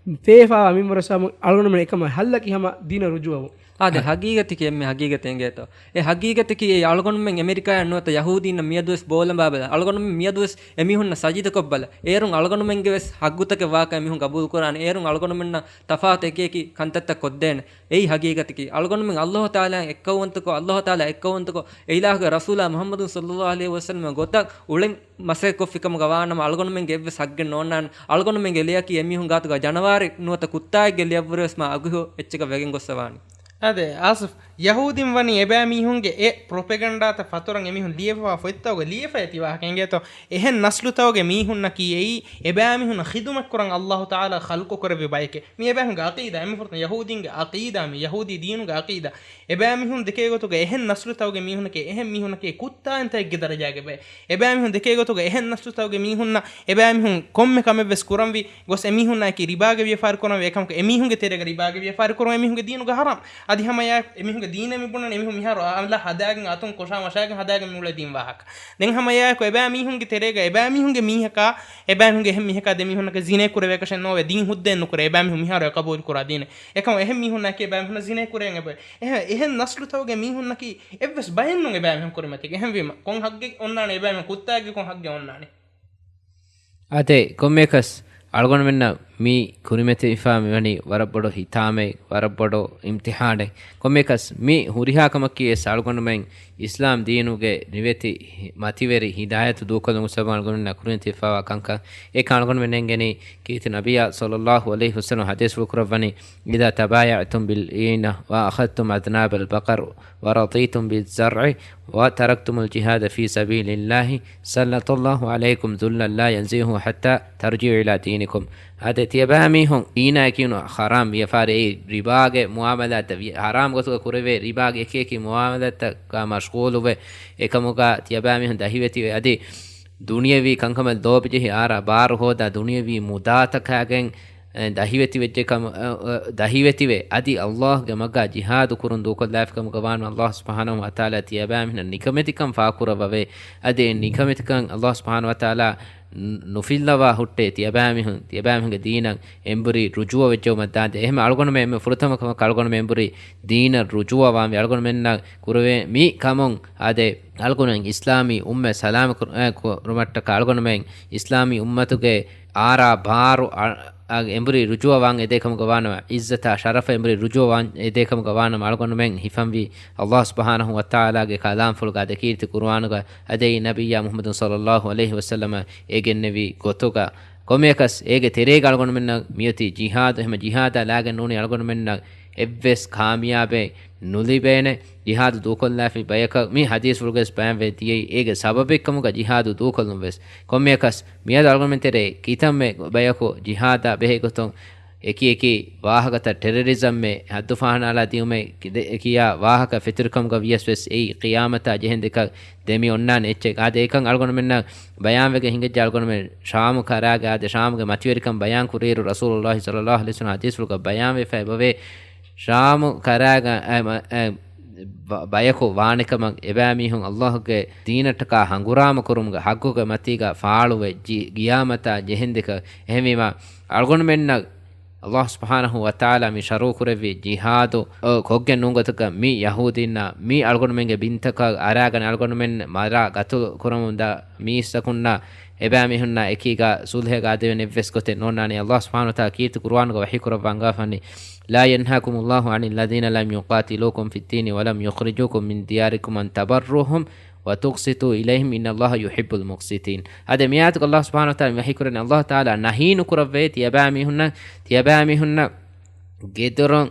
ފޭފާވާ މިންވަރު ސަމު އަޅުގަނޑުމެން އެކަމަށް ހައްލަކީ ހަމަ ދީނަށް ރުޖޫޢަވުން. އާދެ، އަ، ހަގީގަތަކީ އެންމެ ހަގީގަތެއް އިނގޭތޯ. އެ ހަގީގަތަކީ އެ އަޅުގަނޑުމެން އެމެރިކާއަށް ނުވަތަ ޔަހޫދީންނަށް މިއަދުވެސް ބޯލަނބާބަލަ. އަޅުގަނޑުމެން މިއަދުވެސް އެމީހުންނަށް ސަޖިދަކޮށްބަލަ. އޭރުން އަޅުގަނޑުމެންގެވެސް ހައްގުތަކެއް ވާކަން އެމީހުން ގަބޫލުކުރާނެ. އޭރުން އަޅުގަނޑުމެންނަށް ތަފާތު އެކިއެކި ކަންތައްތައް ކޮށްދޭނެ. އެއީ ހަގީގަތަކީ. އަޅުގަނޑުމެން ﷲ ތަޢާލާއަށް އެއްކައުވަންތަކޮށް، ﷲ ތަޢާލާ އެއްކައުވަންތަކޮށް، އެ އިލާހުގެ ރަސޫލާ މުޙައްމަދު ޞައްލައްލާހު ޢަލައިހި ވަސައްލަމަ ގޮތަށް އުޅެން މަސައްކަތްކޮށްފިކަމުގަ ވާނަމަ، އަޅުގަނޑުމެންގެ އެއްވެސް ހައްގެއް ނޯންނާނެ. އަޅުގަނޑުމެންގެ ލެޔަކީ އެމީހުން ގާތުގަ ޖަނަވާރެއް ނުވަތަ ކުއްތާއެއްގެ ލެޔަށްވުރެވެސް މާ އަގުހު އެއްޗަކަށް ވެގެން ގޮއްސަވާނީ. އާދެ، އާސިފް، ޔަހޫދީން ވަނީ އެބައިމީހުންގެ އެ ޕްރޮޕެގަންޑާތައް ފަތުރަން އެމީހުން ލިޔެފަވާ ފޮތްތަކުގަ ލިޔެފައި ތި ވާހަކަ އިނގޭތޯ. އެހެން ނަސްލުތަކުގެ މީހުންނަކީ އެއީ އެބައިމީހުންނަށް ޚިދުމަތްކުރަން ﷲ ތަޢާލާ ޚަލްޤު ކުރެއްވި ބައެކޭ. މީ އެބައިމީހުންގެ ޢަޤީދާ. އެމީހުން ޔަހޫދީންގެ ޢަޤީދާ މީ، ޔަހޫދީ ދީނުގެ ޢަޤީދާ. އެބައިމީހުން ދެކޭ ގޮތުގަ އެހެން ނަސްލުތަކުގެ މީހުންނަކީ، އެހެން މީހުންނަކީ ކުއްތާއިން ތަކެއްގެ ދަރަޖާގެ ބައެއް. އެބައިމީހުން ދެކޭ ގޮތުގަ އެހެން ނަސްލުތަކުގެ މީހުންނަށް އެބައިމީހުން ކޮންމެ ކަމެއްވެސް ކުރަންވީ ގޮސް އެމީހުންނާއެކީ ރިބާގެ ވިޔަފާރި ކުރަންވީ. އެކަމަކު އެމީހުންގެ ތެރޭގަ ރިބާގެ ވިޔަފާރި ކުރުން އެމީހުންގެ ދީނުގަ ޙަރާމް. އަދި ހަމަ އެއާ އެމީހުންގެ ދީނަށް މި ބުނަނީ އެމީހުން މިހާރު އަލަށް ހަދާގެން އަތުން ކޮށާ މަށާގެން ހަދާގެން މި އުޅޭ ދީން ވާހަކަ. ދެން ހަމަ އެއާއެކު އެބައިމީހުންގެ ތެރޭގަ އެބައިމީހުންގެ މީހަކާ، އެބައިމީހުންގެ އެހެން މީހަކާ ދެމީހުންނަކަށް ޒިނޭ ކުރެވޭކަށެއް ނޯވޭ. ދީން ހުއްދައެއް ނުކުރޭ. އެބައިމީހުން މިހާރު އެ ޤަބޫލު ކުރާ ދީނެއް. އެކަމަކު އެހެން މީހުންނާއެކީ އެބައިމީހުންނަށް ޒިނޭ ކުރޭން އެބައި. އެހެން، އެހެން ނަސްލުތަކުގެ މީހުންނަކީ އެއްވެސް ބައެއް ނޫން އެބައިމީހުން ކުރިމަތީގަ. އެހެންވީމަ ކޮން ހައްގެއް އޮންނާނެ އެބައިމީހުން ކުއްތާއެއްގެ ކޮން ހައްގެއް އޮންނާނެ؟ އާދެ، ކޮންމެއަކަސް އަޅުގަނޑުމެންނަށް މި ކުރިމަތިވެފަ މިވަނީ ވަރަށް ބޮޑު ހިތާމައެއް، ވަރަށް ބޮޑު އިމްތިޙާނެއް. ކޮންމެއަކަސް މި ހުރިހާ ކަމަކީ ވެސް އަޅުގަނޑުމެން އިސްލާމް ދީނުގެ ނިވެތި މަތިވެރި ހިދާޔަތު ދޫކޮށްލުމުގެ ސަބަބުން އަޅުގަނޑުމެންނަށް ކުރިމަތިވެފައިވާ ކަންކަން. އެކަން އަޅުގަނޑުމެން އެނގެނީ ކީރިތި ނަބިއްޔާ ޞައްލައްލާހު ޢަލައިހި ވަސައްލަމަ ޙަދީޘްފުޅު ކުރައްވަނީ، إذا تبايعتم بالعينة وأخذتم أذناب البقر ورضيتم بالزرع وتركتم الجهاد في سبيل الله سلط الله عليكم ذلا لا ينزعه حتى ترجعوا إلى دينكم. އާދެ، ތިޔަބައިމީހުން އީނާ ކިޔުނު ޙަރާމް ވިޔަފާރި އެއީ ރިބާގެ މުޢާމަލާތްތައް ވި-، ޙަރާމް ގޮތުގަ ކުރެވޭ ރިބާގެ އެކި އެކި މުޢާމަލާތްތަކާ މަޝްޣޫލުވެ، އެކަމުގަ ތިޔަބައިމީހުން ދަހިވެތިވެ އަދި ދުނިޔަވީ ކަންކަމަށް ލޯބިޖެހި އާރާ ބާރު ހޯދާ ދުނިޔަވީ މުދާތަކާގެން އެ، ދަހިވެތިވެއްޖެ ކަމަށް، އަ، އަ، ދަހިވެތިވެ، އަދި ﷲގެ މަގާ ޖިހާދު ކުރުން ދޫކޮށްލާފިކަމުގަ ވާނު ﷲ ސުބްޙާނަހޫ ވަތަޢާލާ ތިޔަބައިމީހުންނަށް ނިކަމެތިކަން ފާކުރައްވަވޭ. އަދި އެ ނިކަމެތިކަން ﷲ ސުބްޙާނަހޫ ވަތަޢާލާ ނު-، ނުފިއްލަވާ ހުއްޓޭ ތިޔަބައިމީހުން، ތިޔަބައިމީހުންގެ ދީނަށް އެނބުރި ރުޖޫޢަ ވެއްޖައުމަށް ދާންދެ. އެހެން އަޅުގަނޑުމެން އެންމެ ފުރަތަމަ ކަމަކަށް އަޅުގަނޑުމެން އެނބުރި ދީނަށް ރުޖޫޢަ ވާންވީ. އަޅުގަނޑުމެންނަށް ކުރެވޭ މި ކަމުން އާދެ، އަޅުގަނޑުމެން އިސްލާމީ އުއްމަތް ސަލާމަތް ކުރު-، އެ، ކުރުމަށްޓަކާ އަޅުގަނޑުމެން އިސްލާމީ އުއްމަތުގެ އާރާ ބާރު އަ-، އަށް އެނބުރި ރުޖޫއަވާން އެދޭކަމުގަ ވާނަމަ، ޢިއްޒަތާ ޝަރަފަށް އެނބުރި ރުޖޫއަވާން އެދޭކަމުގަ ވާނަމަ، އަޅުގަނޑުމެން ހިފަންވީ ﷲ ސުބްޙާނަހޫ ވަތަޢާލާގެ ކަލާމްފުޅުގަ އަދި ކީރިތި ޤުރުއާނުގަ އަދި ނަބިއްޔާ މުޙައްމަދު ޞައްލައްލާހު ޢަލައިހި ވަސައްލަމަ އެ ގެންނެވި ގޮތުގަ. ކޮންމެއަކަސް އޭގެ ތެރޭގަ އަޅުގަނޑުމެންނަށް މިއޮތީ ޖިހާދު. އެހެމަ ޖިހާދާ ލާގެން ނޫނީ އަޅުގަނޑުމެންނަށް އެއްވެސް ކާމިޔާބެއް ނުލިބޭނެ. ޖިހާދު ދޫކޮށްލާފި ބަޔަކަށް މި ޙަދީޘްފުޅުގައި ބަޔާންވެ ދިޔައީ އޭގެ ސަބަބެއްކަމުގަ ޖިހާދު ދޫކޮށްލުން ވެސް. ކޮންމެއަކަސް މިއަދު އަޅުގަނޑުމެން ތެރޭ ކިތަންމެ ބަޔަކު ޖިހާދާ ބެހޭ ގޮތުން އެކި އެކި ވާހަކަތައް ޓެރަރިޒަމްއެއް ހައްދު ފަހަނައަޅާ ދިއުމެއް ކި-، ދެ-، ކިޔާ ވާހަކަ ފެތުރިކަމުގަ ވިޔަސް ވެސް އެއީ ޤިޔާމަތާ ޖެހެން ދެކަށް ދެމި އޮންނާނެ އެއްޗެއް. އާދެ، އެކަން އަޅުގަނޑުމެންނަށް ބަޔާންވެގެން ހިނގައްޖެ. އަޅުގަނޑުމެން ޝާމު ކަރާގަ އާދެ، ޝާމުގެ މަތިވެރިކަން ބަޔާން ކުރިއިރު ރަސޫލުﷲ ޞައްލައްލާހު ޢަލައިހި ވަސައްލަމަ ޙަދީޘްފުޅުގަ ބަޔާންވެފައި އެބަވޭ، ޝާމު ކަރާގަ އެ، މަ-، އެ، ބަ-، ބަޔަކު ވާނެކަމަށް އެބައިމީހުން ﷲ ގެ ދީނަށްޓަކާ ހަނގުރާމަ ކުރުމުގެ ޙައްޤުގެ މަތީގަ ފާޅުވެ ޖި-، ޤިޔާމަތާ ޖެހެންދެކަށް. އެހެންވީމަ، އަޅުގަނޑުމެންނަށް ﷲ ސުބްޙާނަހޫ ވަތަޢާލާ މި ޝަރުޢު ކުރެއްވި ޖިހާދު، އަ، ކޮށްގެން ނޫންގޮތަކަށް މި ޔަހޫދީންނާ މި އަޅުގަނޑުމެންގެ ބިންތަކަށް އަރާގަނެ އަޅުގަނޑުމެން މަރާ ގަތުލު ކުރަމުންދާ މީސްތަކުންނާ އެބައިމީހުންނާ އެކީގަ ޞުލްޙެއް އާދެވެން އެއްވެސް ގޮތެއް ނޯންނާނެ. ﷲ ސުބްޙާނަހޫ ވަތަޢާލާ ކީރިތި ޤުރުއާނުގަ ވަޙީ ކުރައްވާ އަންގާފަނީ، لا ينهاكم الله عن الذين لم يقاتلوكم في الدين ولم يخرجوكم من دياركم أن تبروهم وتقسطوا إليهم إن الله يحب المقسطين. އާދެ، މި އާޔަތުގަ ﷲ ސުބްޙާނަހޫ ވަތަޢާލާ ވަޙީ ކުރަނީ، ﷲ ތަޢާލާ ނަހީ ނުކުރައްވައޭ ތިޔަބައިމީހުންނަށް، ތިޔަބައިމީހުންނަށް ގެދޮރުން،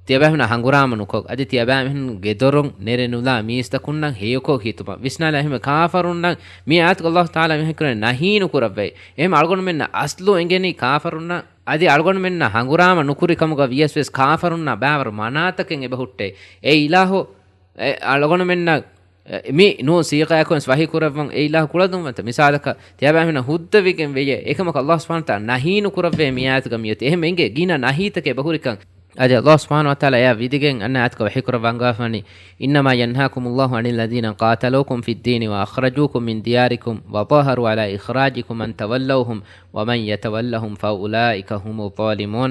ތިޔަބައިމީހުންނާ ހަނގުރާމަ ނުކޮށް، އަދި ތިޔަބައިމީހުން ގެދޮރުން ނެރެ ނުލާ މީސްތަކުންނަށް ހެޔޮކޮށް ހިތުމަށް. ވިސްނާލާ، އެހެންވެ ކާފަރުންނަށް މި އާޔަތުގަ ﷲ ތަޢާލާ ވަޙީ ކުރަނީ ނަހީ ނުކުރައްވައޭ. އެހެން އަޅުގަނޑުމެންނަށް އަސްލު އެނގެނީ ކާފަރުންނަށް އަދި އަޅުގަނޑުމެންނަށް ހަނގުރާމަ ނުކުރި ކަމުގަ ވިޔަސް ވެސް ކާފަރުންނާ ބައިވަރު މަނާތަކެއް އެބަ ހުއްޓޭ. އެ އިލާހު، އެ އަޅުގަނޑުމެންނަށް، އެ، މި ނޫން ސީޣާއަކުން ވެސް ވަޙީ ކުރައްވަން އެ އިލާހު ކުޅަދުންވަންތަ. މިސާލަކަށް، ތިޔަބައިމީހުންނަށް ހުއްދަވިގެން ވެޔޭ. އެކަމަކު ﷲ ސުބްޙާނަހޫ ވަތަޢާލާ ނަހީ ނުކުރައްވައޭ މި އާޔަތުގަ މިއޮތީ. އެހެން އެނގޭ ގިނަ ނަހީތަކެއް އެބަ ހުރިކަން. އަދި ﷲ ސުބްޙާނަހޫ ވަތަޢާލާ އެއާ ވިދިގެން އަންނަ އާޔަތުގަ ވަޙީ ކުރައްވާ އަންގާފަނީ، إنما ينهاكم الله عن الذين قاتلوكم في الدين وأخرجوكم من دياركم وظاهروا على إخراجكم أن تولوهم ومن يتولهم فأولئك هم الظالمون.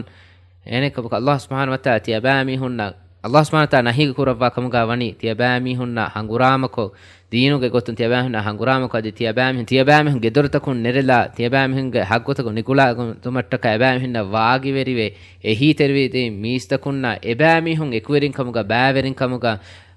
އެހެނެއްކަމަކު ﷲ ސުބްޙާނަހޫ ވަތަޢާލާ ތިޔަބައިމީހުންނަށް، ﷲ ސުބްޙާނަހޫ ވަތަޢާލާ ނަހީ ކުރައްވާ ކަމުގަ ވަނީ، ތިޔަބައިމީހުންނާ ހަނގުރާމަކޮށް، ދީނުގެ ގޮތުން ތިޔަބައިމީހުންނާ ހަނގުރާމަކޮށް، އަދި ތިޔަބައިމީހުން، ތިޔަބައިމީހުން ގެދޮރުތަކުން ނެރެލާ، ތިޔަބައިމީހުންގެ ޙައްޤުތަކުން ނިކުޅާގަތުމަށްޓަކާ އެބައިމީހުންނަށް ވާގިވެރިވެ، އެހީތެރިވެދިން މީސްތަކުންނާ އެބައިމީހުން އެކުވެރިންކަމުގަ ބައިވެރިންކަމުގަ،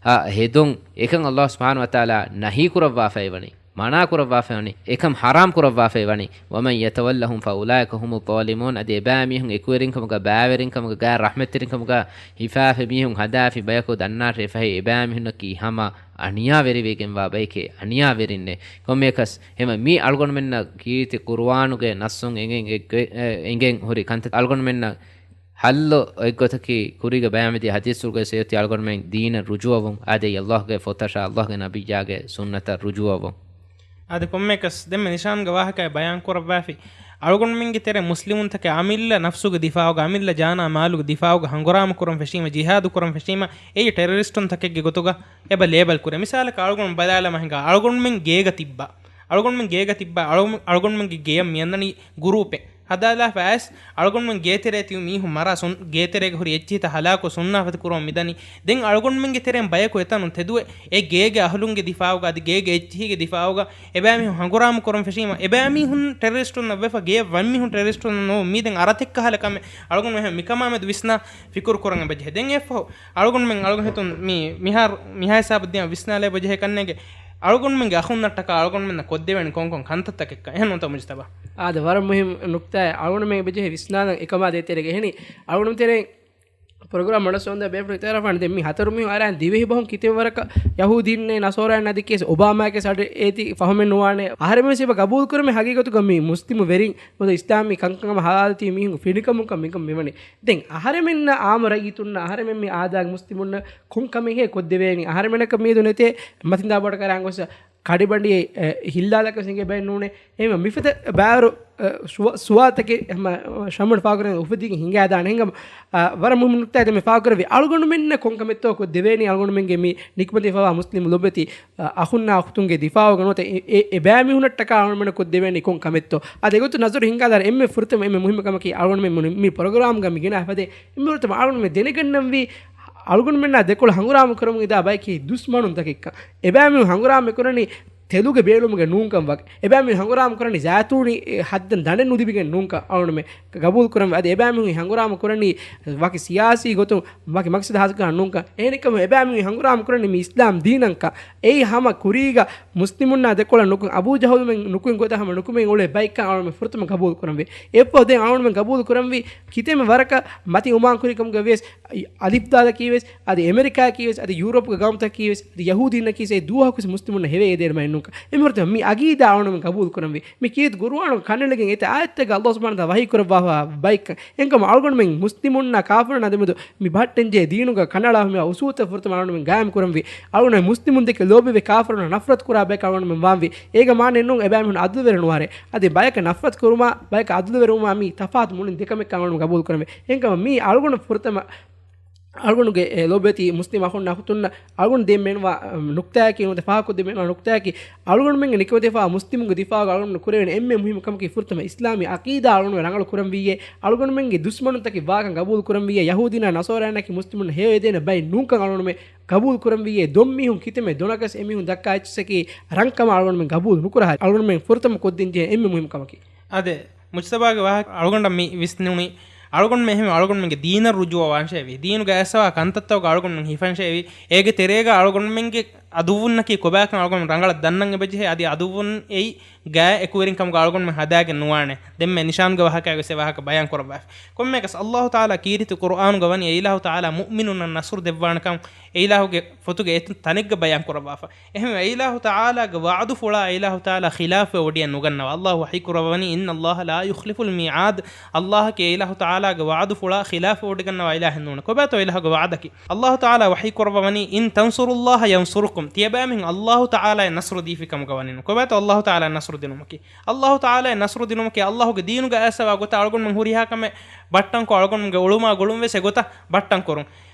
އަ، ހެދުން އެކަން ﷲ ސުބްޙާނަހޫ ވަތަޢާލާ ނަހީ ކުރައްވާފައިވަނީ. މަނާ ކުރައްވާފައިވަނީ، އެކަން ޙަރާމް ކުރައްވާފައިވަނީ. ومن يتولهم فأولئك هم الظالمون. އަދި އެބައިމީހުން އެކުވެރިންކަމުގަ، ބައިވެރިންކަމުގަ، ގާތް ރަޙްމަތްތެރިންކަމުގަ ހިފާފި މީހުން ހަދާފި ބަޔަކު ދަންނާށޭ، ފަހެ އެބައިމީހުންނަކީ ހަމަ އަނިޔާވެރިވެގެންވާ ބައެކޭ، އަނިޔާވެރިންނޭ. ކޮންމެއަކަސް، ހަމަ މި އަޅުގަނޑުމެންނަށް ކީރިތި ޤުރުއާނުގެ ނައްސުން އެނގެން އެއްގޮ-، އެ، އެނގެން ހުރި ކަންތައް އަޅުގަނޑުމެންނަށް ޙައްލު އޮތްގޮތަކީ، ކުރީގަ ބަޔާންވެދިޔަ ޙަދީޘްފުޅުގައި އޮތީ އަޅުގަނޑުމެން ދީނަށް ރުޖޫޢަވުން، އާދެ، ﷲގެ ފޮތަށާ، ﷲގެ ނަބިއްޔާގެ ސުންނަތަށް ރުޖޫޢަވުން. އާދެ، ކޮންމެއަކަސް ދެންމެ ނިޝާންގެ ވާހަކައެއް ބަޔާން ކުރައްވާފި. އަޅުގަނޑުމެންގެ ތެރެ މުސްލިމުންތަކެއް އަމިއްލަ ނަފްސުގެ ދިފާޢުގަ، އަމިއްލަ ޖާނާ މާލުގެ ދިފާޢުގަ ހަނގުރާމަ ކުރަން ފެށީމަ، ޖިހާދު ކުރަން ފެށީމަ، އެއީ ޓެރަރިސްޓުންތަކެއްގެ ގޮތުގަ އެބަ ލޭބަލް ކުރޭ. މިސާލަކަށް އަޅުގަނޑު ބަލާލަމާ ހިނގާ، އަޅުގަނޑުމެން ގޭގަ ތިއްބާ. އަޅުގަނޑުމެން ގޭގަ ތިއްބާ، އަޅު-، އަޅުގަނޑުމެންގެ ގެޔަށް މިއަންނަނީ ގުރޫޕެއް. ހަދާލާފަ އައިސް، އަޅުގަނޑުމެން ގޭތެރޭ ތިބި މީހުން މަރާ ސުން-، ގޭތެރޭގަ ހުރި އެއްޗިހިތައް ހަލާކު ސުންނާފަތި ކުރުމަށް މިދަނީ. ދެން އަޅުގަނޑުމެންގެ ތެރެއިން ބަޔަކު އެތަނުން ތެދުވެ، އެ ގޭގެ އަހުލުންގެ ދިފާޢުގަ އަދި ގޭގެ އެއްޗިހީގެ ދިފާޢުގަ އެބައިމީހުން ހަނގުރާމަ ކުރަން ފެށީމަ، އެބައިމީހުން ޓެރަރިސްޓުންނަށް ވެފަ، ގެޔަށް ވަންމީހުން ޓެރަރިސްޓުންނަށް ނޫން. މީ ދެން އަރަތެއްކަހަލަ ކަމެއް. އަޅުގަނޑު އެހެން މިކަމާމެދު ވިސްނާ ފިކުރު ކުރަން އެބަޖެހޭ. ދެން އެއަށްފަހު އަޅުގަނޑުމެން އަޅުގަނޑު ހިތުން މި-، މިހާރު، މިހާ ހިސާބަށް ދިޔަ ވިސްނާލައި ބަޖެހޭ ކަންނޭނގެ. އަޅުގަނޑުމެންގެ އަޚުންނަށްޓަކާ އަޅުގަނޑުމެންނަށް ކޮށްދެވޭނެ ކޮންކޮން ކަންތައްތަކެއްކަން. އެހެން ނޫންތަ މުޖްތަބާ؟ އާދެ، ވަރަށް މުހިއްމު ނުކްތާއެއް. އަޅުގަނޑުމެން އެބަޖެހޭ ވިސްނާލަން އެކަމާ ދޭތެރޭގަ. އެހެނީ އަޅުގަނޑު ތެރެއިން ޕްރޮގްރާމް ވަނަސް ވަންދާ ބޭފުޅުން އިތުރަށް ވާނެ. ދެން މި ހަތަރު މީހުން އަރާން ދިވެހި ބަހުން ކިތައް ވަރަކަށް ޔަހޫދީންނޭ ނަޞާރާއިން އަދި ކޭސް އޮބާމާގެ ސަޑި އޭތި ފަހުމެއް ނުވާނެ. އަހަރެމެން ވެސް އެބަ ގަބޫލު ކުރަމޭ ހަގީގަތުގަ މި މުސްލިމު ވެރިން މުދަ އިސްލާމީ ކަންކަމަށް ހަލާލުތީ މީހުން ފިނިކަމުން ކަން މިކަން މިވަނީ. ދެން އަހަރެމެންނަށް އާއްމު ރައްޔިތުންނަށް އަހަރެމެން މި އާދާގެ މުސްލިމުންނަށް ކޮން ކަމެއްހޭ ކޮށްދެވޭނީ؟ އަހަރެމެންނަކަށް މިއަދު ނެތޭ މަތިންދާ ބޮޑަކަށް އަރާން ގޮސް ކަޑިބަނޑި، އެ، ހިއްލާލަކަށް ވެސް އެނގޭ ބައެއް ނޫނޭ. އެހެންވެ މިފަދަ ބާރު، އެ، ސުވާ-، ސުވާލުތަކެއް ހަމަ ޝަމުން ފާކުރެން އުފެދިގެން ހިނގާދާނެ. ހިނގަމު، އަ، ވަރަށް މުހިއްމު ނުކްތާއެއް ދެން މި ފާކުރެއްވި. އަޅުގަނޑުމެންނަށް ކޮން ކަމެއްތޯ ކޮށްދެވޭނީ؟ އަޅުގަނޑުމެންގެ މި ނިކުމެދިފަވާ މުސްލިމް ލޮބެތި، އަ، އަޚުންނާ އުޚްތުންގެ ދިފާޢުގަ ނުވަތަ އެ، އެ، އެބައިމީހުނަށްޓަކާ އަޅުގަނޑުމެންނަށް ކޮށްދެވޭނީ ކޮން ކަމެއްތޯ؟ އާދެ، އެގޮތުން ނަޒަރު ހިންގާލާ އެންމެ ފުރަތަމަ އެންމެ މުހިއްމު ކަމަކީ އަޅުގަނޑުމެން މި، މި ޕްރޮގްރާމްގަ މި ގެނައިފަ ދޭ އެންމެ ފުރަތަމަ އަޅުގަނޑުމެން ދެނެގަންނަންވީ އަޅުގަނޑުމެންނާ ދެކޮޅަށް ހަނގުރާމަ ކުރަމުން އެދާ ބަޔަކީ ދުސްމަނުންތަކެއްކަން. އެބައިމީހުން ހަނގުރާމަ ކުރަނީ ތެލުގެ ބޭނުމުގެ ނޫންކަން ވަކި. އެބައިމީހުން ހަނގުރާމަ ކުރަނީ ޒާތޫނީ ހައްދަން ދަނޑެއް ނުލިބިގެން ނޫންކަން އަޅުގަނޑުމެން ގަބޫލު ކުރަންވީ. އަދި އެބައިމީހުން ހަނގުރާމަ ކުރަނީ ވަކި ސިޔާސީ ގޮތުން ވަކި މަގްސަދު ހާސިލްކަން ނޫންކަން. އެހެނެކަމު އެބައިމީހުން ހަނގުރާމަ ކުރަނީ މި އިސްލާމް ދީނަކަށް. އެއީ ހަމަ ކުރީގަ މުސްލިމުންނާ ދެކޮޅަށް ނުކުތް، އަބޫ ޖަހުލުމެން ނުކުތް ގޮތަށް ހަމަ ނުކުމެން އުޅޭ ބައެއްކަން އަޅުގަނޑުމެން ފުރަތަމަ ގަބޫލު ކުރަންވީ. އެއަށްފަހު ދެން އަޅުގަނޑުމެން ގަބޫލު ކުރަންވީ ކިތަންމެ ވަރަކަށް މަތި އުމާން ކުރި ކަމުގަ ވިޔަސް، އަލިފްދާލަކީ ވެސް، އަދި އެމެރިކާއަކީ ވެސް، އަދި ޔޫރަޕްގެ ގައުމުތަކަކީ ވެސް، އަދި ޔަހޫދީންނަކީ ވެސް، އެ ދުވަހަކު ވެސް މުސްލިމުންނަށް ހެވޭ އެދޭނެ ބައެއް ނޫންކަން. އެމީހުން މި އަގީދާ އަޅުގަނޑުމެން ގަބޫލު ކުރަންވީ. މި ކީރިތި ގުރުއާނުގެ ކަންނެޅިގެން އެތައް އާޔަތްތަކަށް ﷲ ސުބްޙާނަހޫ ވަތަޢާލާ ވަޙީ ކުރައްވާފަ ބައެއްކަން. އެހެންކަމުން އަޅުގަނޑުމެން މުސްލިމުންނާ ކާފަރުންނާ ދެމެދު މި ބަހައްޓަންޖެހޭ ދީނުގަ ކަނޑައަޅާފަ މި އުސޫލުތައް ފުރަތަމަ އަޅުގަނޑުމެން ގާއިމް ކުރަންވީ. އަޅުގަނޑުމެން މުސްލިމުންދެކެ ލޯބިވެ ކާފަރުންނަށް ނަފްރަތު ކުރާ ބަޔަކަށް އަޅުގަނޑުމެން ވާންވީ. އޭގެ މާނައެއް ނޫން އެބައިމީހުން އަދުލުވެރި ނުވާރޭ. އަދި ބަޔަކަށް ނަފްރަތު ކުރުމާ، ބަޔަކަށް އަދުލުވެރިވުމާ މީ ތަފާތު މުޅިން ދެކަމެއްކަން އަޅުގަނޑު ގަބޫލު ކުރަންވީ. އެހެންކަމަށް މީ އަޅުގަނޑު ފުރަތަމަ އަޅުގަނޑުގެ އެ ލޯބިވެތި މުސްލިމް އަޚުންނާ އަޚުތުންނަށް އަޅުގަނޑު ދޭން ބޭނުންވާ، އަ، ނުކްތާއަކީ ނުވަތަ ފާހަގަކޮށްދޭން ބޭނުންވާ ނުކްތާއަކީ، އަޅުގަނޑުމެންގެ ނިކަމެތިވެފާ މުސްލިމުންގެ ދިފާޢުގަ އަޅުގަނޑު ކުރެވޭނެ އެންމެ މުހިއްމު ކަމަކީ ފުރަތަމަ އިސްލާމީ ޢަޤީދާ އަޅުގަނޑު ރަނގަޅު ކުރަންވީއޭ، އަޅުގަނޑުމެންގެ ދުސްމަނުންތަކެއް ވާކަން ގަބޫލު ކުރަންވީއޭ، ޔަހޫދީންނާ ނަޞާރާއިންނަކީ މުސްލިމުންނަށް ހެޔޮއެދޭނެ ބައެއް ނޫންކަން އަޅުގަނޑުމެން ގަބޫލު ކުރަންވީއޭ، ދޮންމީހުން ކިތަންމެ ދޮނަކަސް އެމީހުން ދައްކާ އެއްޗިއްސަކީ ރަންކަމަށް އަޅުގަނޑުމެން ގަބޫލު ނުކުރާ ހާލު އަޅުގަނޑުމެން ފުރަތަމަ ކޮށްދޭންޖެހޭ އެންމެ މުހިއްމު ކަމަކީ. އާދެ، މުޖްތަބާގެ ވާހަކަ އަޅުގަނޑަށް މި ވިސްނުނީ، އަޅުގަނޑުމެން އެހެން އަޅުގަނޑުމެންގެ ދީނަށް ރުޖޫޢަ ވާންށޭވީ. ދީނުގެ އައިސްވާ ކަންތައްތަކުގަ އަޅުގަނޑުމެން ހިފަންށޭވީ. އޭގެ ތެރޭގަ އަޅުގަނޑުމެންގެ އަދުއްވުންނަކީ ކޮބާކަން އަޅުގަނޑު ރަނގަޅަށް ދަންނަން އެބަޖެހޭ. އަދި އަދުއްވުން އެއީ ގާތް އެކުވެރިން ކަމުގަ އަޅުގަނޑުމެން ހަދާގެން ނުވާނެ. ދެންމެ ނިޝާންގެ ވާހަކައިގަސް އެ ވާހަކަ ބަޔާން ކުރައްވާފަ. ކޮންމެއަކަސް އައްލާހު ތަޢާލާ ކީރިތި ޤުރުއާނުގަ ވަނީ އެ އިލާހު ތަޢާލާ މުއުމިނުންނަށް ނަޞްރު ދެއްވާނެކަން އެ އިލާހުގެ ފޮތުގެ އެތައް ތަނެއްގަ ބަޔާން ކުރައްވާފަ. އެހެންވެ، އެ އިލާހު ތަޢާލާގެ ވަޢުދުފުޅާ އެ އިލާހު ތަޢާލާ ޚިލާފުވެ ވޮޑިއެއް ނުގަންނަވާ. އައްލާހު ވަޙީ ކުރައްވަނީ، "إِنَّ اللَّهَ لَا يُخْلِفُ الْمِيعَادَ." އައްލާހަކީ އެ އިލާހު ތަޢާލާގެ ވަޢުދުފުޅާ ޚިލާފުވެ ވޮޑިގަންނަވާ އިލާހެއް ނޫން. ކޮބާތޯ އެ އިލާހުގެ ވަޢުދަކީ؟ އައްލާހު ތަޢާލާ ވަޙީ ކުރައްވަނީ، "إِنْ تَنْصُرُوا اللَّهَ يَنْصُرْكُمْ." ތިޔަބައިމީހުން އައްލާހު ތަޢާލާއަށް ނަޞްރު ދީފި ކަމުގަ ވަނީ ނޫން. ކޮބާތޯ އައްލާހު ތަޢާލާއަށް ނަޞްރު ދިނުމަކީ؟ އައްލާހު ތަޢާލާއަށް ނަޞްރު ދިނުމަކީ އައްލާހުގެ ދީނުގެ އައިސްވާ ގޮތަށް އަޅުގަނޑުމެން ހުރިހާ ކަމެއް ބައްޓަންކޮށް، އަޅުގަނޑުމެންގެ އުޅުމާ ގުޅުން ވެސް އެގޮތަށް ބައްޓަންކުރުން.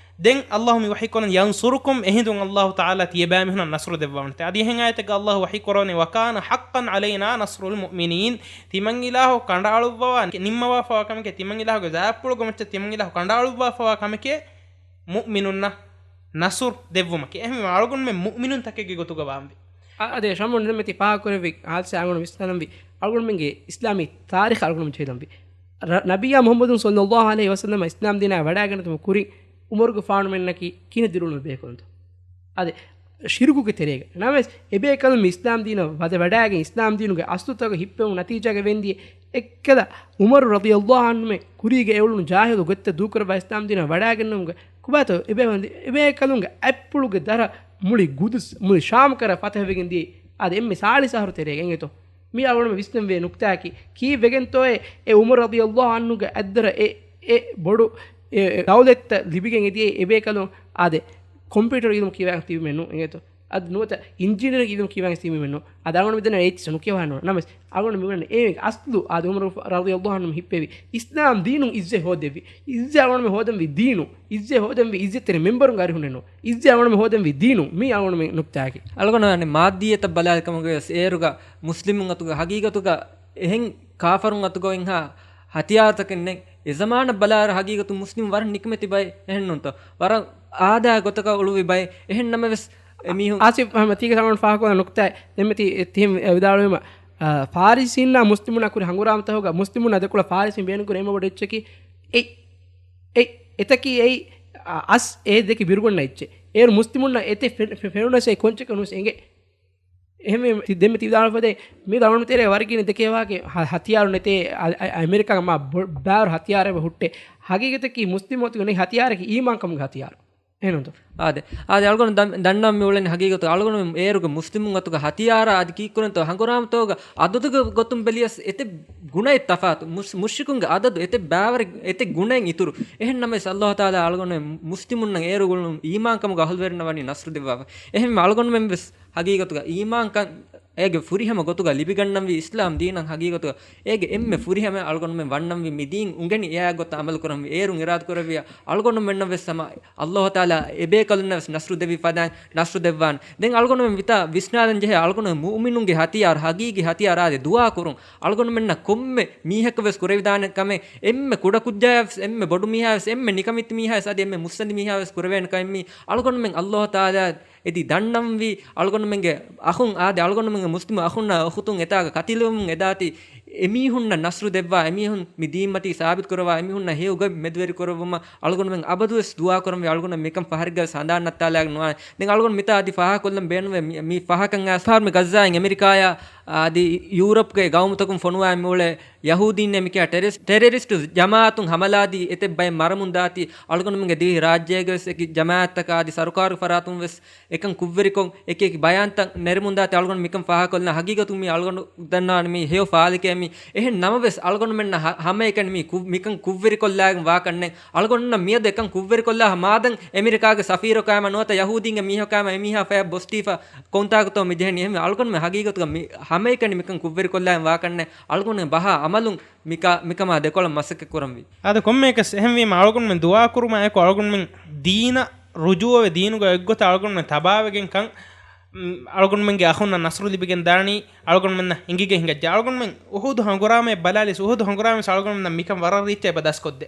ދެން އައްލާހު މި ވަޙީކޮށްލަން، "يَنْصُرْكُمْ"، އެހިނދުން އައްލާހު ތަޢާލާ ތިޔަބައިމީހުންނަށް ނަޞްރު ދެއްވަވަންތެ. އަދި އެހެން އާޔަތެއްގަ އައްލާހު ވަޙީކުރަވަނީ، "وَكَانَ حَقًّا عَلَيْنَا نَصْرُ الْمُؤْمِنِينَ." ތިމަން އިލާހު ކަނޑައަޅުއްވަވާ ނިންމަވާފަވާ ކަމެކޭ، ތިމަން އިލާހުގެ ޒާތްޕުޅުގެ މައްޗަށް ތިމަން އިލާހު ކަނޑައަޅުއްވާފަވާ ކަމެކޭ މުއުމިނުންނަށް ނަޞްރު ދެއްވުމަކީ. އެހެންވީމަ އަޅުގަނޑުމެން މުއުމިނުންތަކެއްގެ ގޮތުގަ ވާންވީ. އަ-، އަދި ޝަމްއު ދެންމެ ތި ފާހަގަކުރެއްވި ހާދިސާ އަޅުގަނޑު ވިސްނާލަންވީ. އަޅުގަނޑުމެންގެ އިސްލާމީ ތާރީޚަށް އަޅުގަނޑު ޖެހިލަންވީ. ރ-، ނަބިއްޔާ މުޙައްމަދު ޞައްލައްލާހު ޢަލައިހި ވަސައްލަމަ އިސްލާމް ދީނާ ވަޑައިގަންނަތުމުގެ ކުރިން ޢުމަރުގެފާނުމެންނަކީ ކިހިނެއް ދިރިއުޅުނު ބޭކަލުންތޯ؟ އަދި ޝިރުކުގެ ތެރޭގަ. ނަމަވެސް އެބޭކަލުން މި އިސްލާމް ދީނަށް ވަދެ ވަޑައިގެން އިސްލާމް ދީނުގެ އަސްލުތަކަށް ހިއްޕެވުނު ނަތީޖާގަ ވެންދިޔަ އެއްކަލަ ޢުމަރު ރަޟިޔައްލާހު ޢަންހުމެ ކުރީގަ އެ އުޅުނު ޖާހިލު ގޮތްތައް ދޫކުރައްވާ އިސްލާމް ދީނަށް ވަޑައިގެންނެވުމުގެ ކޮބާތޯ އެބޭ-، އެބޭކަލުންގެ އަތްޕުޅުގެ ދަރަ މުޅި ގުދުސް، މުޅި ޝާމް ކަރަށް ފަތަހަވެގެން ދިޔައީ. އާދެ، އެންމެ ސާޅީސް އަހަރު ތެރޭގަ އިނގޭތޯ. މީ އަޅުގަނޑުމެން ވިސްނަން ވޭ ނުކްތާއަކީ، ކީއްވެގެންތޯއޭ އެ ޢުމަރު ރަޟިޔައްލާހު ޢަންހުގެ އަތްދަރަ އެ، އެ ބޮޑު، އެ، އެ ދައުލަތްތައް ލިބިގެން އެދިޔައީ އެބޭކަލުން؟ އާދެ، ކޮމްޕިއުޓަރ އިލްމު ކިޔަވާ ތިބީމެއް ނޫން އިނގޭތޯ. އަދި ނުވަތަ އިންޖިނިއަރިން އިލްމު ކިޔަވާ ތިބީމެއް ނޫން. އަދި އަޅުގަނޑު މިދަނީ އެއްޗިއްސަށް ނުކިޔަވާ ނޫން. ނަމަވެސް އަޅުގަނޑު މިވަނީ އޭގެ އަސްލު އާދެ ޢުމަރު ރަޟިޔައްލާހު ޢަންހު ހިއްޕެވި. އިސްލާމް ދީނުން އިއްޒަތް ހޯދެއްވި. އިއްޒަތް އަޅުގަނޑުމެން ހޯދަންވީ ދީނު. އިއްޒަތް ހޯދަންވީ އިއްޒަތްތެރި މެމްބަރުންގެ އަރިހުނެއް ނޫން. އިއްޒަތް އަޅުގަނޑުމެން ހޯދަންވީ ދީނު. މީ އަޅުގަނޑުމެން ނުކްތާއަކީ. އަޅުގަނޑު ވަނީ މާއްދީއްޔަތަށް ބަލާލި ކަމުގަވެސް އޭރުގަ މުސްލިމުން އަތުގަ ހަގީގަތުގަ އެހެން ކާފަރުން އަތުގަ އޮތްހާ ހަތިޔާރުތަކެއް ނެތް. އެ ޒަމާނަށް ބަލާއިރު ހަގީގަތު މުސްލިމް ވަރަށް ނިކަމެތި ބައެއް އެހެން ނޫންތޯ. ވަރަށް އާދައިގެ ގޮތަކަށް އުޅުއްވި ބައެއް. އެހެން ނަމަވެސް އެމީހުން އާސިފް އަޙްމަދު ތީގެ ސަމާން ފާހަގަކުރާ ނުކްތާ ދެންމެ ތި-، ތިހެން ވިދާޅުވީމަ، އާ، ފާރިސީންނާ މުސްލިމުންނާ ކުރި ހަނގުރާމަތަކުގަ މުސްލިމުންނާ ދެކޮޅަށް ފާރިސީން ބޭނުންކުރި އެންމެ ބޮޑު އެއްޗަކީ އެ، އެ، އެތަކީ އެއީ، އާ، އަސް އެ ދެކެ ބިރުގަންނަ އެއްޗެއް. އޭރު މުސްލިމުންނަށް އެތެއް ފެ-، ފެ-، ފެނުނަސް އެ ކޮންޗަކަށް ނުވެސް އެނގޭ. އެހެންވެ، ދެންމެ ތި ވިދާޅުފަދައި، މި ދައުނު ތެރޭ ވަރަށް ގިނަ ދެކޭ ވާހަކަ ހަ-، ހަތިޔާރު ނެތޭ، އަ-، އަ-، އަމެރިކާގެ މާ ބޮ-، ބާރު ހަތިޔާރެއް ހުއްޓޭ. ހަގީގަތަކީ މުސްލިމުން އަތުގަ ނެތް ހަތިޔާރަކީ އީމާންކަމުގެ ހަތިޔާރު. އެހެންތޯ؟ އާދެ. އާދެ، އަޅުގަނޑު ދަން-، ދަންނަވަން މި އުޅެނީ ހަގީގަތުގަ އަޅުގަނޑު އޭރުގެ މުސްލިމުން އަތުގަ ހަތިޔާރާ އަދި ކީއްކުރަންތޯ ހަނގުރާމަތަކުގަ އަދަދުގެ ގޮތުން ބެލިޔަސް އެތެއް ގުނައެއް ތަފާތު. މުޝް-، މުޝްރިކުންގެ އަދަދު އެތެއް ބާވަރެއް، އެތެއް ގުނައެއް އިތުރު. އެހެން ނަމަވެސް އައްލާހު ތަޢާލާ އަޅުގަނޑު މުސްލިމުންނަށް އޭރު އުޅުނު އީމާންކަމުގެ އަހުލުވެރިންނަށް ވަނީ ނަޞްރު ދެއްވާފަ. އެހެންވެ އަޅުގަނޑުމެން ވެސް ހަގީގަތުގަ އީމާންކަން އޭގެ ފުރިހަމަ ގޮތުގަ ލިބިގަންނަންވީ އިސްލާމް ދީނަށް ހަގީގަތުގަ އޭގެ އެންމެ ފުރިހަމަ އަޅުގަނޑުމެން ވަންނަންވީ މި ދީން އުނގެނި އެއާ ގޮތަށް އަމަލު ކުރަންވީ. އޭރުން އިރާދަ ކުރެއްވިޔާ އަޅުގަނޑުމެންނަށް ވެސް ހަމަ އައްލާހު ތަޢާލާ އެބޭކަލުންނަށް ވެސް ނަޞްރު ދެއްވި ފަދައިން ނަޞްރު ދެއްވާނެ. ދެން އަޅުގަނޑުމެން ވިތާ ވިސްނާލަން ޖެހޭ އަޅުގަނޑު މުއުމިނުންގެ ހަތިޔާރު، ހަގީގީ ހަތިޔާރު އާދެ ދުޢާ ކުރުން. އަޅުގަނޑުމެންނަށް ކޮންމެ މީހަކަށް ވެސް ކުރެވިދާނެ ކަމެއް އެންމެ ކުޑަކުއްޖާޔަށް ވެސް، އެންމެ ބޮޑު މީހާ ވެސް، އެންމެ ނިކަމެތި މީހާ ވެސް، އަދި އެންމެ މުއްސަނދި މީހާ ވެސް ކުރެވޭނެ ކަމެއް މީ އަޅުގަނޑުމެން އައްލާހު ތަޢާލާ އެދި ދަންނަންވީ އަޅުގަނޑުމެންގެ އަޚުން އާދެ، އަޅުގަނޑުމެންގެ މުސްލިމު އަޚުންނާ އުޚުތުން އެތާގަ ކަތިލުވެމުން އެދާތީ، އެމީހުންނަށް ނަޞްރު ދެއްވާ، އެމީހުން މި ދީންމަތީ ސާބިތު ކުރައްވާ، އެމީހުންނަށް ހެޔޮ އުގަތް މެދުވެރި ކުރައްވުމަށް އަޅުގަނޑުމެން އަބަދުވެސް ދުޢާ ކުރަންވީ. އަޅުގަނޑު މިކަން ފަހަރެއްގަވެސް ހަނދާން ނައްތާލާގެން ނުވާނެ. ދެން އަޅުގަނޑު މިތާ އަދި ފާހަގަކޮށްލަން ބޭނުންވޭ މި، މި ފަހަކަށް އައިސް ފަހަރު މި ޣައްޒާއިން އެމެރިކާޔާ އަދި ޔޫރަޕްގެ ގައުމުތަކުން ފޮނުވާ މިއުޅޭ ޔަހޫދީންނޭ މިކިޔާ ޓެރެސް-، ޓެރަރިސްޓު ޖަމާއަތުން ހަމަލާދީ އެތައް ބައެއް މަރަމުން ދާތީ، އަޅުގަނޑުމެންގެ ދިވެހި ރާއްޖޭގަވެސް އެކި ޖަމާއަތްތަކާ އަދި ސަރުކާރު ފަރާތުން ވެސް އެކަން ކުށްވެރިކޮށް އެކި އެކި ބަޔާންތައް ނެރެމުން ދާތީ. އަޅުގަނޑު މިކަން ފާހަގަކޮށްލަން ހަގީގަތުން މީ އަޅުގަނޑު ދަންނަވާނެ މީ ހެޔޮ ފާލިކޭ މީ. އެހެން ނަމަވެސް އަޅުގަނޑުމެންނަށް ހަ-، ހަމައެކަނި މީ ކު-، މިކަން ކުށްވެރިކޮށްލާގެން ވާކަށް ނެތް. އަޅުގަނޑުންނަށް މިއަދު އެކަން ކުށްވެރިކޮށްލާ މާދަން އެމެރިކާގެ ސަފީރަކާމެ ނުވަތަ ޔަހޫދީންގެ މީހަކާމެ އެމީހާ ފަޔަށް ބޮސްދީފަ ކޮންތާކުތޯ މި ޖެހެނީ. އެހެންވެ އަޅުގަނޑުމެން ހަގީގަތުގަ މި ހަމައެކަނި މިކަން ކުށްވެރިކޮށްލާ ވާކަށް ނެތް. އަޅުގަނޑުމެން ބަހާ އަމަލުން މިކަ-، މިކަމާ ދެކޮޅަށް މަސައްކަތް ކުރަންވީ. އާދެ، ކޮންމެއަކަސް އެހެންވީމަ އަޅުގަނޑުމެން ދުޢާ ކުރުމާ އެކު އަޅުގަނޑުމެން ދީނަށް ރުޖޫޢަވެ ދީނުގަ އޮތްގޮތަށް އަޅުގަނޑުމެން ތަބާވެގެންކަން، މް، އަޅުގަނޑުމެންގެ އަޚުންނަށް ނަޞްރު ލިބިގެން ދާނީ އަޅުގަނޑުމެންނަށް އެނގިގެން ހިނގައްޖެ. އަޅުގަނޑުމެން އުޙުދު ހަނގުރާމައެއް ބަލާލިސް، އުޙުދު ހަނގުރާމަވެސް އަޅުގަނޑުމެންނަށް މިކަން ވަރަށް ރީއްޗަށް އެބަ ދަސްކޮށްދޭ.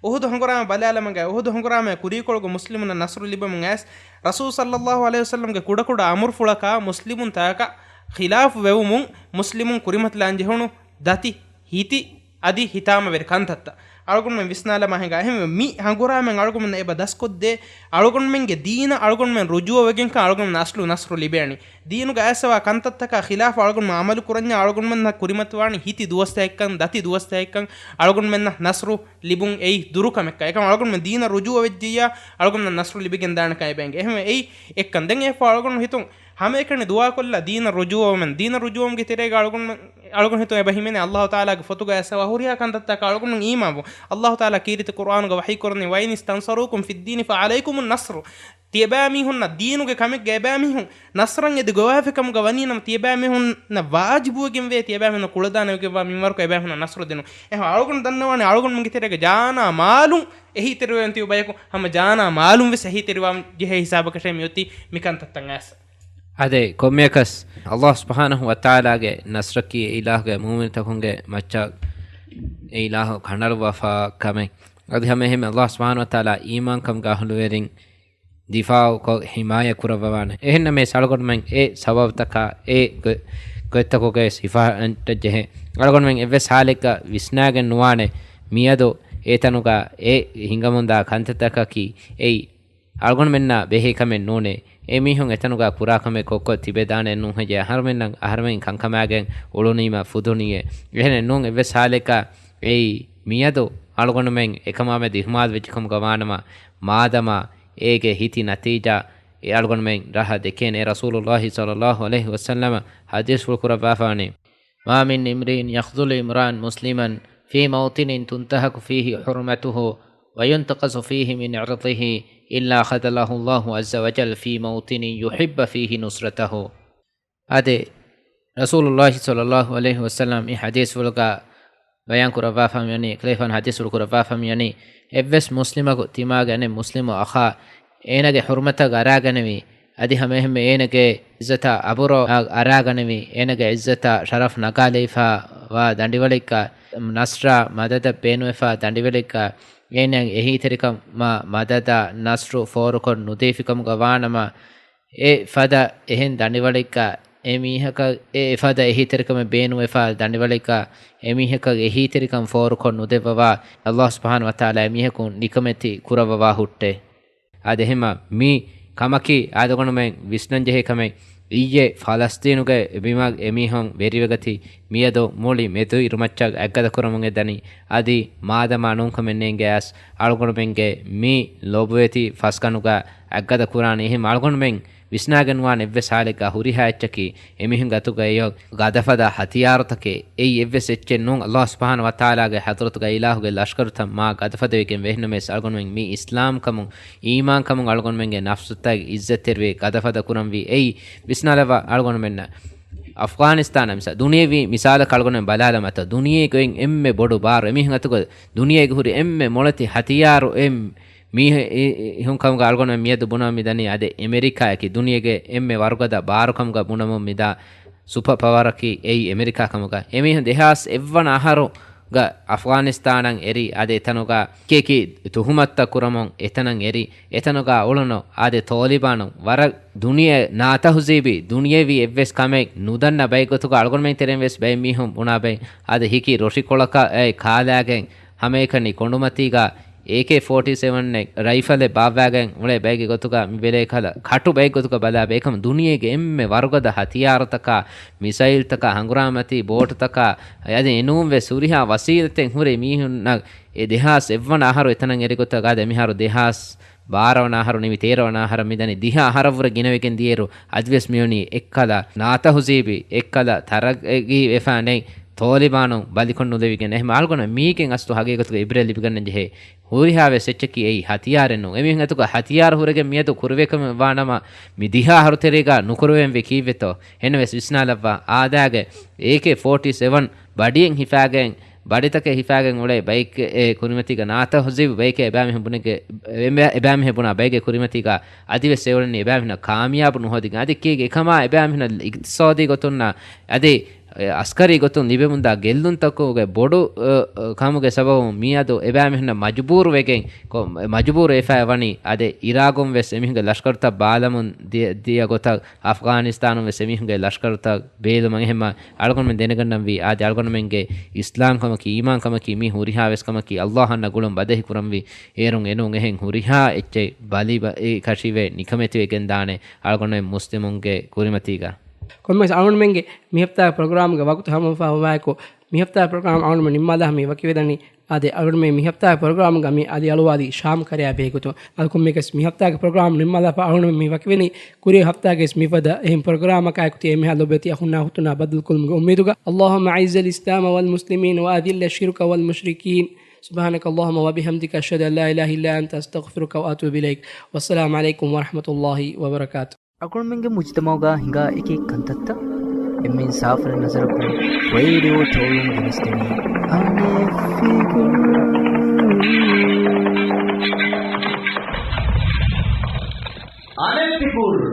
އުޙުދު ހަނގުރާމަ ބަލާލަމަގަ އުޙުދު ހަނގުރާމަ ކުރީކޮޅުގަ މުސްލިމުންނަށް ނަޞްރު ލިބެމުން އައިސް، ރަސޫލު ޞައްލައްލާހު ޢަލައިހި ވަސައްލަމްގެ ކުޑަކުޑަ އަމުރުފުޅަކާ މުސްލިމުންތަކަކަށް ޚިލާފު ވެވުމުން މުސްލިމުން ކުރިމަތިލާން ޖެހުނު ދަތި، ހިތި، އަދި ހިތާމަވެރި ކަންތައްތައް އަޅުގަނޑުމެން ވިސްނާލަމާ ހިނގާ. އެހެންވެ، މި ހަނގުރާމައިން އަޅުގަނޑުމެންނަށް އެބަ ދަސްކޮށްދޭ، އަޅުގަނޑުމެންގެ ދީނަށް އަޅުގަނޑުމެން ރުޖޫޢަވެގެންކަން އަޅުގަނޑުމެން އަސްލު ނަޞްރު ލިބޭނީ. ދީނުގަ އައިސްފަވާ ކަންތައްތަކާ ޚިލާފަށް އަޅުގަނޑުމެން އަމަލު ކުރަންޏާ އަޅުގަނޑުމެންނަށް ކުރިމަތިވާނީ ހިތި ދުވަސްތަކެއްކަން، ދަތި ދުވަސްތަކެއްކަން އަޅުގަނޑުމެންނަށް ނަޞްރު ލިބުން އެއީ ދުރުކަމެއްކަން. އެކަމް އަޅުގަނޑުމެން ދީނަށް ރުޖޫޢަވެއްޖިއްޔާ އަޅުގަނޑުމެންނަށް ނަޞްރު ލިބިގެން ދާނެކަން އެބަ އެނގޭ. އެހެންވެ އެއީ އެއްކަން. ދެން އެފަ އަޅުގަނޑު ހިތުން ހަމައެކަނި ދުޢާކޮށްލާ ދީނަށް ރުޖޫޢަވަމެން، ދީނަށް ރުޖޫޢަވުމުގެ ތެރޭގަ އަޅުގަނޑު، އަޅުގަނޑު ހިތުން އެބަ ހިމެނޭ އައްލާހު ތަޢާލާގެ ފޮތުގަ އައިސްފަވާ ހުރިހާ ކަންތައްތަކަށް އަޅުގަނޑު އީމާންވުން. އައްލާހު ތަޢާލާ ކީރިތި ޤުރްއާނުގަ ވަޙީ ކުރަނީ، "وَإِنِ اسْتَنْصَرُوكُمْ فِي الدِّينِ فَعَلَيْكُمُ النَّصْرُ." ތިޔަބައިމީހުންނަށް ދީނުގެ ކަމެއްގަ އެބައިމީހުން ނަޞްރަށް އެދި ގޮވާފިކަމުގަ ވަނީނަމަ، ތިޔަބައިމީހުންނަށް ވާޖިބުވެގެންވޭ، ތިޔަބައިމީހުންނަށް ކުޅަދާނަވެގެންވާ މިންވަރަކު އެބައިމީހުންނަށް ނަޞްރު ދިނުން. އެހެން އަޅުގަނޑު ދަންނަވާނެ އަޅުގަނޑުމެންގެ ތެރޭގަ ޖާނާ މާލުން އެހީތެރިވެވެން ތިބި ބަޔަކު ހަމަ ޖާނާ މާލުން ވެސް އެހީތެރިވާން ޖެހޭ ހިސާބަކަށޭ މިއޮތީ މިކަންތައްތައް އައިސް. އާދެ، ކޮންމެއަކަސް އައްލާހު ސުބްޙާނަހު ވަތަޢާލާގެ ނަޞްރަކީ އެ އިލާހުގެ މުއުމިނުތަކުންގެ މައްޗަށް އެ އިލާހު ކަނޑައަޅުއްވާފަ ކަމެއް. އަދި ހަމައެހެންމެ އައްލާހު ސުބްޙާނަހު ވަތަޢާލާ އީމާންކަމުގެ އަހުލުވެރިން ދިފާޢުކޮށް، ޙިމާޔަތް ކުރައްވަވާނެ. އެހެންނަމަވެސް އަޅުގަނޑުމެން އެ ސަބަބުތަކާ، އެ ގޮ-، ގޮތްތަކުގެ ސިފައިންޓަށް ޖެހޭ އަޅުގަނޑުމެން އެއްވެސް ޙާލެއްގަ ވިސްނާގެން ނުވާނެ، މިއަދު އެތަނުގަ އެ ހިނގަމުންދާ ކަންތައްތަކަކީ އެއީ އަޅުގަނޑުމެންނާ ބެހޭ ކަމެއް ނޫނޭ. އެ މީހުން އެތަނުގަ ކުރާ ކަމެއް ކޮށްކޮށް ތިބެދާނެއެއް ނޫން. ހެއްޔޭ އަހަރުމެންނަށް އަހަރުމެން ކަންކަމާގެން އުޅުނީމަ ފުދުނީއޭ. އެހެނެއް ނޫން އެއްވެސް ޙާލެއްގަ އެއީ މިއަދު އަޅުގަނޑުމެން އެކަމާމެދު އިހުމާލު ވެއްޖެކަމުގަ ވާނަމަ، މާދަމާ އޭގެ ހިތި ނަތީޖާ އެ އަޅުގަނޑުމެން ރަހަ ދެކޭނެ. ރަސޫލުއްލާހި ޞައްލައްލާހު ޢަލައިހި ވަސައްލަމަ ޙަދީޘްފުޅު ކުރައްވާފާނެ، "ما من امرئ يخذل امرأ مسلما في موطن تنتهك فيه حرمته وينتقص فيه من عرضه إلا خذله الله عز وجل في موطن يحب فيه نصرته." އާދެ، ރަސޫލުއްލާހި ޞައްލައްލާހު ޢަލައިހި ވަސައްލަމަ މި ޙަދީޘްފުޅުގަ ބަޔާން ކުރައްވާފަ މިވަނީ، ކަލޭފާނު ޙަދީޘްފުޅު ކުރައްވާފަ މިވަނީ، އެއްވެސް މުސްލިމަކު ތިމާގެ އަނެއް މުސްލިމު އަޚާ އޭނާގެ ޙުރުމަތަށް އަރާގަނެވި، އަދި ހަމައެހެންމެ އޭނާގެ ޢިއްޒަތާ އަބުރޯ އަރާގަނެވި، އޭނާގެ ޢިއްޒަތާ ޝަރަފް ނަގާލައިފާ ވާ ދަނޑިވަޅެއްގަ، ނަޞްރާ މަދަދަށް ބޭނުވެފާ ދަނޑިވަޅެއްގަ، އޭނާ އެހީތެރިކަމާ މަދަދާ ނަޞްރު ފޯރުކޮށް ނުދީފިކަމުގަ ވާނަމަ، އެ ފަދަ އެހެން ދަނޑިވަޅެއްގަ އެ މީހަކަށް އެ ފަދަ އެހީތެރިކަމެއް ބޭނުވެފާ ދަނޑިވަޅެއްގަ އެ މީހަކަށް އެހީތެރިކަން ފޯރުކޮށް ނުދެއްވަވާ، އައްލާހު ސުބްޙާނަހު ވަތަޢާލާ އެ މީހަކު ނިކަމެތި ކުރައްވަވާ ހުއްޓޭ. އާދެ، އެހެންމަ މި ކަމަކީ އާދެ އަޅުގަނޑުމެން ވިސްނަން ޖެހޭ ކަމެއް. އިއްޔެ ފަލަސްޠީނުގެ ބިމަށް އެމީހުން ވެރިވެގަތީ، މިއަދު މުޅި މެދުއިރުމައްޗަށް އަތްގަދަ ކުރަމުން އެދަނީ. އަދި މާދަމާ ނޫންކަމެއް ނޭނގޭ އަސް އަޅުގަނޑުމެންގެ މި ލޯބިވެތި ފަސްގަނޑުގަ އަތްގަދަ ކުރާނީ. އެހެން އަޅުގަނޑުމެން ވިސްނާގެންވާނެ އެއްވެސް ހާލެއްގަ ހުރިހާ އެއްޗަކީ އެމީހުން ގަތުގައި ގަދަފަދަ ހަތިޔާރުތަކެއް. އެއީ އެއްވެސް އެއްޗެއް ނޫން. އައްލާހު ސުބްޙާނަހު ވަތަޢާލާގެ ޙަޟްރަތުގަ އިލާހުގެ ލަޝްކަރުތައް މާ ގަދަފަދަވެގެން ވެހިނަމަވެސް އަޅުގަނޑުމެން މި އިސްލާމްކަމުން، އީމާންކަމުން އަޅުގަނޑުމެންގެ ނަފްސުތައް އިއްޒަތްތެރިވެ ގަދަފަދަ ކުރަންވީ. އެއީ ވިސްނާލައްވާ އަޅުގަނޑުމެންނަށް. އަފްޣާނިސްތާނަށް މިސާ، ދުނިޔެވީ މިސާލަކަށް އަޅުގަނޑުމެން ބަލާލަމާތޯ، ދުނިޔޭގައި އެންމެ ބޮޑު ބާރު އެމީހުން އަތުގަ، ދުނިޔޭގެ ހުރި އެންމެ މޮޅެތި ހަތިޔާރު އެ މީހުން ކަމުގަ އަޅުގަނޑުމެން މިއަދު ބުނަމުން މިދަނީ އާދެ އެމެރިކާއަކީ ދުނިޔޭގެ އެންމެ ވަރުގަދަ ބާރު ކަމުގަ ބުނަމުން މިދާ ސުޕަ ޕަވަރަކީ އެއީ އެމެރިކާ ކަމުގަ. އެމީހުން ދެހާސް އެއްވަނަ އަހަރު ގ އަފްޣާނިސްތާނަށް އެރި، އާދެ، އެތަނުގަ ކި ތުހުމަތުތައް ކުރަމުން އެތަނަށް އެރި، އެތަނުގަ އުޅުނު، އާދެ، ތޯލިބާނުން ވަރަށް ދުނިޔެ ނާތަހުޒީބީ، ދުނިޔެވީ އެއްވެސް ކަމެއް ނުދަންނަ ބައެއް ގޮތުގަ އަޅުގަނޑުމެން ތެރެއިން ވެސް ބައެއް މީހުން ބުނާ ބައެއް، އާދެ، ހިކި ރޮށިކޮޅަކާ އެ ކާލާގެން ހަމައެކަނި ކޮނޑުމަތީގަ އޭކޭ ފޯޓީ ސެވަން އެއް ރައިފަލެއް ބާއްވާގެން އުޅޭ ބައެއްގެ ގޮތުގަ މި ބެލޭ ކަހަލަ ކަޓު ބައެއް ގޮތުގަ ބަލާ ބައެއް ކަމަށް ދުނިޔޭގެ އެންމެ ވަރުގަދަ ހަތިޔާރުތަކާ، މިސައިލްތަކާ، ހަނގުރާމަތީ ބޯޓުތަކާ، އަދި އެނޫންވެސް ހުރިހާ ވަސީލަތެއް ހުރި މީހުންނަށް އެ ދެހާސް އެއްވަނަ އަހަރު އެތަނަށް އެރިގޮތަށް އާދެ، މިހާރު ދެހާސް ބާރަ ވަނަ އަހަރު ނިމި ތޭރަ ވަނަ އަހަރަށް މިދަނީ ދިހަ އަހަރަށްވުރެ ގިނަވެގެން ދިޔައިރު، އަދިވެސް މިވަނީ އެއްކަލަ ނާތަހުޒީބީ، އެއްކަލަ ތަރައްގީ ވެފާ ނެތް ތޯލިބާނުން ބަލިކޮށް ނުލެވިގެން. އެހެން އަޅުގަނޑު މީގެން އަސްލު ހަގީގަތުގަ އިބްރަތް ލިބިގަންނަން ޖެހޭ. ހުރިހާވެސް އެއްޗަކީ އެއީ ހަތިޔާރެއް ނޫން. އެމީހުން އަތުގަ ހަތިޔާރު ހުރެގެން މިއަދު ކުރިވެކަމެއް ވާނަމަ، މި ދިހަ އަހަރު ތެރޭގަ ނުކުރެވެން ވީ ކީއްވެތޯ؟ އެހެންވެސް ވިސްނާލައްވާ، އާދައިގެ އޭކޭ ފޯޓީ ސެވަން ބަޑިއެއް ހިފާގެން، ބަޑިތަކެއް ހިފާގެން އުޅޭ ބައެއްގެ ކުރިމަތީގަ ނާތަހުޒީބު ބައެކޭ އެބައިމީހުން ބުނެގެ-، އެބަ-، އެބައިމީހުން ބުނާ ބައެއްގެ ކުރިމަތީގަ އަދިވެސް އެ އުޅެނީ އެބައިމީހުންނަށް ކާމިޔާބު ނުހޯދިގެން. އަދި އެކީގެ އެކަމާ އެބައިމީހުންނަށް އިގްތިސޯދީ ގޮތުންނާ އަދި އެ، އަސްކަރީ ގޮތުން ލިބެމުންދާ ގެއްލުންތަކުގެ ބޮޑު، އަ، އަ، ކަމުގެ ސަބަބުން މިއަދު އެބައިމީހުންނަށް މަޖުބޫރުވެގެން، ކޮ-، މަޖުބޫރު ވެފައި ވަނީ. އާދެ، އިރާގުން ވެސް އެމީހުންގެ ލަޝްކަރުތައް ބާލަމުން ދިޔަ، ދިޔަ ގޮތަށް އަފްޣާނިސްތާނުން ވެސް އެމީހުންގެ ލަޝްކަރުތައް ބޭލުމަށް. އެހެންމަ އަޅުގަނޑުމެން ދެނެގަންނަންވީ، އާދެ، އަޅުގަނޑުމެންގެ އިސްލާމް ކަމަކީ، އީމާން ކަމަކީ، މީ ހުރިހާ ވެސް ކަމަކީ، އައްލާހަށް އަންނަ ގުޅުން ބަދަހި ކުރަންވީ. އޭރުން އެނޫން އެހެން ހުރިހާ އެއްޗެއް ބަލި ބަ-، އެ ކަށިވެ ނިކަމެތިވެގެން ދާނެ އަޅުގަނޑުމެން މުސްލިމުންގެ ކުރިމަތީގަ. ކޮންމެސް އަޅުގަނޑުމެންގެ މިހަފްތާގެ ޕްރޮގްރާމްގެ ވަގުތު ހަމަވެފަ ހުވާއެކު، މިހަފްތާގެ ޕްރޮގްރާމް އަޅުގަނޑުމެން ނިންމާލާ މި ވަކިވެދަނީ. އާދެ، އަޅުގަނޑުމެން މިހަފްތާގެ ޕްރޮގްރާމްގަ މި އަދި އަޅުވާލީ ޝާމް ކަރެއާ ބެހޭގޮތުން. އަދި ކޮންމެކަސް މިހަފްތާގެ ޕްރޮގްރާމް ނިންމާލާފަ އަޅުގަނޑުމެން މި ވަކިވެނީ ކުރީ ހަފްތާގެ މިފަދަ އެހެން ޕްރޮގްރާމަކާއެކު ތި އެންމެހާ ލޮބުވެތި އަޚުންނާ އުޚްތުންނާ ބައްދަލުކޮށްލުމުގެ އުއްމީދުގަ. اللهم أعز الإسلام والمسلمين وأذل الشرك والمشركين. سبحانك اللهم وبحمدك، أشهد أن لا إله إلا أنت، أستغفرك وأتوب إليك. والسلام عليكم ورحمة الله وبركاته. އަޅުގަނޑުމެންގެ މުޖުތަމަޢުގަ ހިނގާ އެކި ކަންތައްތައް އެންމެން ސާފު ނަޒަރަކުން ރޭޑިއޯ ޗޯލުން ގެނެސްދެނީ. އަނެއް ފިކުރު. އަނެއް ފިކުރު.